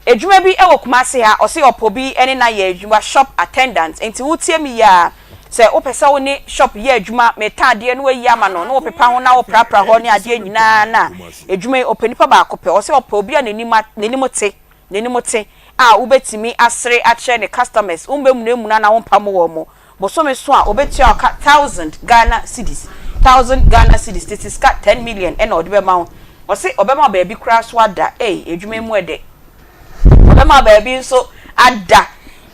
adwuma bi wɔ Kumasi ha ɔse ɔpɛ obi ne no ayɛ adwuma shop attendant nti wotie me yi a sɛ wopɛ sɛ wo ne shop yɛ adwuma metɔ adeɛ na wayi ama no na wopepa ho na woprapra hɔ ne adeɛ nyinaa na adwuma yi ɔpɛ nipa baako pɛ ɔse ɔpɛ obi a n'anim n'anim te N'anim te a wobɛtumi asere akyerɛ ne customers, wommɛmunamuna na wompamo wɔn. Bosome so a obetua wo ka thousand Ghana cedis, thousand Ghana cedis, tete sika ten million ɛna ɔde bɛma wo. Ɔse ɔbɛma wo baabi koraa so ada, ei adwuma yi mu ɛdɛ. Ɔbɛma wo baabi nso ada.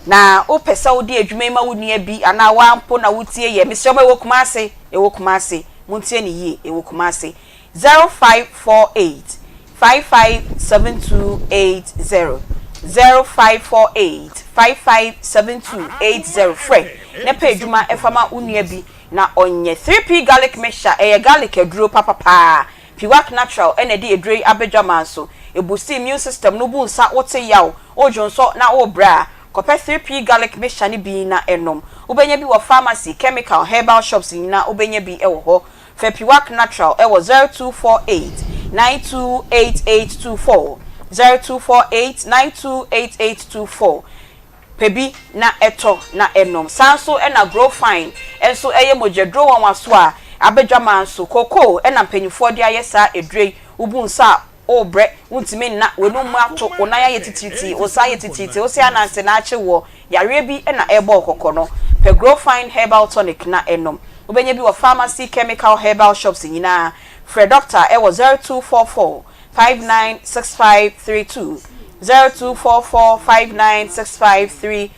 Na wopɛ sɛ wode adwuma yi ma wo nua bi anaa wo ara mpo na wotie yɛ, mesrɛ mo ɛwɔ Kumasi, ɛwɔ Kumasi, montie no yie, ɛwɔ Kumasi. 0548 557280 0548 557280 Frɛ na pɛ adwuma fa ma wo nua bi na ɔnyɛ. 3P Garlic Mixture, ɛyɛ garlic aduro papa paa. Piwak Natural na ɛde aduro yi aba dwaman so. Ɛbusti immune system no, bu nsa, wote yaw, wodwonsɔ na worebrɛ a, kɔpɛ 3P Garlic Mixture no bi na nom. Wobɛnya bi wɔ pharmacy, chemical, herbal shops nyinaa wobɛnya bi wɔ hɔ. Frɛ Piwak Natural wɔ 0248 928824, 0248 928824. Pɛ bi na tɔ na nom. Saa nso na Grow Fine nso yɛ mogyaduro nwanwaso a abadwamaa nso. Kookoo na mpanimfoɔ de ayɛ saa aduro yi. Wobu nsa a, worebrɛ, wontumi nna, w'anum mu ato, wo nan ayɛ titiritii, wo nsa ayɛ titiritii, wo se ananse na akye woɔ, yareɛ bi na ɛrebɔ wo kɔkɔ no, pɛ Grow Fine Herbal Tonic na nom. Wobɛnya bi wɔ pharmacy, chemical, herbal shops nyinaa. Frɛ dɔkta wɔ 0244 596532, 0244 596532.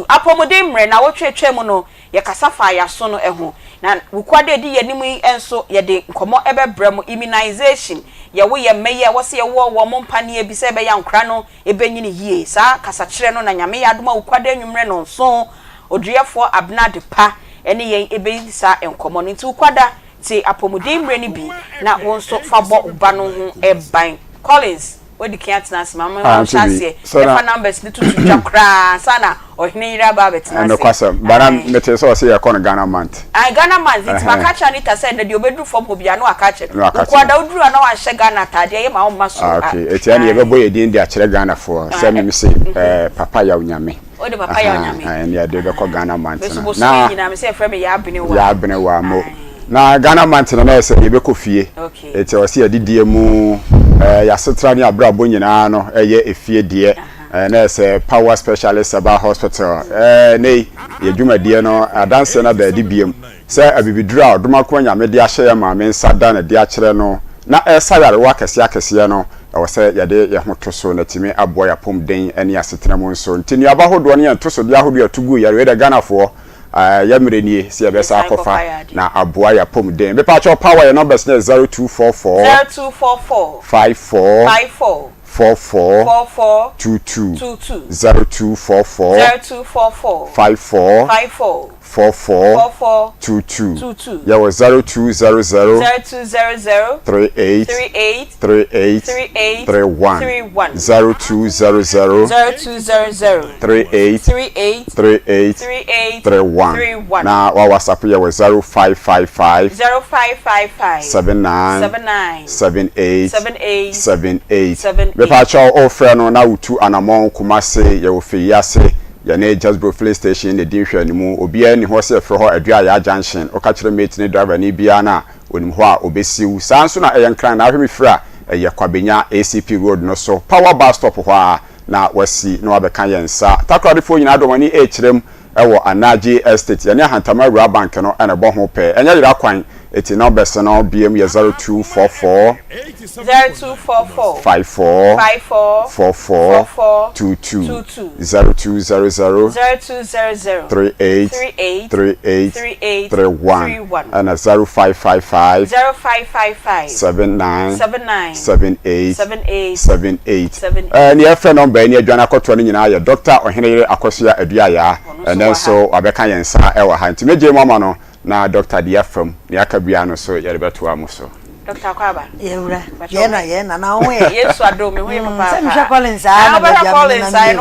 Apɔmuden mmerɛ, nnawɔtwe atwa mu no, Yɛkasa faa yɛaso no ho. Na Wukuada a ɛdi yɛn anim yi nso, yɛde nkɔmmɔ bɛbrɛ mo. Immunization, yɛwo yɛn mma yi a, ɛwɔ sɛ yɛwɔ wɔn mpaneɛ bi sɛ ɛbɛyɛ a nkwadaa no bɛnyini yie. Saa kasakyerɛ no na Nyame yɛ adom a Wukuada anwummerɛ nnɔnson, Oduruyɛfoɔ Abena Adepa ne yɛn bɛdi saa nkɔmmɔ no. Nti Wukuada, tie apɔmuden mmerɛ no bi na wo nso fa bɔ wo ba no ho ban. Collins. Wadi kan atena ase ma Ah, wɔnhyɛ nti bi aseɛ sɛ na yɛfa numbers no tutu dwa koraa ansa na ɔhene yere aba abɛtena ase. Nokwasɛm, ba na Ae. mete sɛ ɔse yɛkɔ no Ghana month. Ae, Ghana month, nti maka Ɛhɛn. akyerɛ Anita sɛ ɛnɛ deɛ ɔbɛduru fam hɔ biara na waka akyerɛ Na waka Nkoa akyerɛ. da woduru a na wanhyɛ Ghana ataadeɛ yɛ ma womma Ah, soro a. okay, eti ɛne Ae. yɛbɛbɔ yɛ din de akyerɛ Ghanafoɔ sɛ Ae, meme se mhm. eh, Papa Yaw Nyame. Wode Papa Yaw Ahaa, Nyame. ae, ɛne yɛde bɛkɔ Ae. Ghana month Me nso no. bosome Na yi nyinaa mese yɛfrɛ me Yaa Benewa. Yaa Benewa mo. Ae. Na Ghana month no na ɛyɛ sɛ yɛbɛkɔ fie. Okay. Enti ɛwɔ sɛ yɛdidie mu, yɛasetra ne abrabɔ nyinaa no yɛ efie deɛ. Na ɛyɛ sɛ Power Specialist Herbal Hospital. Ɛnnɛ yi, yɛn dwumadie no, adanseɛ no ada adi biom sɛ abibiduro a Ɔdomankoma Nyame de ahyɛ yɛn maame nsa da no adi akyerɛ no na ɛresa yarewa akɛseɛ akɛseɛ no, ɛwɔ sɛ yɛde yɛn ho to so na atumi aboa yɛn apɔmuden ne yɛn asetena mu nso. Nti nnuaba ahodoɔ ne yɛn ntosodeɛ ahodoɔ a yɛto gu yareɛ deɛ Ghanafoɔ Yɛ mmerɛ nie sɛ yɛbɛsan akɔfa na aboa yɛ apɔmuden. Mepaakyɛw power yɛ numbers no yɛ 0244 0244 54 54 44 44 22 22 0244 0244 54 54 44 44 22 22 Yɛwɔ 0200 0200 38 38 38 38 31 31 0200 0200 38 38 38 38 31 31 na wa whatsapp yɛ wɔ 0555 0555 79 79 78 78 78 78. Mepaakyɛw ofrɛ no na wotu anamɔn Kumase yɛwɔ Feyiase yɛne Jasbro filling station na edi nhwɛanimu obiara nni hɔ sɛ yɛfrɛ hɔ Aduayaa junction woka kyerɛ mate ne driver ni biara no a Onim hɔ a obesiw. Saa nso na ɛyɛ Nkran na ahwɛ me firi a ɛyɛ Kwabenya ACP road no so Power bus stop hɔ ara na wasi na wabɛka yɛn nsa. Takoradefoɔ nyinaa de wɔn ani rekyerɛ mu wɔ Anagye Estate. Yɛne Ahantama Awuraa Bank no na ɛbɔ ho pɛɛ. Ɛnyɛ yera kwan, eti numbers no biom yɛ 0244 0244 54 54 44 44 22 22 0200 0200 38 38 38 38 31 31 ɛna 0555 0555 79 79 78 78 78 78. Ɛɛ nea ɛfrɛ nɔmba yi ne adwane akɔtoa no nyinaa yɛ Dɔkta Ɔheneyere Akosua Aduayaa. Ɔno nso Ɛnnɛ wɔ ha. nso wabɛka yɛn nsa wɔ ha. Nti mɛgyae mu ama no Na doctor deɛ afam, nea aka biara no nso yɛde bɛtoa mo so. Doctor Akwaaba. Yɛwura, yɛn na yɛn na na wo ho yɛ. Yesu adom, me ho yɛ papaapa. Sɛ mehwɛ Collins aa na baabi a me nenam yi o.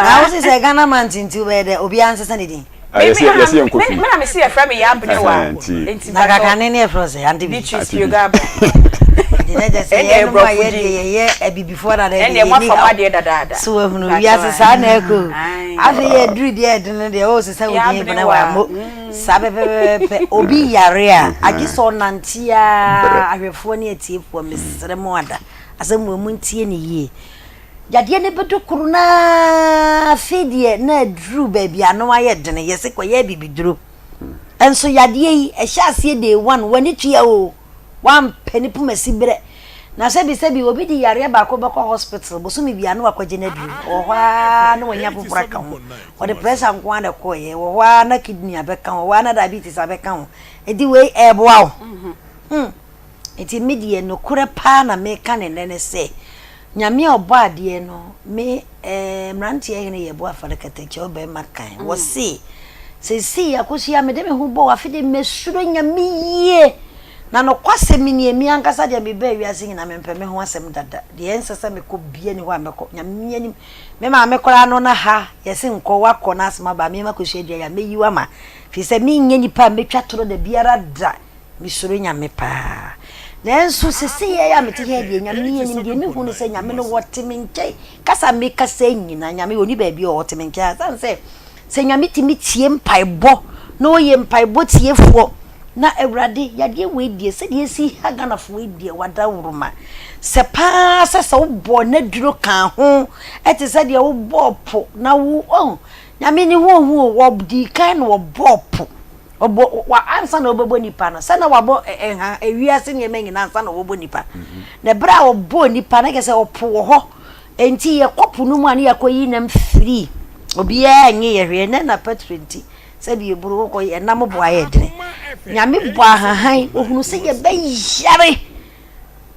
Na wo se sɛ Ghana man nti nti wobɛyɛ dɛ obiara nsesa ne din. Yɛse yɛse yɛnkɔ fie. Me na mese yɛfrɛ me Yaa Benewa. Nti Na kakane ne yɛfrɛ wo sɛ Auntie Bi. Beatrice Piogaba. Nti na kyerɛ sɛ yɛnom a yɛdeɛ yɛyɛ abibifoɔ dada deɛ yɛnni haw. So wahunu wiase saa na ɛkɔ o. Afei yɛduru deɛ ɛdene deɛ wosesa wo din Benewa mo. Saa pɛpɛpɛpɛ. Obi yare a, agye sɛ ɔnante ara. Ahwɛfoɔ ne atiefoɔ, mesrɛ mo ada, asɛm wei montie no yie. Yadeɛ no bɛdɔ koro no ara, afei deɛ na aduru baabi a ano ayɛ dene, yɛse kɔyɛ abibiduro. Nso yadeɛ yi, ɛhyɛ aseɛ day one, w'ani tua o, wampɛ ne pumasi berɛ. Na sɛbi sɛbi obi de yareɛ baako bɛkɔ hospital bosome biara na wakɔgye no aduro. Ɔwɔ hɔ ara na wanya foforɔ aka ho. Ɔde pressure nko ara na ɛkɔeɛ. Ɛwɔ hɔ ara na kidney abɛka ho. Ɛwɔ hɔ ara na diabetes abɛka ho. Nti wei ɛreboa wo. Hmm. Nti me deɛ nokorɛ paa na meka ne nnɛ ne sɛ, Nyame a ɔbɔ adeɛ no, me eh, mmeranteɛ hene yɛ bo afɔre katakyie ɔbarima kan. Wɔse, seesei Akosua mede me ho bɔ wo afe de mesuro Nyame yie. Na nokwasɛm nie, me ankasa deɛ mebaa wiase nyinaa mempɛ me ho asɛm dada. Deɛ ɛnsɛ sɛ mekɔ bia ni hɔ a mɛkɔ. Nyame anim, me maame koraa no na ha yɛse nkɔ, woakɔ na asɛm aba a, me makɔsua dua yɛ a mɛyi wo ama. Firi sɛ menyɛ nipa a mɛtwa torɔ da biara da. Mesuro Nyame paa. Nanso sesei a mete ha yi deɛ, Nyame anim deɛ mehu ne sɛ Nyame no ɔte me nkyɛn. Kasa a mekasa yi nyinaa, Nyame ɔnni baabi a ɔte me nkyɛn. Ɛsiane sɛ sɛ Nyame tumi tie mpaebɔ na ɔyɛ mpaebɔ tiefoɔ na Awurade yadeɛ wei deɛ sɛdeɛ ɛsi ha Ghanafoɔ yi deɛ wadaworoma sɛ paa sɛ sɛ wobɔɔ n'aduro kaa ho ɛte sɛ deɛ wobɔɔ po na wo oh Nyame ne ho ohu o wɔdii kan na wɔbɔɔ po ɔbɔ wa ansa na ɔbɛbɔ nipa no sɛ na wabɔ nha ewiase nneɛma nyinaa ansa na ɔbɛbɔ nipa na ɛberɛ a ɔbɔɔ nipa no kyerɛ sɛ ɔpo wɔ hɔ Enti yɛkɔ po no mu a ne yɛakɔyi nam firi. Obiara nnye yɛ hwee. Ɛnnɛ na pɛtro nti, sɛbi eburu wokɔ yɛ nam bo ayɛ dene. Nyame bɔ ahahan, ohunu sɛ yɛbɛyare.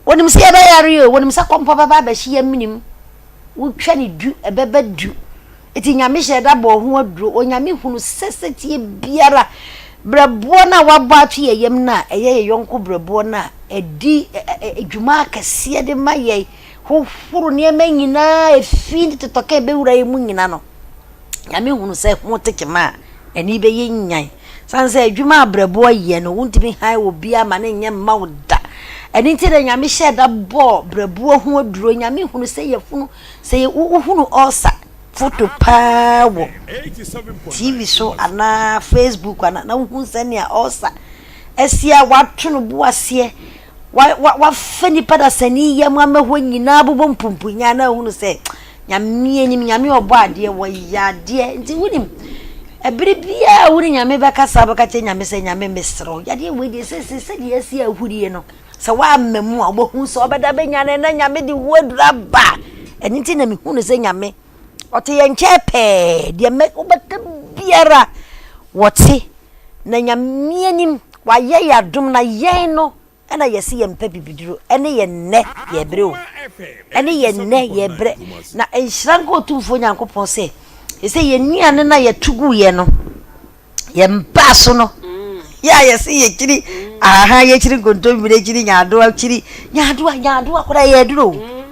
Onim sɛ yɛbɛyare o, onim sɛ kɔmpɔ bɛba abɛhye yɛn menem. Wotwa ne du, ɛbɛba du. Enti Nyame hyɛɛ da bɔɔ ho aduro. Onyame hunu sɛ sɛteɛ biara, berɛboɔ no a wabɔ ato yɛn yam no a ɛyɛ yɛn yɔnko berɛboɔ no a ɛdi dwuma akɛseɛ de ma yɛn, hohoro nneɛma nyinaa efi ne totɔka a ɛbɛwura yɛn mu nyina no, Nyame hunu sɛ ho te kyema a, ani bɛyɛ nyan. Sane sɛ adwuma a brɛboɔ yɛ no, wontumi han obiara ma no nyɛ mma wo da. Ɛno nti na Nyame hyɛɛ da bɔɔ brɛboɔ ho aduro. Nyame hunu sɛ yafunu, sɛ wohunu ɔɔsa foto paa wɔ TV so anaa Facebook anaa na wohu sɛnea ɔɔsa asi a wato no bo aseɛ Wa, wa, wafa nipa dasani yam ama hɔ nyinaa bobɔ mpumpunyaa na ahunu sɛ Nyame anim, Nyame ɔbɔ adeɛ, wɔyɛ adeɛ. Nti wonim, ɛbere biara wo ne Nyame bɛkasa, wobɛka kyerɛ Nyame sɛ, Nyame mesrɛ wo, yadeɛ wei deɛ sɛsɛ sɛdeɛ asi ahurie no, sɛ woamma mu a, wobɛhu sɛ wobɛda bɛnyane na Nyame de wo aduru aba. Ɛno nti na mehunu sɛ Nyame, ɔte yɛn nkyɛn pɛɛ, deɛ mɛ, wobɛka biara, wɔte. Na Nyame anim, wayɛ yɛn adom na yɛn no na yɛse yɛmpɛ bibiduro, ɛne yɛn nnɛ yɛbrɛ o, ɛne yɛn nnɛ yɛbrɛ. Na nhyira nka Otumfoɔ Nyankopɔn sɛ, ɛsɛ yɛn nnuane no a yɛto guiɛ no, yɛn baa so no, yɛ a yɛse yɛkyiri ahahan, yɛkyiri nkontommire, kyiri nyaadoa, kyiri nyaadoa, nyaadoa koraa yɛ aduro o.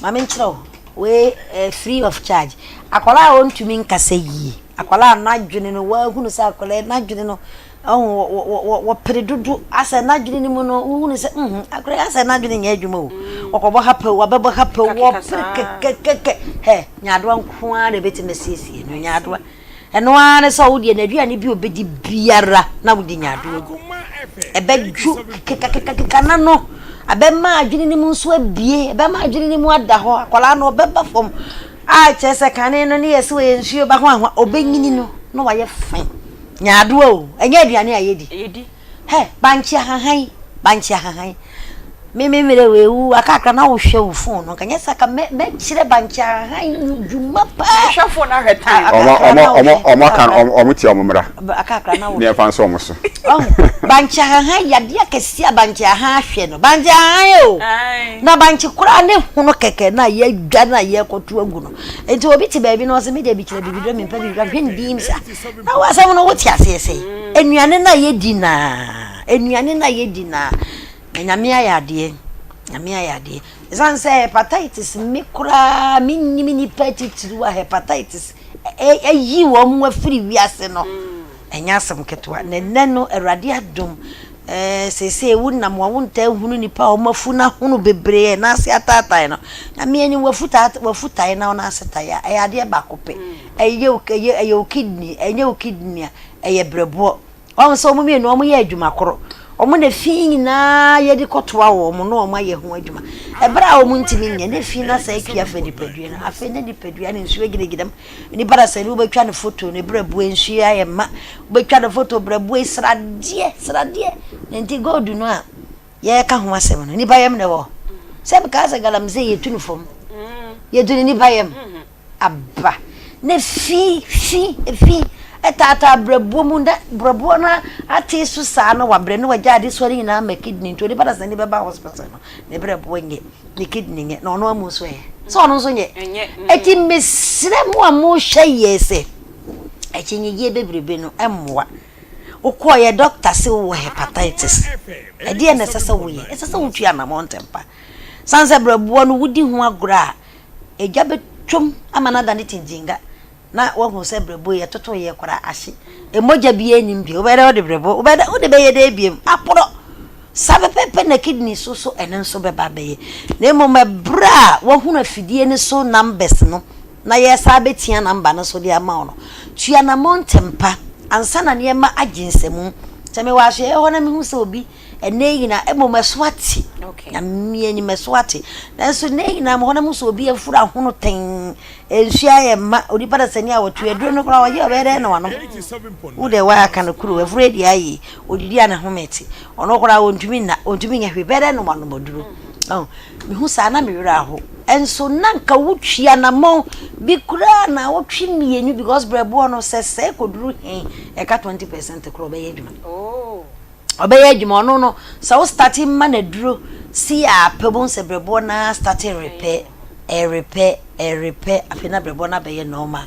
Ma menkyerɛ wo, wei eh, free of charge. Akwadaa a ɔntumi nkasa yie. Akwadaa a n'adwene no, woahunu sɛ akwadaa yi n'adwene no, ɔho wɔ wɔ wɔ wɔpere dodo, asɛ n'adwene no mu no, wohunu sɛ mhm, akwadaa yi asɛ n'adwene nyɛ adwuma o. Wɔkɔbɔ ha pɛw, wabɛbɔ ha pɛw, wɔpere kɛkɛkɛkɛ. Hɛ, nyaadoa nko ara na ebetumi asiesie no, nyaadoa. Ɛno ara ne sɛ wo deɛ n'aduane bi a obedi biara na wode nyaadoa gu. Ɛbɛdwo kekakekakeka n'ano, ɛbɛma adwene no mu nso abue, ɛbɛma adwene no mu ada hɔ, akwadaa no ɔbɛba fam. A kyerɛ sɛ kane no ne yɛ sɛ ɔyɛ nsuo ba ho ahoa ɔbɛnyini no na wayɛ fine nyaadoa o ɛnyɛ aduane a yɛdi Yɛdi. hɛ bankye ahahan bankye ahahan me me mmerɛ wei wu akakra na wohwɛ wo phone no nka nyɛ sɛ ka mɛ mɛkyerɛ bankye ahahan dwuma paa Mehwɛ phone no ahwɛ time. Ɔmo akakra ɔmo na ɔmo wohwɛ ɔmo aka no akakra ɔmo ɔmo tia ɔmo mmra akakra na ne wohwɛ ɛmfa nsɔ ɔmo so. Wahu? Bankye ahahan yadeɛ akɛseɛ a bankye ahahan ahwɛ no. Bankye ahahan o! Ae. Na bankye koraa ne hono kɛkɛ na yɛadwa na yɛrekɔto agu no. Nti obi te baabi na ɔse me deɛ mekyerɛ bibiduro mempɛ bibiduro ahwɛ ne din sa. Na wo asɛm no wote aseɛ sɛ nnuane no a yɛdi naa nnuane no a yɛdi naa na Nyame ayɛ adeɛ Nyame ayɛ adeɛ. Ɛsiane sɛ hepatitis me koraa mennim nnipa titiriw a hepatitis ayi wɔn afiri wiase no. Ɛnyɛ asɛm ketewa. Na nnɛ no, Awurade adom, eh, seesei wonam a wontaa nhunu nnipa a wɔn afu no ahono bebree a nan ase ataatae no. Nyame anim, wafu taa, wafu tae na wɔn ase tae a, ɛyɛ adeɛ baako pɛ. Ɛyɛ wo, ɛyɛ, ɛyɛ wo kidney, ɛnyɛ wo kidney a, ɛyɛ berɛboɔ. Wahu sɛ wɔn mmienu wɔyɛ adwuma koro. Wɔn na fi nyinaa yɛde kɔtoa wɔn na wɔn ayɛ ho adwuma. Ɛberɛ a wɔn ntumi nyɛ na fi no asɛ atwi afa nipadua no. Afei na nipadua no nsuo gyinagyina mu. Nipa na sɛ wobɛtwa no foto no berɛboɔ nsuo ayɛ ma. Wobɛtwa no foto berɛboɔ sradeɛ sradeɛ. Nti gold no a yɛreka ho asɛm no nipa yam na ɛwɔ. Sɛ mekaa sɛ galamsey yɛtu no fam. Yɛtu no nipa yam. aba, na fi, fi, fi taataa berɛboɔ mu na berɛboɔ no atee so saa na wabrɛ na wagya adesoa no nyinaa ma kidney nti onipa dasani bɛba hospital no ne berɛboɔ nyɛ ne kidney nyɛ na ɔno amu nso ɛyɛ sɛ ɔno nso nyɛ ɛti mesrɛ mo a mohwɛ yɛ sɛ akyinnyegyeɛ bebrebe no mmoa wokɔɔyɛ dɔkta se wowɔ hepatitis ɛdeɛ na ɛsɛ sɛ woyɛ ɛsɛ sɛ wotu anammɔn ntɛmpa sane sɛ berɛboɔ no wodi ho agorɔ a Egya bɛtwam ama no adane tintinga na woahu sɛ berɛbo yi ɛtoto yɛ koraa ahye. Mogya biara nnim bio. Wobɛyɛ dɛ wode berɛbo, wobɛyɛ dɛ wode bɛyɛ dɛ biom aporɔ. Saa pɛpɛɛpɛ na kidney so so ɛno nso bɛba abɛyɛ. Na mmom ɛberɛ a woahunu afidie no so numbers no na yɛresan abɛtia number no so de ama wo no, tu anammɔn ntɛmpa ansa na nneɛma agye nsamu. Sɛ mewɔ ahwɛeɛ hɔ na mehu sɛ obi Ɛnnɛ yi nyinaa, mmom ɛso ate. Nyame anim ɛso ate. Nanso nnɛ yi nyinaa, mewɔ hɔ na mehu sɛ obi afuru ahono tɛnn, nsuo ayɛ mma, onipa dasani a ɔto aduro no koraa ɔyɛ ɔbɛyɛ dɛn na wanom? Wo deɛ woaka no kuro, afuru adi ayɛ yi, ɔdidi a ne home te, ɔno koraa ɔntumi nna, ɔntumi nyɛ hwee, bɛyɛ dɛn na wanom aduro? Oh, mehu saa na me werɛ aho. Ɛnso na nka wotwi anamɔn bi koraa na wotwe mmienu because brɛboɔ no sɛ sɛe kɔduru he, ɛka 20% koraa ɔbɛyɛ adwuma. Oh. Ɔbɛyɛ adwuma ɔno no sɛ wo starte ma no aduro si a pɛ bohu sɛ brɛboɔ no ara starte repɛ ɛrepɛ ɛrepɛ afei na brɛboɔ no abɛyɛ normal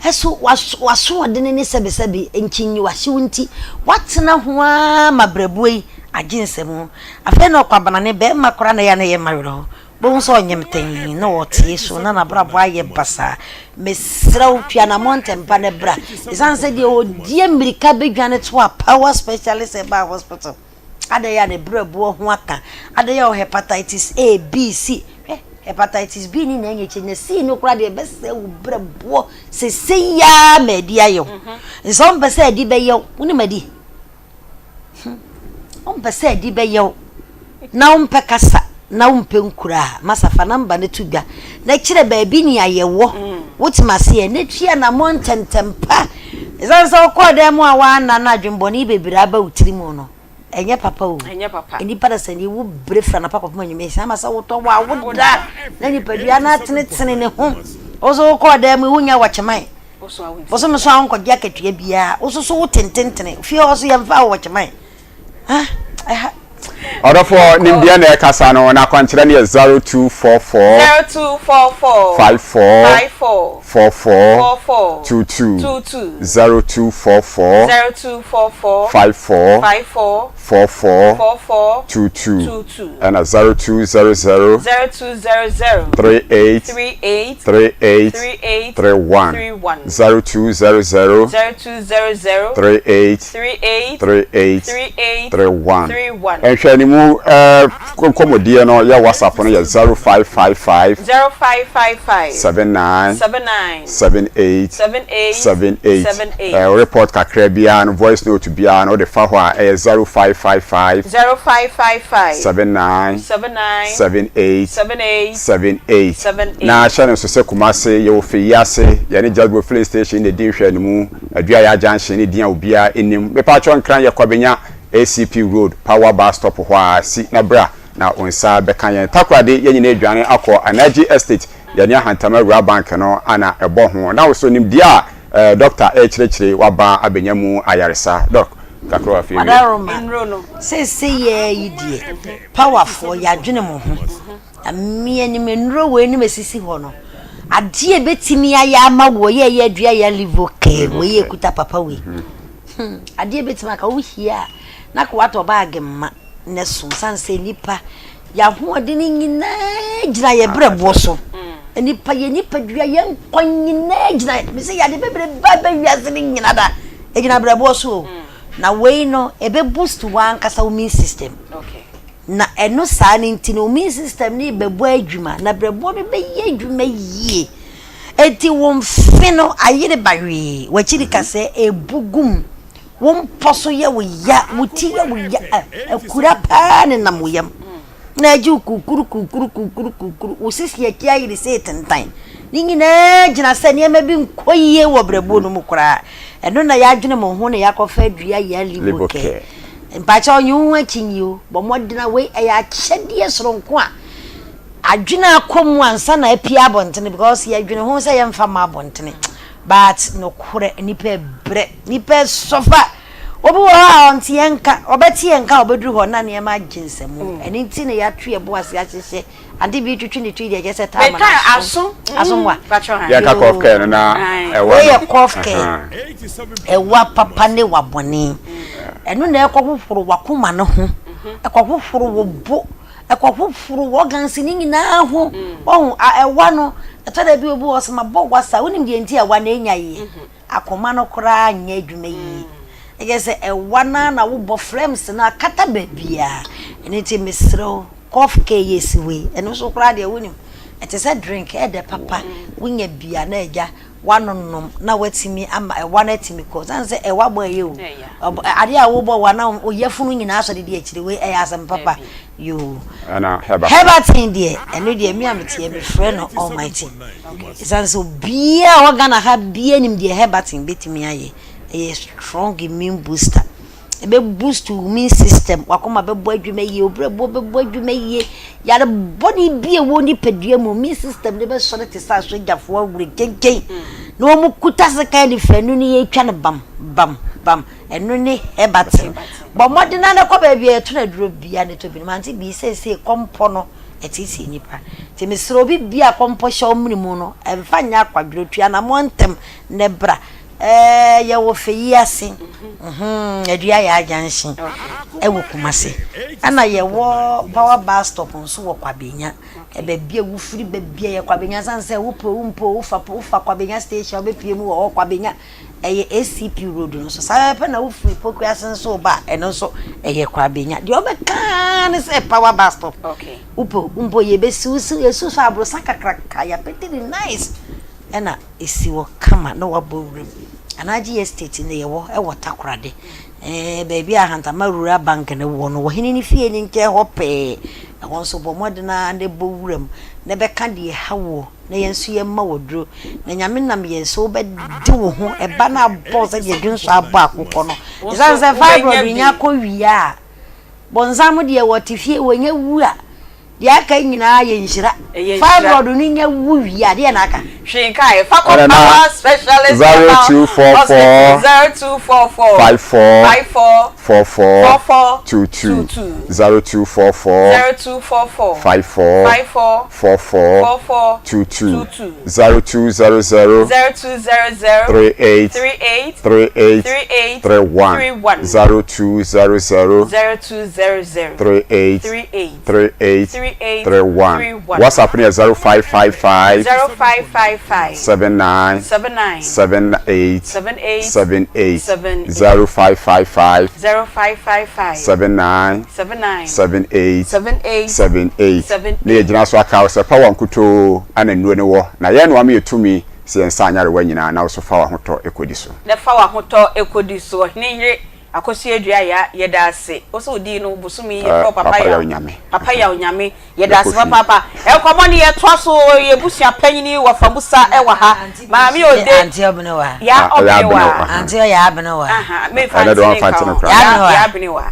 ɛso w'asoɔdene ne sɛbesɛbe nkyinyi w'ahyew nti woatena ho ara ma brɛboɔ yi agye nsam afei na ɔkwabenane bɛrima koraa na ɛyɛ a na ɛyɛ mma werɛ ho Bohu sɛ ɔnyem tɛnn na ɔtee so na n'abrabɔ ayɛ basaa. Mesrɛ wo, tu anammɔn ntɛmpa na bra. Esiane sɛ deɛ ɔdi mmirika bɛdwane toa Power Specialist Herbal Hospital, adɛn a ne berɛboɔ ho aka, adɛn a ɔwɔ hepatitis A, B, C. Hwɛ, hepatitis B ne nyinaa nyɛ kyɛ, na C no koraa deɛ ɛbɛsɛe wo berɛboɔ seesei ara ma adi ayɛ wo. Nsɛ wompɛ sɛ adi bɛyɛ wo, wonim adi? Hmm. Wompɛ sɛ adi bɛyɛ wo na wompɛ kasa na wompɛ nkura a, masa fa namba no to dwa na kyerɛ baabi nea yɛwɔ. Mm. Wotem aseɛ na tua namɔ ntɛmntɛm pa. Ɛsiane sɛ wokɔɔ dan mu a woanna na adwemmɔne bebree aba wo tiri mu no, ɛnyɛ papa o. Ɛnyɛ papa. Nnipa da sɛ ne wo bere fira napa kɔpem anwummerɛ ɛsiane ma sɛ wotɔ wɔ a woda na nipadua no atenetene ne ho. Wo so wokɔɔ dan mu wonya wɔkyeman. Bosome so a wonkɔgye akatua biara, wo so so wo tententene, fie hɔ so yɛmfa wo wɔkyeman. Ah, ɛha. Ɔdɔfoɔ, nimdeɛ na ɛkasa no, na akwankyerɛ no yɛ 0244 0244 54 54 44 44 22 22 0244 0244 54 54 44 44 22 22 ɛna 0200 0200 38 38 38 38 31 31 0200 0200 38 38 38 38 31 31 Nhwɛanimu eh, nkɔmmɔdie no yɛ WhatsApp no yɛ 0555 0555 79 79 78 78 78 78 Eh, report kakra biara no voice note biara no wode fa hɔ a ɛyɛ 0555 0555 79 79 78 78 78 78 Na hyɛ no nso sɛ Kumase yɛwɔ Feyiase yɛne Jasbo filling station na ɛdi nhwɛanimu Aduaya junction ne din a obiara nnim Mepaakyɛw Nkran yɛ Kwabenya ACP road Power bus stop hɔ ara si na bra na wo nsa bɛka yɛn Takoradi yɛn nyinaa redwane akɔ Anaji Estate Yɛne Ahantam Awuraa Bank no na ɛbɔ ho. Na wo so nimdeɛ a dɔkta rekyerɛkyerɛ yi waba abɛnya mu ayaresa? Dɔk, kakra wɔ afei wie. Ɔdaroma, seesei ara yi deɛ, powerfoɔ, yɛadwene mo ho. Nyame anim, nnuro wei nom esisi hɔ no, adeɛ a ɛbɛtumi ayɛ ama woɔ, yɛ ɛyɛ adua yɛ livocare, wei yɛ kuta papa wei. Hmm, adeɛ bɛtumi aka, wohia a, na ka watɔ baage mma. na so sane sɛ nnipa yɛahoɔden nyinaa gyina yɛ brɛboɔ so nnipa yɛ nipadua yɛ nkwa nyinaa gyina mesɛ yɛade bebree ba bɛ wiase no nyina da ɛgyina brɛboɔ so o na wei no ɛbɛ boost w'ankasa wo immune system na ɛno saa no nti no immune system no bɛbɔ adwuma na brɛboɔ no bɛyɛ adwuma yie enti wo mfe no ayere bawee w'akyiri kasɛ ɛbu gum. Wo mpɔ so yɛ wo ya, wo ti yɛ wo ya, akura paa nenam wo yam. Na agye wo kukuru kukuru kukuru kukuru, wo sisi akyi ayere sei tentan. Ne nyinaa gyina sɛ nneɛma bi nkɔ yie wɔ brɛboɔ no mu koraa. Ɛno na yɛadwene mo ho na yɛakɔfa adua yɛ Libocare. Mpakyɛw nye wo ho akyinnye o, bɔ mmɔden a wei ɛyɛ akyɛdeɛ soronko a adwene akɔ mu ansa na apue abɔntene because yɛdwene ho sɛ yɛmfa mma abɔntene but nokorɛ nnipa ɛbrɛ, nnipa ɛsɔfa. Obi wɔ hɔ a ɔnte yɛn nka, ɔbɛte yɛn nka a ɔbɛduru hɔ na nneɛma agye nsamu. Ɛno nti na yɛato yɛn bo ase ahyehyɛ ade bi twetwe ne tiri deɛ kyerɛ sɛ taama no aso. Aso mmoa. Yɛka cough care no na ɛwa no. Wei yɛ cough care. Ɛwa papa ne wa bɔne. Ɛno na ɛkɔhohoro w'akoma no ho, ɛkɔhohoro wo bo, ɛkɔhohoro wo organs no nyinaa ho. Wahu, ɛwa no, ɛtɔ da bi obi wɔ hɔ sɛ mabɔ wasa, wonim deɛ nti a ɛwa no ɛnya yie? Akoma no koraa nyɛ adwuma yie. Ɛkyerɛ sɛ ɛwa no ara na wobɔ flames no akata baabiara. Ɛno nti mesrɛ wo, cough care yi esi hɔ yi, ɛno nso koraa deɛ wonim, ɛte sɛ drink, ɛyɛ dɛ papa. Wonya bi a na agya woanonom na woatumi ama ɛwa no atumi kɔ. Sane sɛ ɛwa bɔ ɛyɛ o. Adeɛ a wobɔ wa na wo yafunu nyinaa asɔ didi akyire wei ɛyɛ asɛm papa. Yoo. Ɛna Herbatin deɛ ɛno deɛ me a meteɛ mefrɛ no Almighty. Ɛsiane sɛ obiara a ɔwɔ Ghana ha biara nim deɛ Herbatin bɛtumi ayɛ. Ɛyɛ strong immune booster. Ɛbɛ boost wo immune system, w'akoma bɛbɔ adwuma yie, wo berɛboɔ bɛbɔ adwuma yie. Yare bɔne bi a ɛwɔ nipadua mu, immune system no bɛsɔre te sɛ asogyafoɔ awuregyengyɛn. Na wɔn kuta sekan de fɛ no ne yɛtwa no bam bam bam. Ɛno ne Herbatin. Bɔ mmɔden ara na kɔ baabi a yɛtɔn aduro biara na tɔ bi nom. Ante bii seesei kɔmpɔ no ɛteetee nnipa. Nti mesrɛ obi biara a kɔmpɔ hyɛ wo mene mu no, mfa nyɛ akwadworɔ, tu anammɔn ntɛm na bra. Ɛɛ yɛwɔ Feyi ase, mm Aduayaa junction ɛwɔ Kumasi. Ɛna yɛwɔ Power bus stop nso wɔ Kwabenya. Baabi a wofiri ba biara yɛ Kwabenya, ɛsiane sɛ wopɛ o wompɛ o wofa wofa Kwabenya station a wobɛpue mu wɔ hɔ Kwabenya. Ɛyɛ ACP road no so. Saa pɛpɛ na wofiri Pokuase nso reba a, ɛno nso ɛyɛ Kwabenya. Deɛ wobɛka ara ne sɛ Power bus stop. Wopɛ mpo yɛbɛsi wo so, yɛsi so aborosan kakraka, yɛapenti no nice ɛna ɛsi hɔ kama na woabɔ wuram. Anagye Estate na yɛwɔ ɛwɔ Takoradi. Ɛɛ baabi a Hantama Rural Bank no wɔ no, ɔhene no fie no nkyɛn hɔ pɛɛ. Ɛhɔ nso bɔ mmɔden ara na bɔ wuram na bɛka deɛ ɛha woɔ. na yɛn nso yɛmma wo aduro, na Nyame nam yɛn so wobɛde wo ho, ɛba no abɔ wo sɛdeɛ dwonsɔ abɔ akokɔ no. Ɛsiane sɛ fibroid nya kɔ wie a, bonsam deɛ wɔte fie wɔnya wu a, deɛ aka nyinaa yɛ nhyira. Fibroid no nya wu wie a, deɛ na aka? Hwee nkaeɛ. Fa kɔ Power Specialist Herbal Hospital 0244 54 44 44 22 0244 0244 54 54 44 44 22 22 0200 0200 38 38 38 38 31 31 0200 0200 38 38 38 38 31 31 WhatsApp no yɛ 0555 0555 79 79 78 78 78 78 0555 0555 79 79 78 78 78 78. Na yɛgyina so aka wo sɛ power nkutoo na nnuro no wɔ, na yɛn na wama yɛ tumi sɛ yɛn nsa anyarewa nyinaa na wo so fa w'ahotɔ kɔdi so. Na fa w'ahotɔ kɔdi so. Ɔhene yere Akosua Adua Ya yɛda ase wo sɛ wodii no bosome yi yɛfrɛ wo Papa Yaw Papa Yaw Nyame yɛda ase papaapa nkɔmɔ no yɛtoa so yɛ busua panyini wɔ Famusa wɔ ha Maame Ode Ya Ɔbenewa Auntie ɔyɛ abenewa aha memfa auntie ne nka ho Ya Abenewa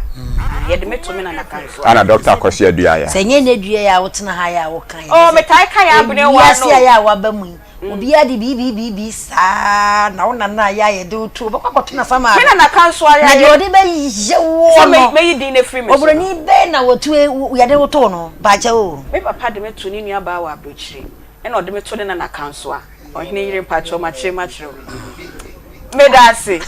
yɛde me to me nana ka nso Ana Doctor Akosua Adua Ya Sɛ nyɛ nɛ dua yi a wotena ha yi a woka yi Oh metae ka Ya Abenewa no Wiase a yɛ a waba mu yi Obiara de biribiiribi saa na wo nana a yɛ a yɛde wo to wobɛkɔ akɔto no asamado. Me nana ka nso ara Na deɛ ɔde bɛyɛ woɔ no. Mɛyi din no afiri me so. Oburoni bɛn na wɔtu yɛde wo too no mpakyɛw o. Me papa de me to ne nua baa wɔ abrokyire ɛna ɔde me to ne nana ka nso a ɔhene yere mpakyɛw makyerɛ mu akyerɛ wo. Meda ase.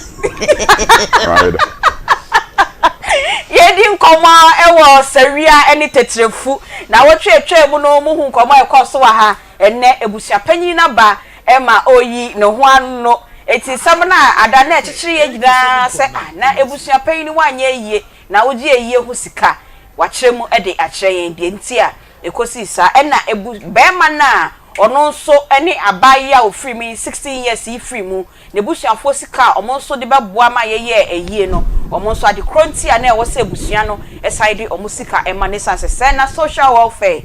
Yɛredi nkɔmmɔ wɔ sawia ne tɛtrɛfu. Na wɔtwe atwaa mu no muhu nkɔmmɔ a ɛkɔɔ so wɔ ha. Ɛnnɛ, abusua panyin no aba ma ɔreyi ne ho ano. Enti nsɛm no a ada na ɛkyekyere yɛn nyinaa sɛ, Ah, na abusua panyin no wanyɛ ayie, na wogye ayie ho sika. Wakyerɛ mu de akyerɛ yɛn deɛ nti a ɛkɔsii saa. Ɛnna abu barima no a ɔno nso ne abaayewa a ɔfiri mu yi, 16 years yi firi mu. N'abusuafoɔ sika a wɔn nso de bɛboa ma yɛyɛɛ ayie no, wɔn nso ade korɔ nti a na ɛwɔ sɛ abusua no san de wɔn sika ma no ɛsiane sɛ sɛ na social welfare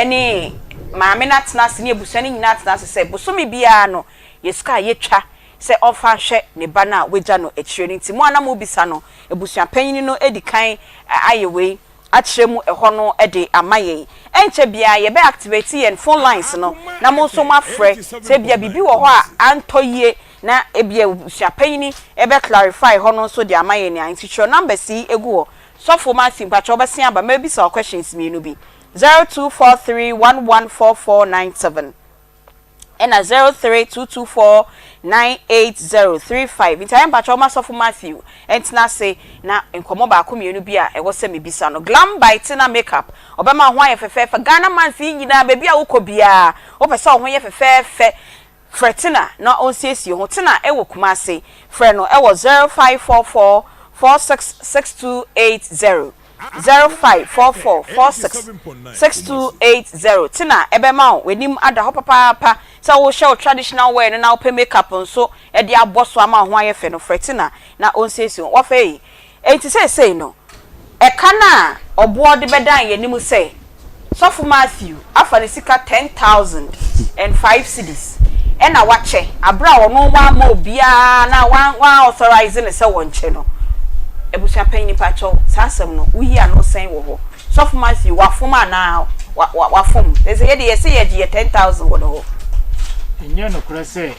ne maame no atena ase ne abusua no nyinaa atena ase sɛ bosome biara no yɛ sika a yɛtwa sɛ ɔmfa nhwɛ ne ba no a wagya no akyire no nti mo a na mobisa no abusua panyin no adi kan ayɛ wei akyerɛ mu ɛhɔ no de ama yɛn. Ɛnkyɛ biara yɛbɛ activate yɛn phone lines no na mo nso moafrɛ sɛ ebia biribi wɔ hɔ a antɔ yie na ebia abusua panyini bɛ clarify hɔ no nso de ama yɛn a. Nti twerɛ numbers yi gu hɔ. Sɔfo Matthew mpakyɛ wobɛsen aba mɛbisa wo questions mmienu bi. 0243114497. ɛna 0322498035 nti ayɛ mpakyɛw ma sɔfo Matthew ntena ase na nkɔmɔ baako mienu bi a ɛwɔ sɛ mebisa no Glam by Tina Makeup ɔbɛma wo ho ayɛ fɛfɛɛfɛ Ghana month yi nyinaa baabi a wokɔ biara wopɛ sɛ wo ho yɛ fɛfɛɛfɛ frɛ Tina na ɔnsiesie ho Tina ɛwɔ Kumasi frɛ no ɛwɔ 0544 466280. 0544 46 6280 Tina ɛbɛma wo w'anim ada hɔ papaapa sɛ wohyɛ wo traditional wear no na wopɛ makeup nso de abɔ so ama wo ho ayɛ fɛ no frɛ Tina na ɔnsiesie wo. Wɔfa ei Enti seesei no ɛka no a ɔboɔ de bɛdan yɛn anim sɛ Sɔfo Matthew afa ne sika 10,005 cedis ɛna wakyɛ aberɛ a ɔno wamma obiara na wan wan authorise no sɛ wɔnkyɛ no. Abusua panyin mpakyɛw saa asɛm no woyi ano sɛn wɔ hɔ? Sɔfo Matthew wafom anaa wa wa wafom? Ɛsɛ yɛde yɛse yɛgye yɛ 10,000 wɔ ne hɔ. Ɛnyɛ nokorɛ sɛ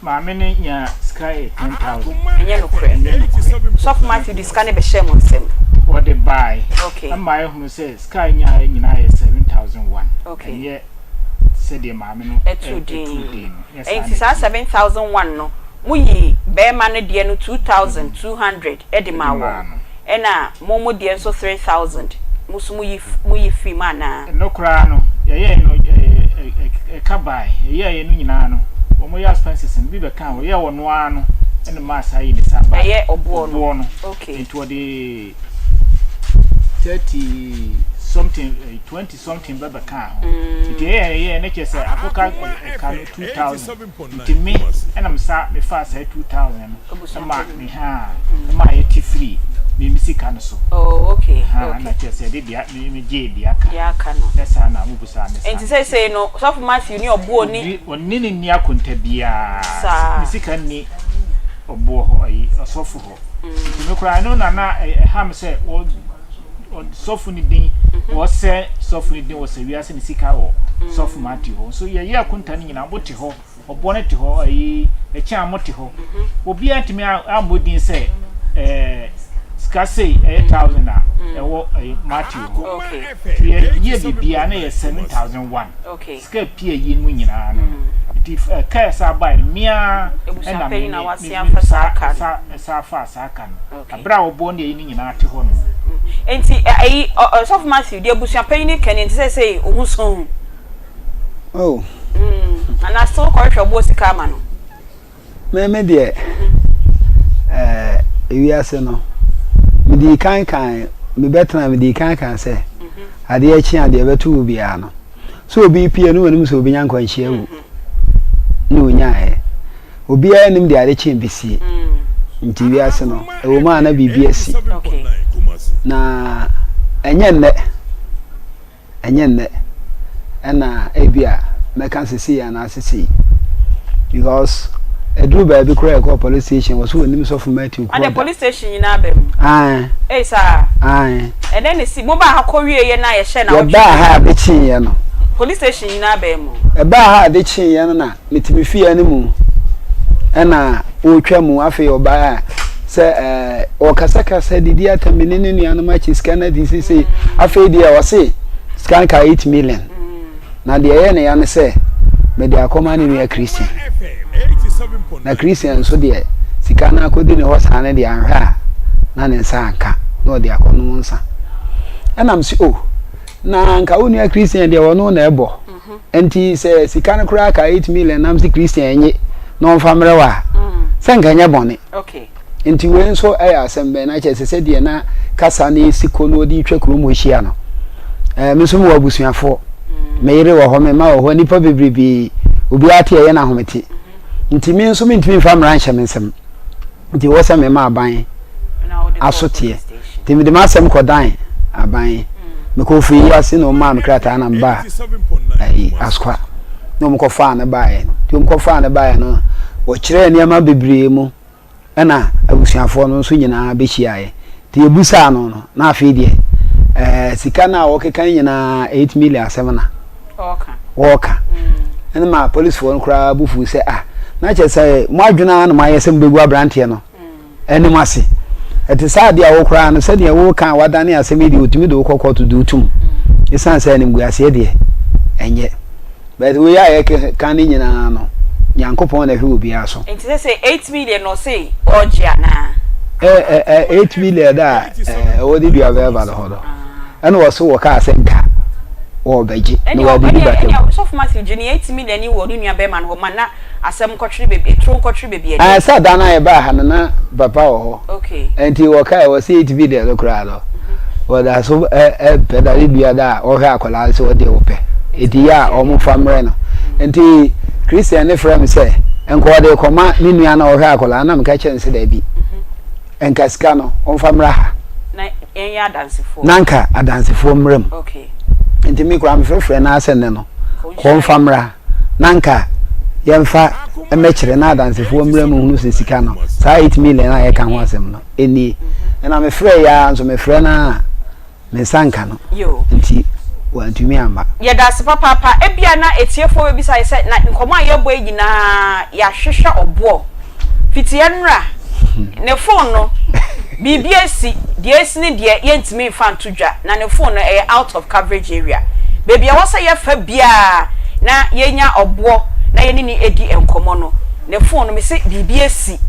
Maame no nyaa sika yɛ 10,000. Ɛnyɛ nokorɛ. Ɛnyɛ nokorɛ. Sɔfo Matthew de sika no bɛhyɛɛ mo nsam. Wɔde bae. Okay. Ɛma yɛhunu sɛ sika a ɛnyaeɛ nyinaa yɛ 7,001. Okay. Ɛnyɛ sɛdeɛ maame no Ɛtoo din ɛtoo din no. Ɛnyɛ saa Enti na saa ɛteɛ. 7,001 no, moyii barima no deɛ no 2,200 de maa De maa wɔn. no. Ɛna mo mo deɛ nso 3,000 mo nso moyi moyi firi mu anaa? Ɛno koraa no, yɛyɛɛ no ɛka bae. Yɛyɛeɛ no nyinaa no, wɔyɛ expenses no, bi bɛkaa ho. Yɛyɛɛ ɔno ara no ɛna maa saa yi ne san bae. Ɛyɛ ɔboɔ no. Ɔboɔ no. Okay. Nti wɔde 30 something, 20 something bɛ bɛkaa ho. Nti yɛyɛɛ yɛyɛɛ no kyerɛ sɛ akɔka ɛka no 2000. Nti me ɛna me sa mefaa saa 2000 no. Ɛma me haa ɛma yɛte firi me me sika no so. Oh okay okay. Okay. Na kyerɛ sɛ de deɛ me me gyee deɛ aka. Deɛ aka no. Ne saa na mo busaa ne saa. Nti seesei no sɔfo Matthew ne ɔboɔ ni. Ɔne ne nni akonta biara. Saa. Ne sika nni ɔboɔ hɔ ayi ɔsɔfo hɔ. Nti me koraa ɛno na na ɛha me sɛ wɔ sɔfo no din wɔsɛ sɔfo no din wɔsɛ wiase ne sika wɔ sɔfo Matthew hɔ. Nso yɛyɛ akonta no nyinaa mote hɔ. Ɔboɔ no te hɔ, ayi, ɛkyɛn a mote hɔ. Obiara ntumi ammɔ din sɛ ɛɛ sika sei ɛyɛ thousand a ɛwɔ ɛyi Matthew hɔ. Nti yɛyɛ biribiara na yɛ 7001. Sika pie yi mu nyinaa no. Nti ɛka ɛsa abae no mmea ɛna me me sa sa sa fa saa ka no. Abere a ɔboɔ ne ayi no nyinaa te hɔ no. Nti ayi ɔsɔfo Matthew deɛ abusua panyin ka ni nti sɛ sɛ ohun so. Oh. Mm, anaa still kɔhwehwɛ ɔboɔ sika ama no. Me me deɛ, ɛɛ ewiase no, medii kan kan mebɛtena medii kan kan sɛ mhm. adeɛ akyi adeɛ bɛto wo biara no sɛ obi pie no wɔnim sɛ obi nya nkwanhyia wu mhm. ne onyaeɛ obiara nim deɛ ade kye bɛsie mm. nti wiase no ɛwɔ mu a na biribi asi na ɛnyɛ nnɛ Ɛnyɛ nnɛ ɛna ebia mɛka sɛ sei anaa sɛ sei because ɛduru baabi koraa ɛkɔ police station wɔ so wɔnim sɔfo Matthew kuro da. police station nyinaa bɛ mu. Ae. Ei saa. Ae. Ɛdɛn na esi mo baa ha kɔ wie yɛ na yɛhyɛ na wɔtwe. Yɛbaa ha ade kyeeɛ no. Police station nyinaa bɛɛ mu. Ɛbaa ha ade kyeeɛ no na mete me fie no mu ɛna ɔretwa mu afei ɔbaa a sɛ ɛɛ ɔkasakasa didi atam me ne ne nuanom akyi sika no adi sese afei deɛ ɔse sika nka 8 million na deɛ ɛyɛ ne ya ne sɛ mede akɔma ne nua Christian na Christian nso deɛ sika no akɔdi ne hɔ saa no deɛ anhwɛ a na ne nsa anka na ɔde akɔnom nsa ɛnam sɛ o oh, na nka wo nua Christian deɛ ɔno na ɛbɔ Nti sɛ sika no koraa ka 8 million nam sɛ Christian nye na ɔmfa mmerɛ wɔ a, sɛ nka nyɛ bɔne. Nti wei nso ɛyɛ asɛm bɛn na kyerɛ sɛ sɛdeɛ na kasa no si kɔ na ɔde retwa kurom hɔ hyia no. Ɛɛ me nso mewɔ abusuafoɔ. Me yere wɔ hɔ, me mma wɔ hɔ, nnipa bebrebe, obiara te ɛyɛ no ahomete. Nti me nso mentumi mfa mmara nhyɛ me nsam. Nti ɛwɔ sɛ mema aban aso teɛ. Nti mede m'asɛm kɔdan aban. Mekɔɔ fie yi ase na wɔmaa me krataa na mebaa ayi Asokwa. Na wɔkɔfaa no baeɛ. Nti wɔkɔfaa no baeɛ no, wɔkyerɛɛ nneɛma bebree mu. Ɛna abusuafoɔ no nso nyinaa bɛhyiaeɛ. Nti yɛbusaa no no, na afei deɛ ɛɛ sika no a wɔkeka nyinaa 8 million asɛm na wɔreka. Ɛno ma polisifoɔ no koraa bo fuu sɛ ah, na kyerɛ sɛ mo adwene ara na moayɛ sɛ mobɛgu aberanteɛ no anim ase. Ɛte saa adeɛ a wo koraa no sɛdeɛ woka a wadane asɛm yi deɛ ɔtumi de wo kɔ kɔɔto de wo tom. Ɛsiane sɛ animguaseɛ deɛ ɛnyɛ. But wei a yɛka ne nyinaa no, Nyankopɔn na ɛhwɛ obiara so. Nti sese 8 million na ɔse ɔregye anaa? Eh, eh, 8 million a ɛwɔ ne dua bɛɛba no hɔ no, ɛna ɔse wɔkaa sɛ nka wɔrebɛgye na wɔadidi bata mu. Ɛnneɛ Sɔfo Matthew gye ne 8 million yi wɔ ne nua bɛɛma no hɔ ma na asɛm nkɔtwere baabi, eturo nkɔtwere baabi ɛdɛ. Ah, sɛ da no a yɛbaa ha no na papa wɔ hɔ. Okay. Nti wɔkae wɔ sɛ 8 million no koraa no. Wɔda so pɛ na ne nua no a ɔhwɛ akwadaa no sɛ ɔdeɛ wɔpɛ. Nti yɛ a wɔmfa mmerɛ no. Nti Christian ne frɛ me sɛ nka ɔde kɔma ne nua no a ɔhwɛ akwadaa no na meka kyerɛ no sɛ daabi. Nka sika no ɔmfa mmra ha. Na nka adansefoɔ mmra mu. Nti me koraa mefrɛfrɛ no ara sɛ nnɛ no kɔ ɔmfa mmra na nka yɛmfa mmɛkyerɛ na adansefoɔ mmra mu hunu sɛ sika no saa 8 million a yɛka ho asɛm no. nie. Ɛna mefrɛɛ yɛ ara nso mefrɛ no ara a me nsa nka no nti wantumi amma. Yɛda ase papaapa. Ebia na atiefoɔ bɛbisa yɛ sɛ, na nkɔmmɔ a yɛrebɔ yi nyinaa yɛahwehwɛ ɔboɔ fiti nnora, ne phone no biribi asi, deɛ asi no deɛ yɛntumi mfa nto dwa, na ne phone no ɛyɛ out of coverage area. Baabi a ɛwɔ sɛ yɛfa biara na yɛnya ɔboɔ na yɛne no di nkɔmmɔ no, ne phone no mese biribi asi.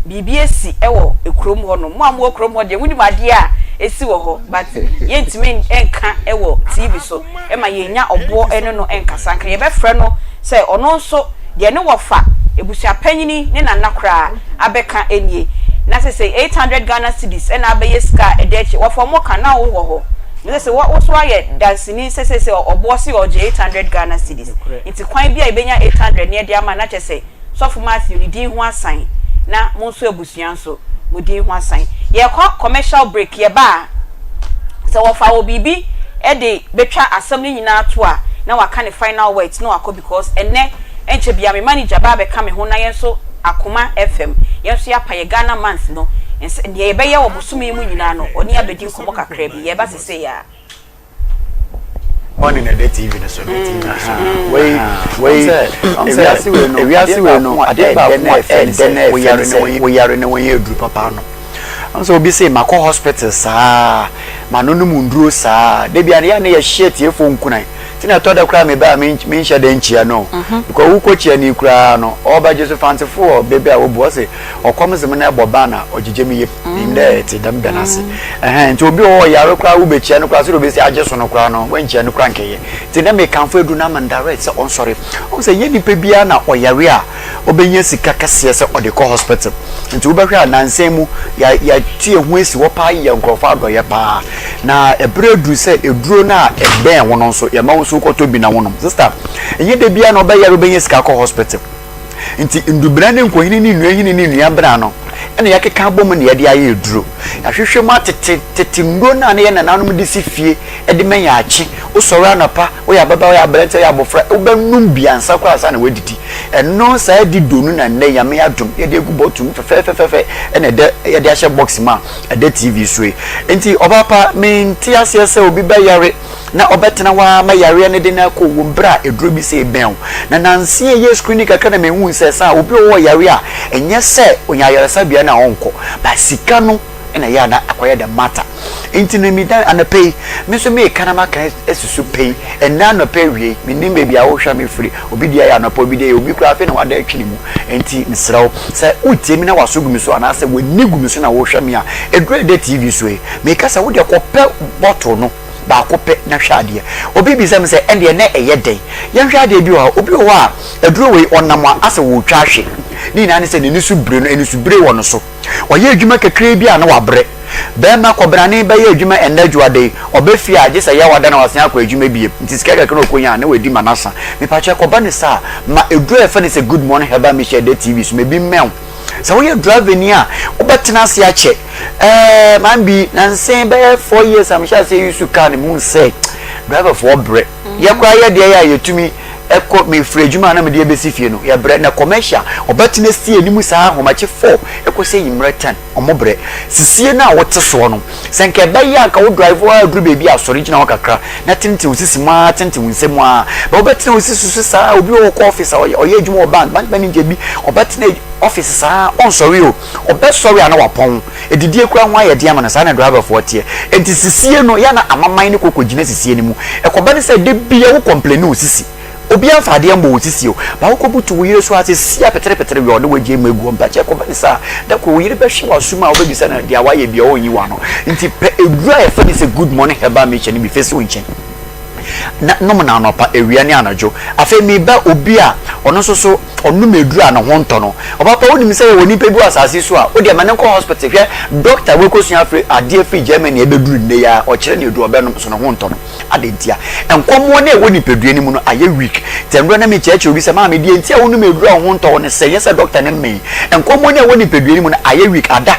Biribi asi wɔ kurom hɔ nom. Mo a mowɔ kurom hɔ deɛ monim adeɛ a ɛsi wɔ hɔ but yɛntumi nka wɔ TV so ma yɛnnya ɔboɔ ne no nkasa. Nka yɛbɛfrɛ no sɛ ɔno nso deɛ ne wɔfa, abusua panyini ne nana koraa abɛka nie. Na sesei 800 Ghana cedis na abɛyɛ sika a ɛda akyire. Wɔfa wɔn ka na wowɔ hɔ. Na sesei wo nso woayɛ danseni sɛ sesei ɔboɔ se ɔgye 800 Ghana cedis. Nti kwan bi a yɛbɛnya 800 no yɛde ama no na kyerɛ sɛ Sɔfo Matthew ne din ho asan na mo nso abusua nso mo din ho asan. Yɛkɔ commercial break yɛba a sɛ wɔfa wɔ biribi de bɛtwa asɛm no nyinaa to a na waka ne final words na wakɔ because ɛnnɛ ɛnkyɛ biara me manager ba abɛka me ho na yɛn nso Akoma FM yɛn nso yɛapa yɛ Ghana month no ns deɛ yɛbɛyɛ wɔ bosome yi mu nyinaa no ɔne yɛn abɛdi nkɔmmɔ kakra bi yɛba sesei ara. Bɔne na ɛda TV no so. Wei wei ewiase wei no ewiase wei no adeɛ baako a ɛdɛ na ɛfɛ ne sɛ woyare na wɔnyɛ aduru papa ano. Ɔn sɛ obi se makɔ hospital saa manonom nnuro saa da bi a yɛ a na yɛhyɛ atiefoɔ nkuran nti na ɛtɔ da koraa meba a menhyɛ da nkyia no because wokɔ kyia ni koraa no ɔbɛgye so fantefo wɔ baabi a wɔbu ɔse ɔkɔm zem na ɛbɔ ban a ɔgyegye me yam. Menim dɛ etse dɛm bɛ no ase. Ɛhɛn, ntsi obi wɔ hɔ a ɔyare koraa wobekyia no koraa, sɛdeɛ obesi agye so no koraa no, woennkyia no koraa nnkɛyɛ. Ntsi ndɛ mekamfo Edu no ama no direct sɛ ɔnsɔre. Wohu sɛ nnyɛ nyimpa biara na ɔyare a obenya sika kɛseɛ sɛ ɔde kɔ hospital. Ntsi wobɛhwɛ a nansa yi mu yɛ yɛatu hɛn ho esi hɔ paa yɛ nkorɔfo adɔyɛ paa. Na ber edur sɛ eduro no a ebɛn wo no nso yɛma wo so wokɔtɔ bi na wonom. Sister, nnyɛ da biara na ɔbɛyare obenya sika akɔ hospital. Nti ndubena ne nkohini ne nnuahini ne nnuabena no na yɛakeka abom na yɛde ayɛ aduro. Yɛahwehwɛ mu atete tete nnuro no a na yɛn nananom de si fie de ma yɛn akye. Wosɔre anɔpa, woyɛ ababaawa, woyɛ aberanteɛ, woyɛ abɔfra, wobɛnom bi ansa koraa ansa na woadidi. Ɛno saa dido no na nnɛ Nyame adom yɛde agu bottle mu fɛfɛɛfɛfɛ na ɛda yɛde ahyɛ box mu a ɛda TV so yi. Nti ɔbaa pa, mente aseɛ sɛ obi bɛyare na ɔbɛtena hɔ ara ma yareɛ no de no akɔ owuo berɛ a aduro bi sɛ ɛbɛn wo. Na nansa yi ɛyɛɛ screening kakra na mehuu sɛ saa obi wɔ hɔ a ɔyare a ɛnyɛ sɛ ɔnya ayaresabea no a ɔnkɔ but sika no na ɛyɛ a na akɔyɛ the matter. Nti no meda anɔpa yi me nso meka na maka asi so pɛ yi ɛnnɛ anɔpa awiei mennim baabi a wohwɛ me firi obi deɛ yɛ anɔpa obi deɛ yɛ obi koraa afei na wada atwi ne mu nti mesrɛ wo sɛ wotie me na w'aso gu me so anaasɛ w'ani gu me so na wohwɛ me a ɛduru ɛda TV so yi meka sɛ wodeɛ kɔpɛ bottle no baako pɛ na hwɛ adeɛ. Obi bisa me sɛ, ɛndeɛ na ɛyɛ dɛn? Yɛnhwɛ adeɛ bi wɔ ha, obi wɔ hɔ a, aduro wei ɔnam a asɛ ɔretwa ahwe. Ne nyinaa ne sɛ n'ani so bire no, anisobire wɔ no so. Ɔyɛ adwuma kakraa bi a na wabrɛ. Bɛrima kɔbrane bɛyɛ adwuma ɛnnɛ dwoada yi, ɔba fie a, gye sɛ Yawada na wasan akɔ adwuma bio. Nti sika kakra a ɔkɔnya a, na wadi ma no asa. Mepakyɛ ɛkɔba no saa a, ma aduro a yɛfrɛ no sɛ Good Morning Herbal Mixture ɛda TV so, ma ebi mmɛn wo. Sɛ woyɛ driverni a, wobɛtena ase akyɛ. Ɛɛ, man bi, nansa yi bɛyɛ 4 years a mehyɛ aseɛ use car no, mehu sɛ driverfoɔ brɛ. Yɛ koraa yɛ deɛ yɛ a yɛtumi ɛkɔ mefiri adwuma a na mede abɛsi fie no, yɛbrɛ. Na commercial, ɔbɛtena si anim saa ahomakye 4 ɛkɔsi anwummerɛ 10, ɔmo brɛ. Sisie no a wote soɔ no, sɛ nka ɛbɛyɛ a nka wo drive ara duru baabi a sɔre gyina hɔ kakra na tenten wo sisi mu ara, tenten wo nsa mu ara. But wobɛtena wo sisi so saa, obi wɔ hɔ ɔkɔ office a ɔyɛ ɔyɛ adwuma wɔ bank, bank manager bi, ɔbɛtena office saa, ɔnsɔre o, ɔbɛsɔre a na wapɔn. Adidie koraa ho ayɛ den ama no, saa na driverfoɔ teɛ. Enti sisie no, yɛ a na amaman no kɔ kɔgyina sisie no mu. Ɛkɔba no sɛ da biara wo complaini wo sisi. Obiara mfa adeɛ mmɔ wo sisi o, but wokɔbutu wo yere so ara sɛ si a peterepetere wia ɔne wo agyae mu agu hɔ. Mpakyɛ ɛkɔba no saa a, da koro wo yere bɛhwe w'asom a wobɛbisa no deɛ wayɛ biara ɔnyi w'ano. Nti pɛ aduro a yɛfrɛ no sɛ Good Morning Herbal Mixture no bi fa si wo nkyɛn na nom no anɔpa, awia ne anadwo. Afei meba obi a ɔno nso so ɔnom aduro a ne ho ntɔ no. Ɔpapa wonim sɛ yɛwɔ nipa bi wɔ asase so a wodeɛ ma no nkɔ hospital hwɛ doctor wakɔsua afiri adeɛ firi Germany ɛbɛduru nnɛ yi ara ɔkyerɛ no aduro ɔbɛnom so ne ho ntɔ no. Adɛn ntia? Nkɔmmoɔ no a ɛwɔ nipadua no mu no ayɛ weak. Nti ɛnora na mekyerɛkyerɛ obi sɛ, maame, deɛ nti a wonom aduro a wo ho ntɔ wo ne sɛ, nyɛ sɛ dɔkta no mmee. Nkɔmmoɔ no a ɛwɔ nipadua no mu no ayɛ weak. Ada,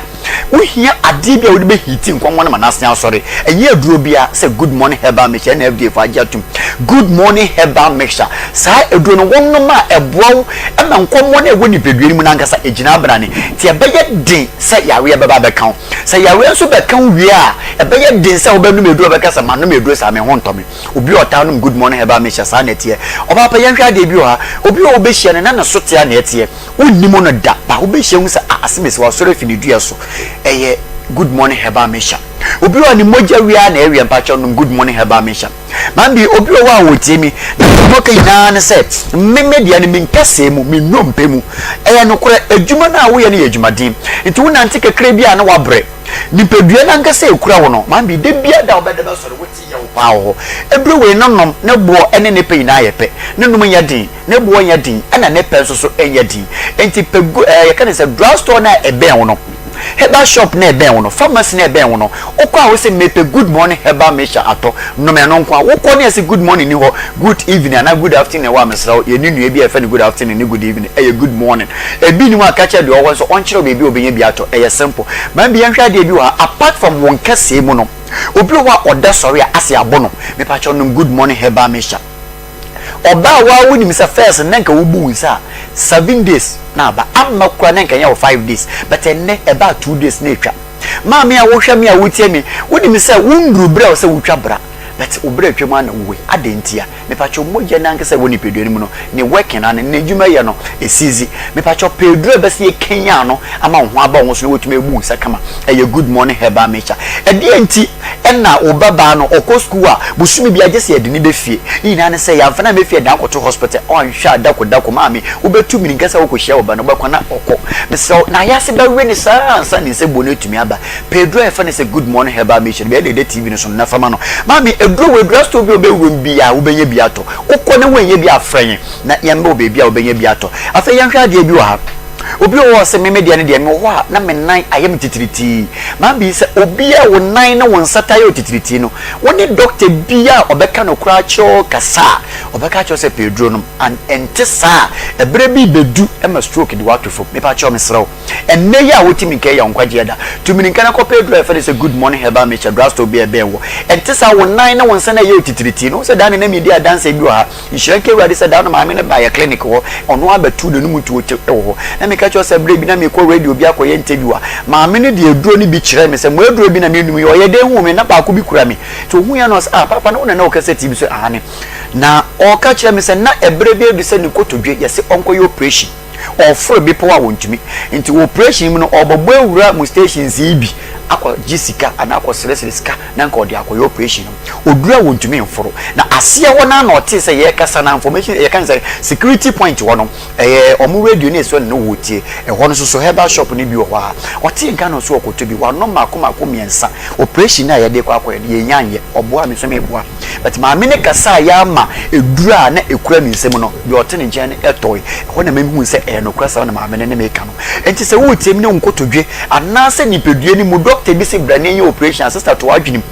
wohia adeɛ bi a wode bɛhiiti nkɔmmoɔ no ma no asen asɔre. Ɛnyɛ aduro biara sɛ Good Morning Herbal Mixture, ɛna FDA foɔ agye atom. Good Morning Herbal Mixture, saa aduro no wonom a ɛboa wo ma nkɔmmoɔ no a ɛwɔ nipadua no mu no ankasa ɛgyina abrane. Nti ɛbɛyɛ den sɛ yareɛ bɛba abɛka wo. Sɛ yareɛ nso bɛka wo wie a, ɛbɛyɛ den sɛ wobɛnom aduro a wobɛka sɛ, Manom aduro saa, me ho ntɔ me. Obi a ɔtaa nom Good Morning Herbal Mixture, saa na ɛteɛ. Ɔbaa pa, yɛnhwɛ adeɛ bi wɔ ha. Obi a wobɛhyia no na ne so te a na ɛteɛ. Wonnim no da, but wobɛhyia hu sɛ, ah, Asemesi, wasɔre afi ne dua so. Ɛyɛ Good Morning Herbal Mixture. Obi wɔ hɔ a ne mogya wie ara na ɛweɛ, mpakyɛw nom Good Morning Herbal Mixture. Maame, obi wɔ hɔ a ɔretie me, na deɛ ɔka nyinaa ne sɛ, me me deɛ no, me nkasɛɛ mu, me nnompe mu. Ɛyɛ nokorɛ, adwuma no a woyɛ no yɛ adwumaden. Nti wonante kakra bi a na woabrɛ. Nipadua no ankasa a ɛkura wo no, maame, da biara da a wobɛda bɛsɔre, wote yaw paa wɔ hɔ. Aduro wei no nom, ne boɔ ne ne pɛ nyinaa yɛ pɛ. Ne nom nyɛ den, ne boɔ nyɛ den, ɛna ne pɛ nso so nyɛ den. Enti pɛ gu ɛɛ yɛka no sɛ drug store no a ɛbɛn wo no, herbal shop no a ɛbɛn wo no, pharmacy no a ɛbɛn wo no, wokɔ a wose mepɛ good morning herbal mixture atɔ, nom ɛno nko ara. Wokɔ na yɛse good morning nni hɔ, good evening anaa good afternoon wɔ a, mesrɛ wo, yɛnni nnua bi a yɛfrɛ no good afternoon ne good evening, ɛyɛ good morning. Ebi nni hɔ a ka kyerɛ deɛ ɔwɔ hɔ no sɛ ɔnkyerɛ wo baabi a wobɛnya bi atɔ, ɛyɛ simple. Maame bi yɛnhwɛ adeɛ bi wɔ ha, apart from wo nkɛsɛɛ mu no, obi wɔ hɔ a ɔda sɔre a ase abɔ no, mepakyɛw nom good morning herbal mixture. Ɔbaa a waa wonim sɛ first no na nka wobu wo nsa a seven days na aba amma koraa na nka ɛnyɛ wo 5 days, but ɛnnɛ ɛbaa 2 days na atwa. Maame a wohwɛ me a wotie me, wonim sɛ wonduru berɛ a sɛ wotwa bra, but wo berɛ atwam ara na wowei. Adɛn ntia? Mepakyɛw mogya no ankasa a ɛwɔ nipadua no mu no ne working anaa n'adwuma yɛ no ɛsizi. Mepakyɛw pɛ aduru a ɛbɛsɛ yɛkanyan no ama wo ho aba wo ho so na woatumi abu wo nsa kama. Ɛyɛ Good Morning Herbal Mixture. Ɛdeɛn nti na wo ba baa no ɔkɔ sukuu a bosome biara gye sɛ yɛde no bɛ fie? Ne nyinaa ne sɛ yɛamfa no ammɛ fie dan akɔto hospital. Ɔnhwɛ a dako dako maame wobɛtu mirika sɛ wokɔhyia wo ba no wobɛkɔ na ɔkɔ. Mesrɛ wo n'ayase bɛwe no saa ansa ne nsabuo no atumi aba. Pɛ aduru a yɛfrɛ no sɛ Good Morning Herbal Mixture no bi ɛna ɛda TV no so no na fa ma no. Maame aduro wɔ aduro store bi a wobɛwura mu biara wobɛnya bi atɔ. Wokɔ na woannya bi a frɛ yɛn na yɛmmɛ wo baabi a wobɛnya bi atɔ. Afei yɛnhwɛ adeɛ bi wɔ ha. Obi wɔ hɔ a ɔse me me deɛ no deɛ mewɔ hɔ a na me nan ayɛ me titiritii. Maame sɛ obi a wo nan ne wo nsa taa yɛ wo titiritii no, wo ne dɔkta biara a ɔbɛka nokorɛ akyerɛ wo kasa a, ɔbɛka akyerɛ wo sɛ pɛ aduro nom. And ɛnte saa a, ɛberɛ bi rebɛdu ma stroke de wo ato fam. Mepa kyɛw mesrɛ wo, ɛnnɛ yi a wote me nka yi yɛ wo nkwagyeɛ da. Tu mirika na kɔpɛ aduro a yɛfrɛ no sɛ Good Morning Herbal Mixture, drugstore bi a ɛbɛn wo. Ɛnte saa, wo nan ne wo nsa no a ɛyɛ wo titiritii no, wohu sɛ daa ne na medi adanseɛ bi wɔ ha. Nhyira nka Awurade sɛ da no maame no baa yɛ clinic hɔ, ɔno ara bɛtoo n'anum tuo te wɔ hɔ. Na meka kyerɛ sɛ berɛ bi na mekɔ radio bi akɔyɛ interview a, maame no de aduro no bi kyerɛɛ me sɛ mo aduro bi na menom yi, ɔyɛ dɛn huu me na baako bi kura me. Nti ɔhuiɛ no ɔsɛ ah papa na wo na na wokasa TV so aane. Na ɔreka kyerɛ me sɛ na ɛberɛ bi adu sɛ ne kotodwe yɛse ɔnkɔyɛ operation. Ɔreforo bepɔw a wɔntumi. Nti wɔ operation mu no ɔrebɛbɔ awura mo stations yi bi akɔgye sika anaa akɔsrɛsrɛ sika na anka ɔde akɔyɛ operation no. Ɔduru a wɔntumi mforo. Na aseɛ hɔ no ara na ɔtee sɛ yɛrekasa no information yɛka no sɛ security point hɔ no ɛyɛ wɔn radio no ɛsɔ no na wɔretie. Ɛhɔ no nso so herbal shop no bi wɔ hɔ a ɔtee nka na ɔso ɔkɔtɔ bi. Wanom mmaako mmaako mmiɛnsa. Operation no a yɛde rekɔ akɔyɛ no yɛnnya anyɛ. Ɔboaa me nso meboa. But maame no kasaeɛ ara ma aduru a na ɛkura ne nsam no, deɛ ɔte ne nkyɛn no tɔe. Ɛhɔ na mehuu sɛ ɛyɛ nokorɛ saa na maame no ne me reka no. Enti sɛ woretie me ne wo nkotodwe anaasɛ nipadua no mu dɔ. doctor bi se bra na yɛnyɛ operation a, sister to w'adwene mu.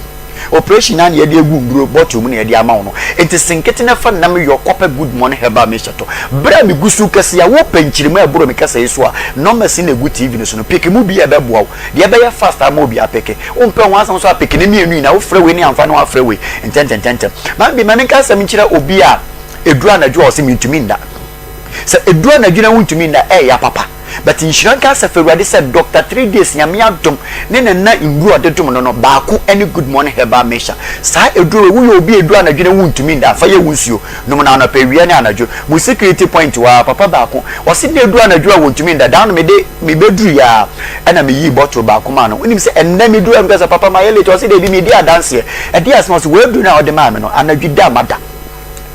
Operation no ara na yɛde agu nnuro bottle mu na yɛde ama wo no. Enti senkete na fa nam yɔ kɔpɛ Good Morning Herbal Mixture tɔ. Bere a megu so rekasa yi a, wopɛ nkyeremu a ɛboro me kasa yi so a, numbers no na egu TV no so no, peke mu bi a ɛbɛboa wo. Deɛ ɛbɛyɛ fast ama obi apeke. Wompɛ ho asɛm nso a, peke ne mmienu nyinaa. Wofrɛ wei ne amfa na woafrɛ wei ntɛntɛntɛntɛm. Maame bi, ma menka asɛm nkyerɛ obi a ɛduru anadwo a ɔse mentumi nna. Sɛ ɛduru anadwo na wontumi nna a, ɛyɛ papa. But nhyira nka Asafo Awurade sɛ Doctor Three Days Nyame adom ne ne na nnuro a ɔde dom no no baako ne Good Morning Herbal Mixture. Saa aduro wei woyɛ obi a ɛduru anadwo na wontumi nda a, fa yɛ wo nsuo nom no anɔpa, awia ne anadwo. Mo security point hɔ ara, papa baako, ɔse na ɛduru anadwo a wɔntumi nda. Da no mede mebɛduruiɛ ara ɛna meyii bottle baako maa no. Wonim sɛ ɛnnɛ meduru a meka sɛ papa mayɛ late, ɔse daabi medi adanseɛ. Ɛdeɛn asɛm? Ɔse w'aduro no a wode maa me no anadwo da mada.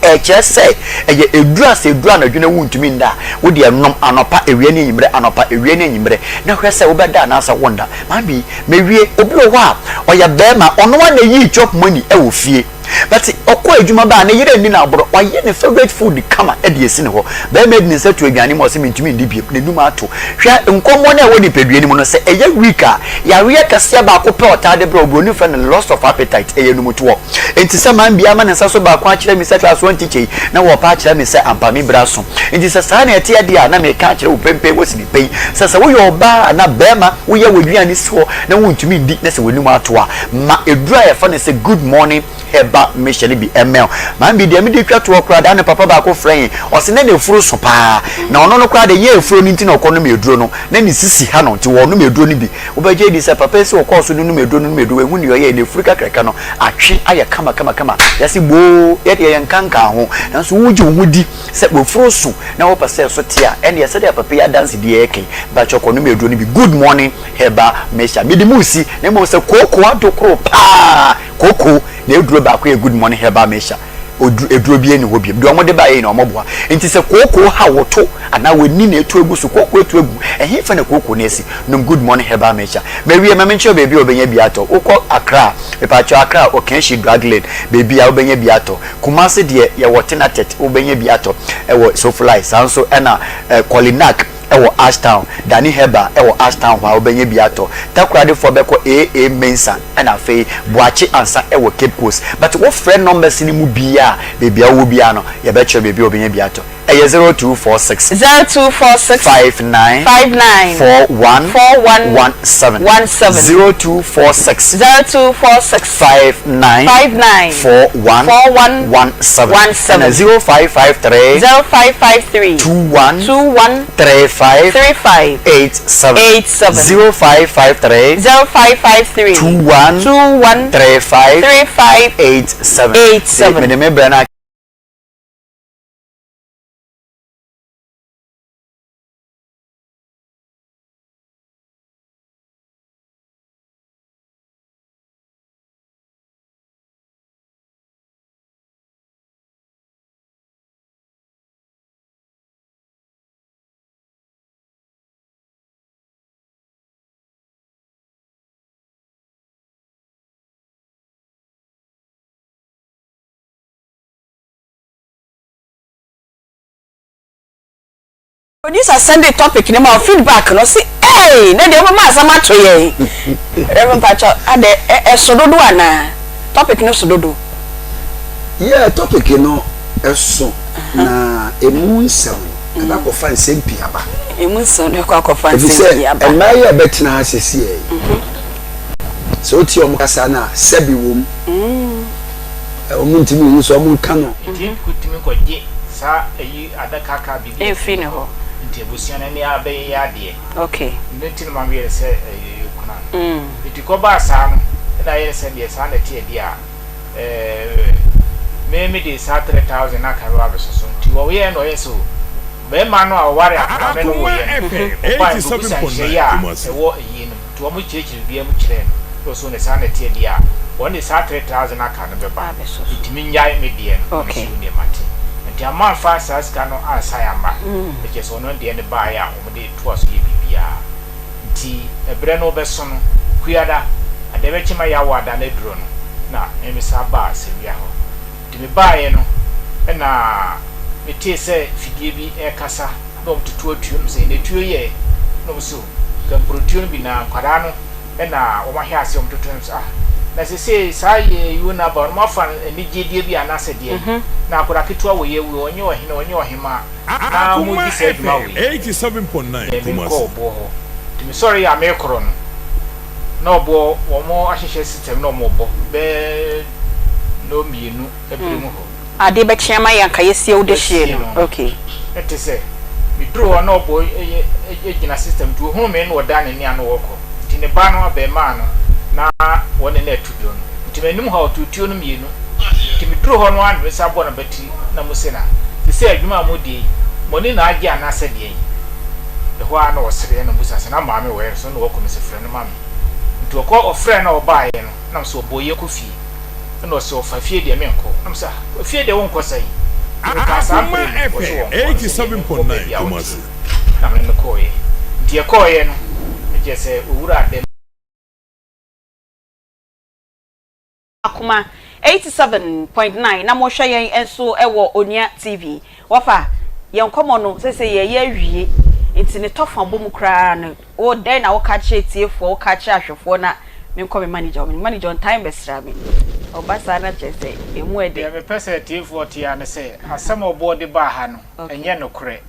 Ɛkyerɛ sɛ ɛyɛ aduru a sɛ ɛduru anadwo na wuntumi nna a, wo deɛ nom anɔpa, awia ne anwummerɛ, anɔpa, awia ne anwummerɛ, na hwɛ sɛ wobɛda anaasɛ wonna. Maame, mawie. Obi wɔ hɔ a, ɔyɛ barima, ɔno ara na ɛyii chop money wɔ fie. But ɔkɔ adwuma ba a, ne yere anni no aborɔ. Wayɛ ne favourite food kama de asi ne hɔ. Barima yi de ne nsa to aduane mu a, ɔse mentumi nni bio. N'anum ato. Hwɛ nkɔmmɔ no a ɛwɔ nipadua no mu no, sɛ ɛyɛ weak a, yareɛ kɛseɛ baako pɛ a ɔtaa de brɛ wo, buroni frɛ no loss of appetite, ɛyɛ anumtoɔ. Enti sɛ man biara ma ne nsa so baako akyerɛ me sɛ class one teacher yi, na wɔrepa akyerɛ me sɛ ampa me bere aso. Enti sɛ saa na ɛteɛ deɛ a, na mereka akyerɛ wo prempeh wɔ sini pɛ yi sɛ sɛ woyɛ ɔbaa anaa barima, woyɛ w'aduane si hɔ na wontumi ndi na sɛ w'anim ato a, ma aduru a yɛfrɛ no sɛ Good Morning Herbal Mixture no bi mmɛn wo. Maame bi deɛ mede twa toɔ koraa, daa ne papa baako frɛ yɛn, ɔse na n'afuro so paa, na ɔno no koraa deɛ ɛnyɛ afuro no nti na ɔkɔnom aduro no, na ne sisi ha no nti wɔnom aduro no bi. Wobɛgye adi sɛ papa yi sɛ ɔkɔɔ so nonom aduro nonom aduro, wahu nea ɔyɛe, n'afuru kakraka no atwe ayɛ kamakamakama. Yɛse boo, yɛ deɛ yɛnka nkaa ho. Nanso wogye wo ho di sɛ w'afuru so na wopɛ sɛ ɛso te a, ɛnneɛ sɛdeɛ papa yi adansedie reka yi, mpakyɛw kɔnom aduro no bi. Good morning herbal mixture. Mede mu resi, na mmom sɛ kooko adokoro paa, kooko na aduro baako yɛ good morning herbal mixture. Oduru aduro biara nni hɔ biom. Deɛ wɔde baeɛ nyinaa wɔboa. Nti sɛ kookoo ha wo to anaa w'ani na atu agu so, kookoo atu agu, ɛhefa na kookoo no asi? Nom Good Morning Herbal Mixture. Mawie, ma menkyerɛ wo baabi a wobɛnya bi atɔ. Wokɔ Accra a, mepaakyɛw Accra, Okaishie Drug Lane, baabi a wobɛnya bi atɔ. Kumasi deɛ, yɛwɔ Tenatet, wobɛnya bi atɔ wɔ Sofolai. Saa nso ɛna eh, Kolinak. wɔ Ashtown, Danny Herbal wɔ Ashtown hɔ a wobɛnya bi atɔ. Takoradifoɔ bɛkɔ AA Mensah ɛna afei Boakye Ansah wɔ Cape Coast. But wo frɛ numbers no mu biaa a, baabi a wowɔ biaa no yɛbɛkyerɛ baabi a wobɛnya bi atɔ. Ɛyɛ 0246. 0246. 59. 59. 41. 41. 17. 17. 0246. 0246. 59. 59. 41. 41. 17. 17. Ɛna 0553. 0553. 21. 21. 35. 35. 87. 87. 0553. 0553. 21. 21. 35. 35. 87. 87. Mede me brɛ no Producer sɛnde topic no ma wo feedback no ɔse eei nɛ deɛ wobɛma asɛm ato yɛn Rev mpakyɛw adɛ ɛso dodo anaa topic no so dodo. Yeah topic no ɛso na emu nsɛm no ɛbɛ akɔfa nsɛm pii aba. Emu nsɛm no ɛkɔ akɔfa nsɛm pii aba. Efisɛ mmaa yi a ɛbɛtena ha sɛsiɛ yi sɛ wotie wɔn kasa no a sɛbi wom wɔn ntumi nhu sɛ wɔn nka no. Nti ntumi nkɔgye saa ayi adaka ka biribi mfiri ne hɔ. Nti abusua no ani abɛyɛ adeɛ. Okay. Ɛno nti na maame yɛ no sɛ ɛyɛ kuna no. Nti kɔbaa saa no ɛna ayɛ no sɛ deɛ saa na ɛteɛ deɛ a ɛɛ me me de saa 3000 na aka bɛba abɛsɔ so. Nti wɔyɛɛ na ɔyɛ sɛ o bɛrima no a ɔware akwadaa no ne woyɛ no ɔbae nkɔbisa nhyehyɛeɛ a ɛwɔ ayie no mu. Nti wɔn kyerɛkyerɛ biribiara mu kyerɛɛ no na ɔsoo no saa na ɛteɛ deɛ a wɔn de saa 3000 aka no bɛba nti me nnyae me deɛ no na me soo deɛ mate nti amanfa saa sika no ansan amma na kyerɛ sɛ ɔno deɛ no baeɛ a wɔn de toa so yɛ biribiara nti ɛberɛ no bɛso no Okuada adeɛ bɛkye ma Yawoada no aduro no na me me san baa Sawia hɔ nti me baeɛ no na me tee sɛ fidie bi ɛrekasa na wɔn toto atuo no sɛ na atuo yɛ na wɔn so Nka mprotuo no bi na nkwadaa no Ɛna wɔn ahwɛ ase wɔn toto no sɛ ah na sesei saa yɛ you na ba no moafa no anigyedeɛ bi anaasɛ deɛn mhm. Na akwadaa ketewa wɔ yɛ wei ɔnyɛ ɔhene ɔnyɛ ɔhemaa na modi saa adwuma wei dɛn menkɔ ɔboɔ hɔ nti mesɔre yɛ a mekorɔ no na ɔboɔ wɔn ahyehyɛ system na wɔn bɔ bɛɛ no mmienu ɛbere mu hɔ. Adeɛ bɛkye ama yɛn anka yɛsie wo dehyeɛ no okay. Ɛte sɛ meduru hɔ na ɔbɔ gyina system nti ohunu me na ɔdan n'ani a na ɔrekɔ nti ne ba no abarimaa no na wɔne no atu duro no nti m'anim ha ɔtoo tuo no mmienu nti meduru hɔ no ara na me nsa bɔ n'abati na mo se na sesei adwuma a modie yi mo ani na agye anaasɛ deɛn ɛhɔ ara na ɔsereɛ na ɔbisa sɛ na maame wɔ he so na ɔkɔ mese frɛ no ma me nti ɔkɔ ɔfrɛ na ɔbaeɛ no na mese ɔbɔ yɛnkɔ fie. Ɛna ɔse ɔfa fie deɛ menkɔ. Na mese ah fie deɛ wonkɔ sɛn? Nti mekaa saa Akoma mprenu, ɔse FM wɔnkɔ. Na mese neɛ menkɔ baabi a 87.9 ɔteɛ. Kumasi. Na mene no kɔeɛ. Nti yɛkɔeɛ no, na kyerɛ sɛ owura dɛm. Akoma 87.9 na mohwɛ yɛn nso wɔ Onua TV. Wɔfa, yɛn nkɔmmɔ no seesei yɛreyɛ awie, nti ne tɔfa bɔ mu koraa no, Wo dɛn na woka kyerɛ atiefoɔ, woka kyerɛ ahwɛfoɔ na menkɔ me manager hɔ, me manager ɔntae mbɛsra me, ɔba saa na kyerɛ sɛ ɛmu ɛdɛ. Deɛ mepɛ sɛ atiefoɔ te ara ne sɛ, asɛm a ɔboɔ de baa ha no, ɛnyɛ nokorɛ.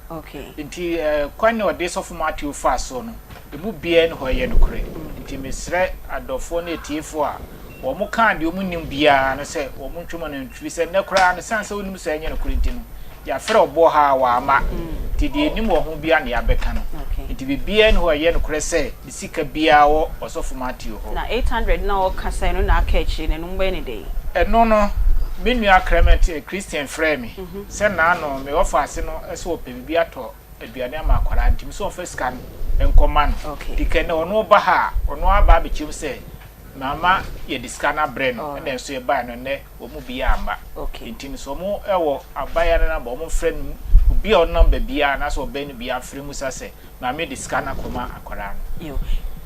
Nti kwan a ɔde Sɔfo Matthew faa soɔ no, ɛmu biara nni hɔ a ɛyɛ nokorɛ. Nti mesrɛ adɔfoɔ ne atiefoɔ a wɔkaa deɛ wɔnnim biara no sɛ wɔntwe wɔn ano mfiri sɛ nnɛ koraa no, ɛsiane sɛ wonim sɛ ɛnyɛ nokorɛ nti no, yɛafrɛ ɔboɔ ha a wamma. Nti deɛ yɛnim wɔ ho biara na yɛabɛka no. Nti biribiara nni hɔ a ɛyɛ nokorɛ sɛ ne sika biara wɔ Ɔsɔfo Matthew hɔ. Na 800 no a ɔka sɛ ɛno na aka akyire no, ɛno mobɛyɛ no dɛn? Ɛno no, me nua Clement Christian frɛɛ me sɛ naano me wɔfaase no sɛ ɔpɛ biribi atɔ aduane ama akwadaa nti me sɛ ɔmfa sika no nkɔma no. Nti kɛ nnɛ ɔno ba ha a, ɔno aba abɛkyerɛ mu sɛ Mama yɛde sika no abrɛ no ɛna nso yɛbaeɛ no nnɛ wɔn mu biara amma. Nti no sɛ wɔn wɔ abayewa no namba wɔn mfrɛ no obi a ɔno namba biara anaasɛ ɔbɛn no biara mfrɛ mmusa sɛ maame de sika no akɔma akwadaa no. Yo.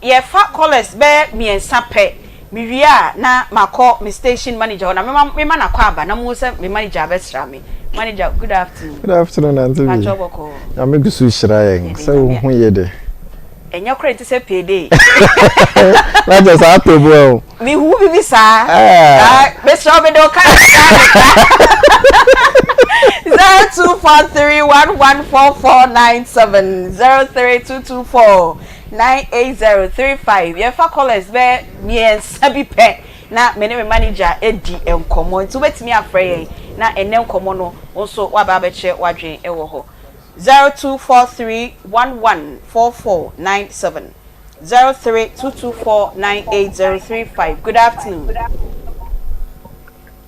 Yɛfa callers bɛyɛ mmiɛnsa pɛ, mewie a na makɔ me station manager hɔ na mema mema no akwaaba na mohu sɛ me manager abɛsra me. Manager, good afternoon. Good afternoon, Auntie B. Pakyɛ bɔkɔɔ. Nyame gu so hyira yɛn Yɛde sɛ wo Nyame ho ye de. Ɛnyɛ koraa nti sɛ payday. Na kyerɛ sɛ atɔ mu o. Mehu bibi saa. Ah. Mesrɛ wo mede wo ka 0243114497 0322498035 yɛfa callers bɛ mmiɛnsa bi pɛ na me ne me manager adi nkɔmmɔ nti wobɛtumi afrɛ yɛn na ɛnɛ nkɔmmɔ no wo nso woaba abɛkyerɛ w'adwene wɔ hɔ. 0243114497 0322498035 Good afternoon.